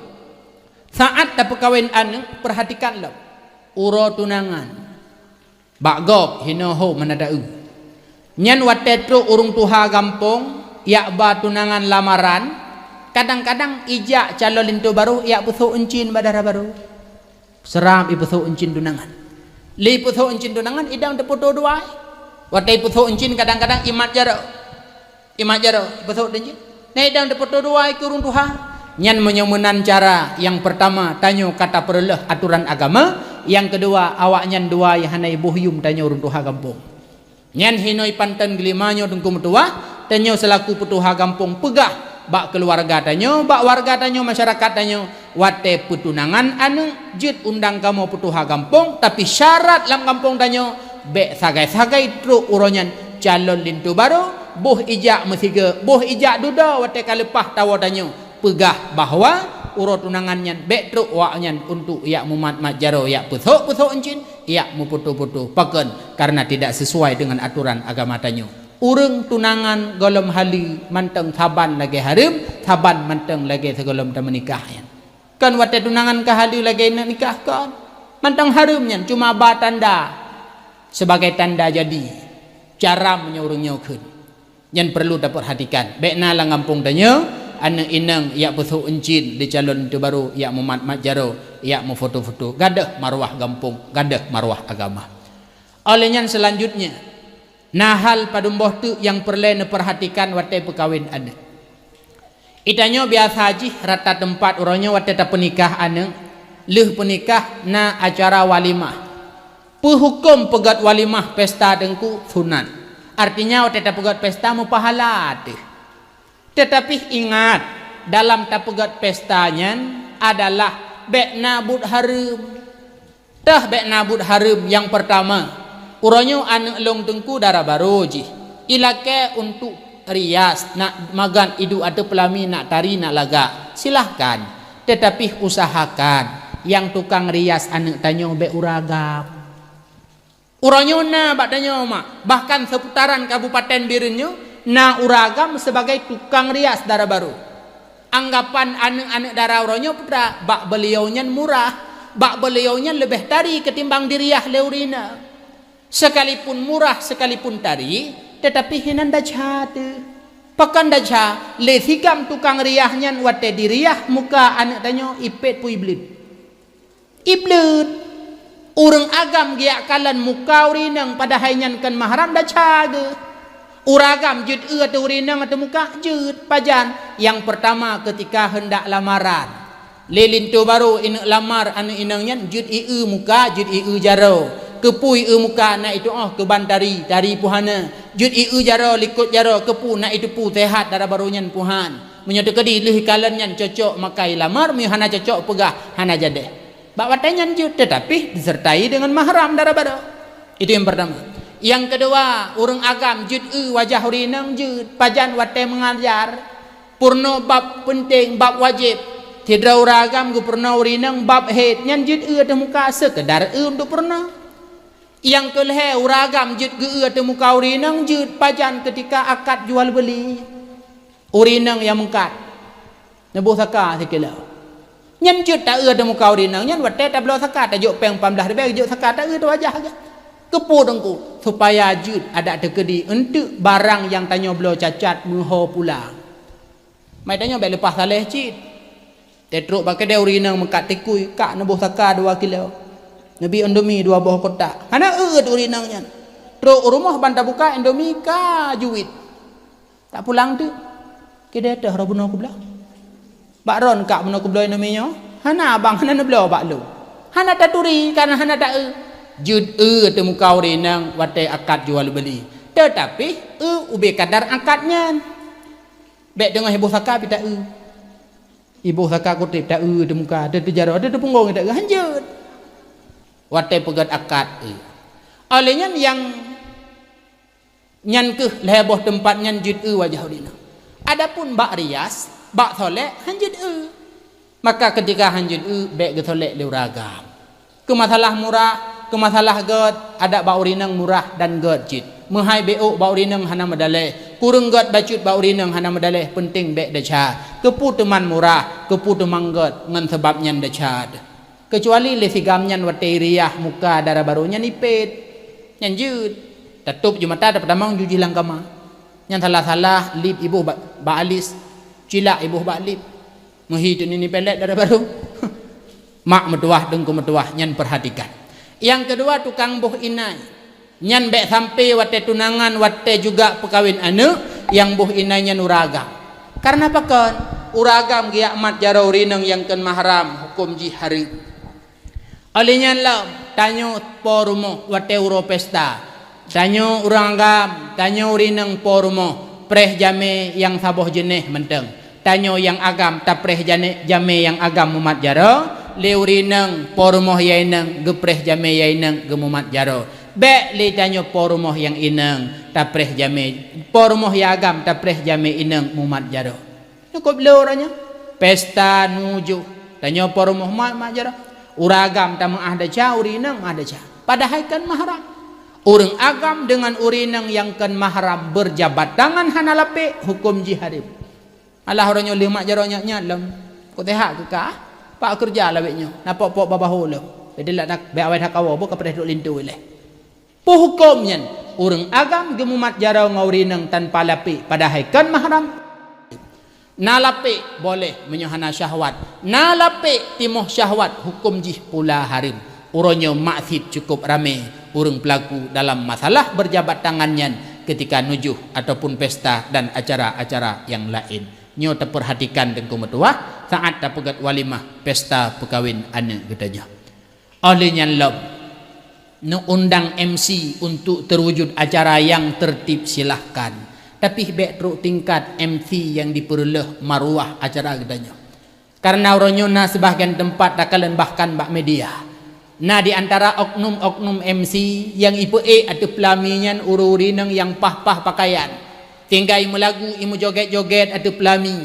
saát tapeukawen aneuëk, peurhatikan lom uroe tunangan. Bak gob hinoe ho meunadeue. Nyan watée trok ureuëng tuha gampông jak ba tunangan lamaran, kadang-kadang ijak calon linto barô jak peusôk euncin bak dara barô. Seurab ipeusôk euncin tunangan. Lé ipeusôk euncin tunangan, idong teupeutoe dua. Watée ipeusôk euncin, kadang-kadang imat jaroe. Imat jaroe, ipeusôk euncin. Nyan idong teupeutoe dua keu ureuëng tuha. Nyan meunyoe meunan cara, nyang peurtama, tanyoe ka tapeureuloh atoran agama, nyang keudua, awaknyan dua nyang hana iboh yum tanyoe ureuëng tuha gampông. Nyan hinoe panton geulima nyoe, teungku meutuwah, tanyoe seulaku peutuha gampông peugah bak keuluwarga tanyoe, bak warga tanyoe, masyarakat tanyoe, watée peutunangan aneuëk jeuet undang kamoe peutuha gampông, tapi syarat lam gampông tanyoe bék sagai-sagai trok uroe nyan calon linto barô, boh ijak meusigoe, boh ijak dudoe watée ka leupah tawoe tanyoe, peugah bahwa uroe tunangan nyan bék trok awaknyan untuk yak mumat-mat jaroe, yak peusok-peusok euncin, yak meuputoh-putoh. Pakon? Karena tidak sesuai dengan aturan agama tanyoe. Ureuëng tunangan gohlom haleue mantong saban lagée hareuem, saban mantong lagée sigohlom tameunikah nyan. Kon watée tunangan ka haleue lagée neuk nikah kon. Mantong hareuem nyan cuma ba tanda, sebagai tanda jadi. Caram meunyoe ureuëng nyoe kheun. Nyan perlu tapeurhatikan. Bék na lam gampông tanyoe aneuëk inong yak peusok euncin di calon linto barô, yak mumat-mat jaroe, yak meufoto-foto. Gadôh marwah gampông, gadôh marwah agama. Óh lheueh nyan seulanjutnya, na hal padum boh teuk nyang peureulée neupeurhatikan watée peukawen aneuëk. Geutanyoe biasa jih rata teumpat uroe nyoe watée tapeunikah aneuëk, lheueh peunikah na acara walimah. Peue hukôm peugét walimah pesta Teungku? Sunat. Artinya watée tapeugét pesta meupahala teuh. Teutapi ingat, dalam tapeugét pesta nyan adalah bék na buet hareuem. Teuh bék na buet hareuem. Nyang peurtama, uroe nyoe aneuëk lôn Teungku dara barô jih, ilakée untuk rias, nak magan iduek ateueh peulami, nak tari, nak lagak, silahkan. Teutapi usahakan nyang tukang rias aneuëk tanyoe bék ureuëng agam. Uroe nyoe na bak tanyoe mak, bahkan seuputaran Kabupaten Bireuen nyoe na ureuëng agam sibagai tukang rias dara barô. Anggapan aneuëk-aneuëk dara uroe nyoe peue teuma, bak beuliau nyan murah, bak beuliau nyan leubeh tari keutimbang diriah lé ureuëng inong. Sekalipun murah, sekalipun tari, teutapi hinan desya teuh. Pakon desya? Lé sigam tukang rias nyan watée diriah muka aneuëk tanyoe ipét peue ibleuet. Ibleuet. Ureuëng agam geujak kalon muka ureuëng inong padahai nyan kon mahram, desya geuh. Ureuëng agam jeuet eu ateueh ureuëng inong ateueh muka? Jeuet. Pajan? Nyang peurtama keutika heundak lamaran. Lé linto barô ineuk lamar aneuëk inong nyan jeuet ieu muka, jeuet ieu jaroe. Keupeue ieu muka? Nak itu'oh keu ban tari, tari peue hana. Jeuet ieu jaroe, likot jaroe, keupeue? Nak iteupeue seuhat dara barô nyan peue han. Meunyoe teukeudi lheueh kalon nyan cocok maka ilamar, meunyoe hana cocok peugah hana jadeh. Bak watée nyan jeuet, teutapi disertai deungon mahram dara barô. Itu nyang peurtama. Nyang keudua, ureuëng agam jeuet eu wajah ureuëng inong? Jeuet. Pajan? Watée meungajar, peurunoe bab peunteng, bab wajéb. Sidroe ureuëng agam geupeurunoe ureuëng inong bab hét, nyan jeuet eu ateueh muka, seukeudar eu untuk peurunoe. Nyang keulhée, ureuëng agam jeuet geu-eu ateueh muka ureuëng inong? Jeuet. Pajan? Keutika akad jual beuli. Ureuëng inong nyang meungkat, neuboh saka sikilo. Nyan jeuet taeu ateueh muka ureuëng inong nyan, watée tabloe saka, tajok péng lapan blaih ribée, jok saka taeu ateueh wajah geuh. Keupeue Teungku? Supaya jeuet adak teukeudi eunteuk barang nyang tanyoe bloe cacat meuho pulang. Mai tanyoe bék leupah saleh cit. Teutrok bak keudée ureuëng inong meungkat tikui, kak neuboh saka dua kilo. Neubi Indomie dua boh kotak. Hana euet ureuëng inong nyan. Trok u rumoh ban tabuka, Indomie ka juet. Tak pulang teuk. Keudeh teuh roh bunoe keubloe. Bak droen kak bunoe keubloe Indomie nyoe? Hana abang, hana neubloe bak lôn. Hana taturi, karena hana taeu. Jeuet eu ateueh muka ureuëng inong watée akad jual beuli. Teutapi eu ubé kadar akad nyan. Bék teungoh iboh saka pih taeu. Iboh saka kutéb taeu ateueh muka, ateueh jaroe, ateueh punggong taeu, hanjeuet. Watée peugét akad eu. Óh lheueh nyan nyang Nyan kheueh lhée boh teumpat nyan jeuet eu wajah ureuëng inong. Adapun bak rias, bak solek, hanjeuet eu. Maka keutika hanjeuet eu, bék geusolek lé ureuëng agam. Keu masalah murah, keu masalah gét, adak bak ureuëng inong murah dan gét cit. Meuhai bék ôk bak ureuëng inong hana meudaleh. Kureueng gét bacut bak ureuëng inong hana meudaleh, peunteng bék desya. Keupeue teuma murah, keupeue teuma gét, ngon sabab nyan desya. Keucuali lé sigam nyan watée iriah muka dara barô nyan ipét. Nyan jeuet. Tatôb ju mata, tapeutamong ju jih lam kama. Nyan salah-salah lip iboh bak, bak alis, cilak iboh bak lip. Meuhi teunini pelet dara barô. Mak meutuwah, teungku meutuwah, nyan peurhatikan. Nyang keudua, tukang boh inai. Nyan bék sampoe watée tunangan, watée juga peukawen aneuëk, nyang boh inai nyan ureuëng agam. Kareuna pakon? Ureuëng agam geujak mat jaroe ureuëng inong nyang kon mahram, huköm jih hareuem. Óh lheueh nyan lom, tanyoe po rumoh watée uroe pesta. Tanyoe ureuëng agam, tanyoe ureuëng inong po rumoh, preh jamé nyang saboh jeuneh mantong. Tanyoe nyang agam tapreh jane-, jamé nyang agam mumat jaroe, lé ureueng inong po rumoh nyang inong geupreh jamé nyang inong geumumat jaroe. Bèk lé tanyoe po rumoh nyang inong tapreh jamé, po rumoh nyang agam tapreh jamé inong mumat jaroe. Cukup lé uroe nyoe. Pesta nujoh. Tanyoe po rumoh mat, mat jaroe. Ureueng agam tameu'ah desya, ureueng inong meu'ah desya. Padahai kon mahram. Ureueng agam deungon ureueng inong nyang kon mahram berjabat tangan hana lapek, huköm jih hareuem. Alah uroe nyoe lheueh mat jaroe nyan-nyan lom. Kok teuhak keu kah? Pak keureuja lawét nyoe. Na pok-pok babahu lom. Jadi lak dak, bèk awai that kawoe, boh kapreh trok linto ilèe. Peue huköm nyan? Ureueng agam geumumat jaroe ngon ureueng inong tanpa lapek, padahai kon mahram. Na lapek boleh meunyoe hana syahwat. Na lapek timoh syahwat, huköm jih pula hareuem. Uroe nyoe mak cit cukup ramé ureueng peulaku dalam masalah berjabat tangan nyan ketika nujoh ataupun pesta dan acara-acara nyang laén. Nyoe tapeurhatikan Teungku meutuwah, saat tapeugöt walimah pesta peukawen aneuk geutanyoe. Óh lheueh nyan lom, neuundang M C untuk terwujud acara nyang tertib, silahkan. Tapi bèk trok tingkat M C nyang dipeureuloh maruah acara geutanyoe. Karena uroe nyoe na sibagian teumpat takalon bahkan bak media. Na di antara oknum-oknum M C nyang ipeuék ateueh peulami nyan ureueng-ureueng inong nyang paih-paih pakaian. Tinggai meulagu, imeujogét-jogét ateueh peulami,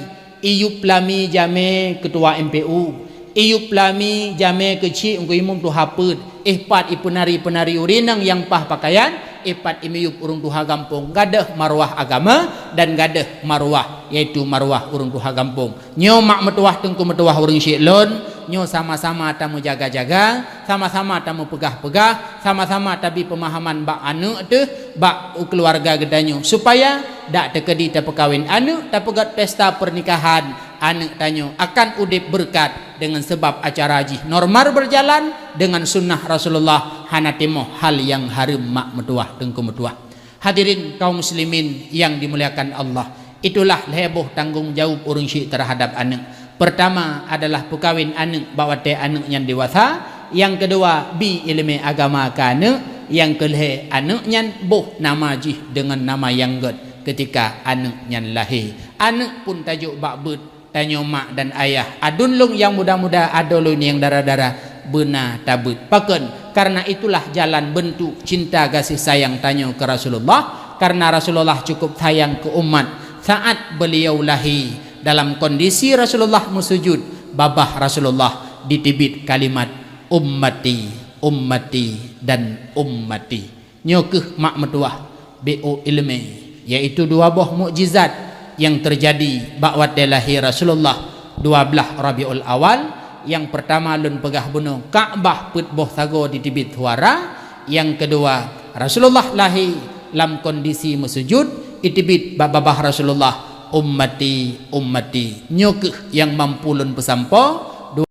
iyup peulami jamé keutua M P U, iyup peulami jamé keuchik Teungku Imum tuha peuet, eh pat ipeunari-peunari ureueng inong nyang paih pakaian, eh pat imiyup ureueng tuha gampông, gadôh maruah agama dan gadôh maruah, yaitu maruah ureueng tuha gampông. Nyoe mak meutuwah Teungku meutuwah ureueng syik lôn, nyoe sama-sama tameujaga-jaga, sama-sama tameupeugah-peugah, sama-sama tabi peumahaman bak aneuk teuh, bak keuluwarga geutanyoe, supaya dak teukeudi tapeukawen aneuk, tapeugöt pesta pernikahan, aneuk tanyoe akan udép beureukat deungon sabab acara jih normal berjalan deungon sunnah Rasulullah, hana timoh hal nyang hareuem mak meutuwah Teungku meutuwah. Hadirin kaum muslimin yang dimuliakan Allah, itulah lhèe boh tanggong jaweueb ureueng syik terhadap aneuk. Pertama adalah peukawen aneuk bak watèe aneuk nyan dewasa, nyang keudua bi ileumèe agama keu aneuk, nyang keulhèe aneuk nyan boh nama jih deungon nama nyang gèt ketika aneuk nyan lahé. Aneuk pun tajok bak beuet, tanyoe mak dan ayah, aduen lôn nyang muda-muda, adoe lôn nyang dara-dara, beuna tabeuet. Pakon? Karena itulah jalan bentuk cinta gaséh sayang tanyoe keu Rasulullah, karena Rasulullah cukup sayang keu umat. Saat beliau lahé, dalam kondisi Rasulullah meusujud, babah Rasulullah diteubiet kalimat, "Ummati, ummati, dan ummati." Nyoe kheueh mak meutuwah B O ileumèe, yaitu dua boh mukjizat nyang teujadi bak watèe lahé Rasulullah dua blaih Rabiul Awal. Nyang peurtama lôn peugah bunoe, Ka'bah peuet boh sagoe diteubiet suara. Nyang keudua, Rasulullah lahé lam kondisi meusujud, iteubiet bak babah Rasulullah, "Ummati, ummati." Nyoe kheueh nyang mampu lôn peusampoe,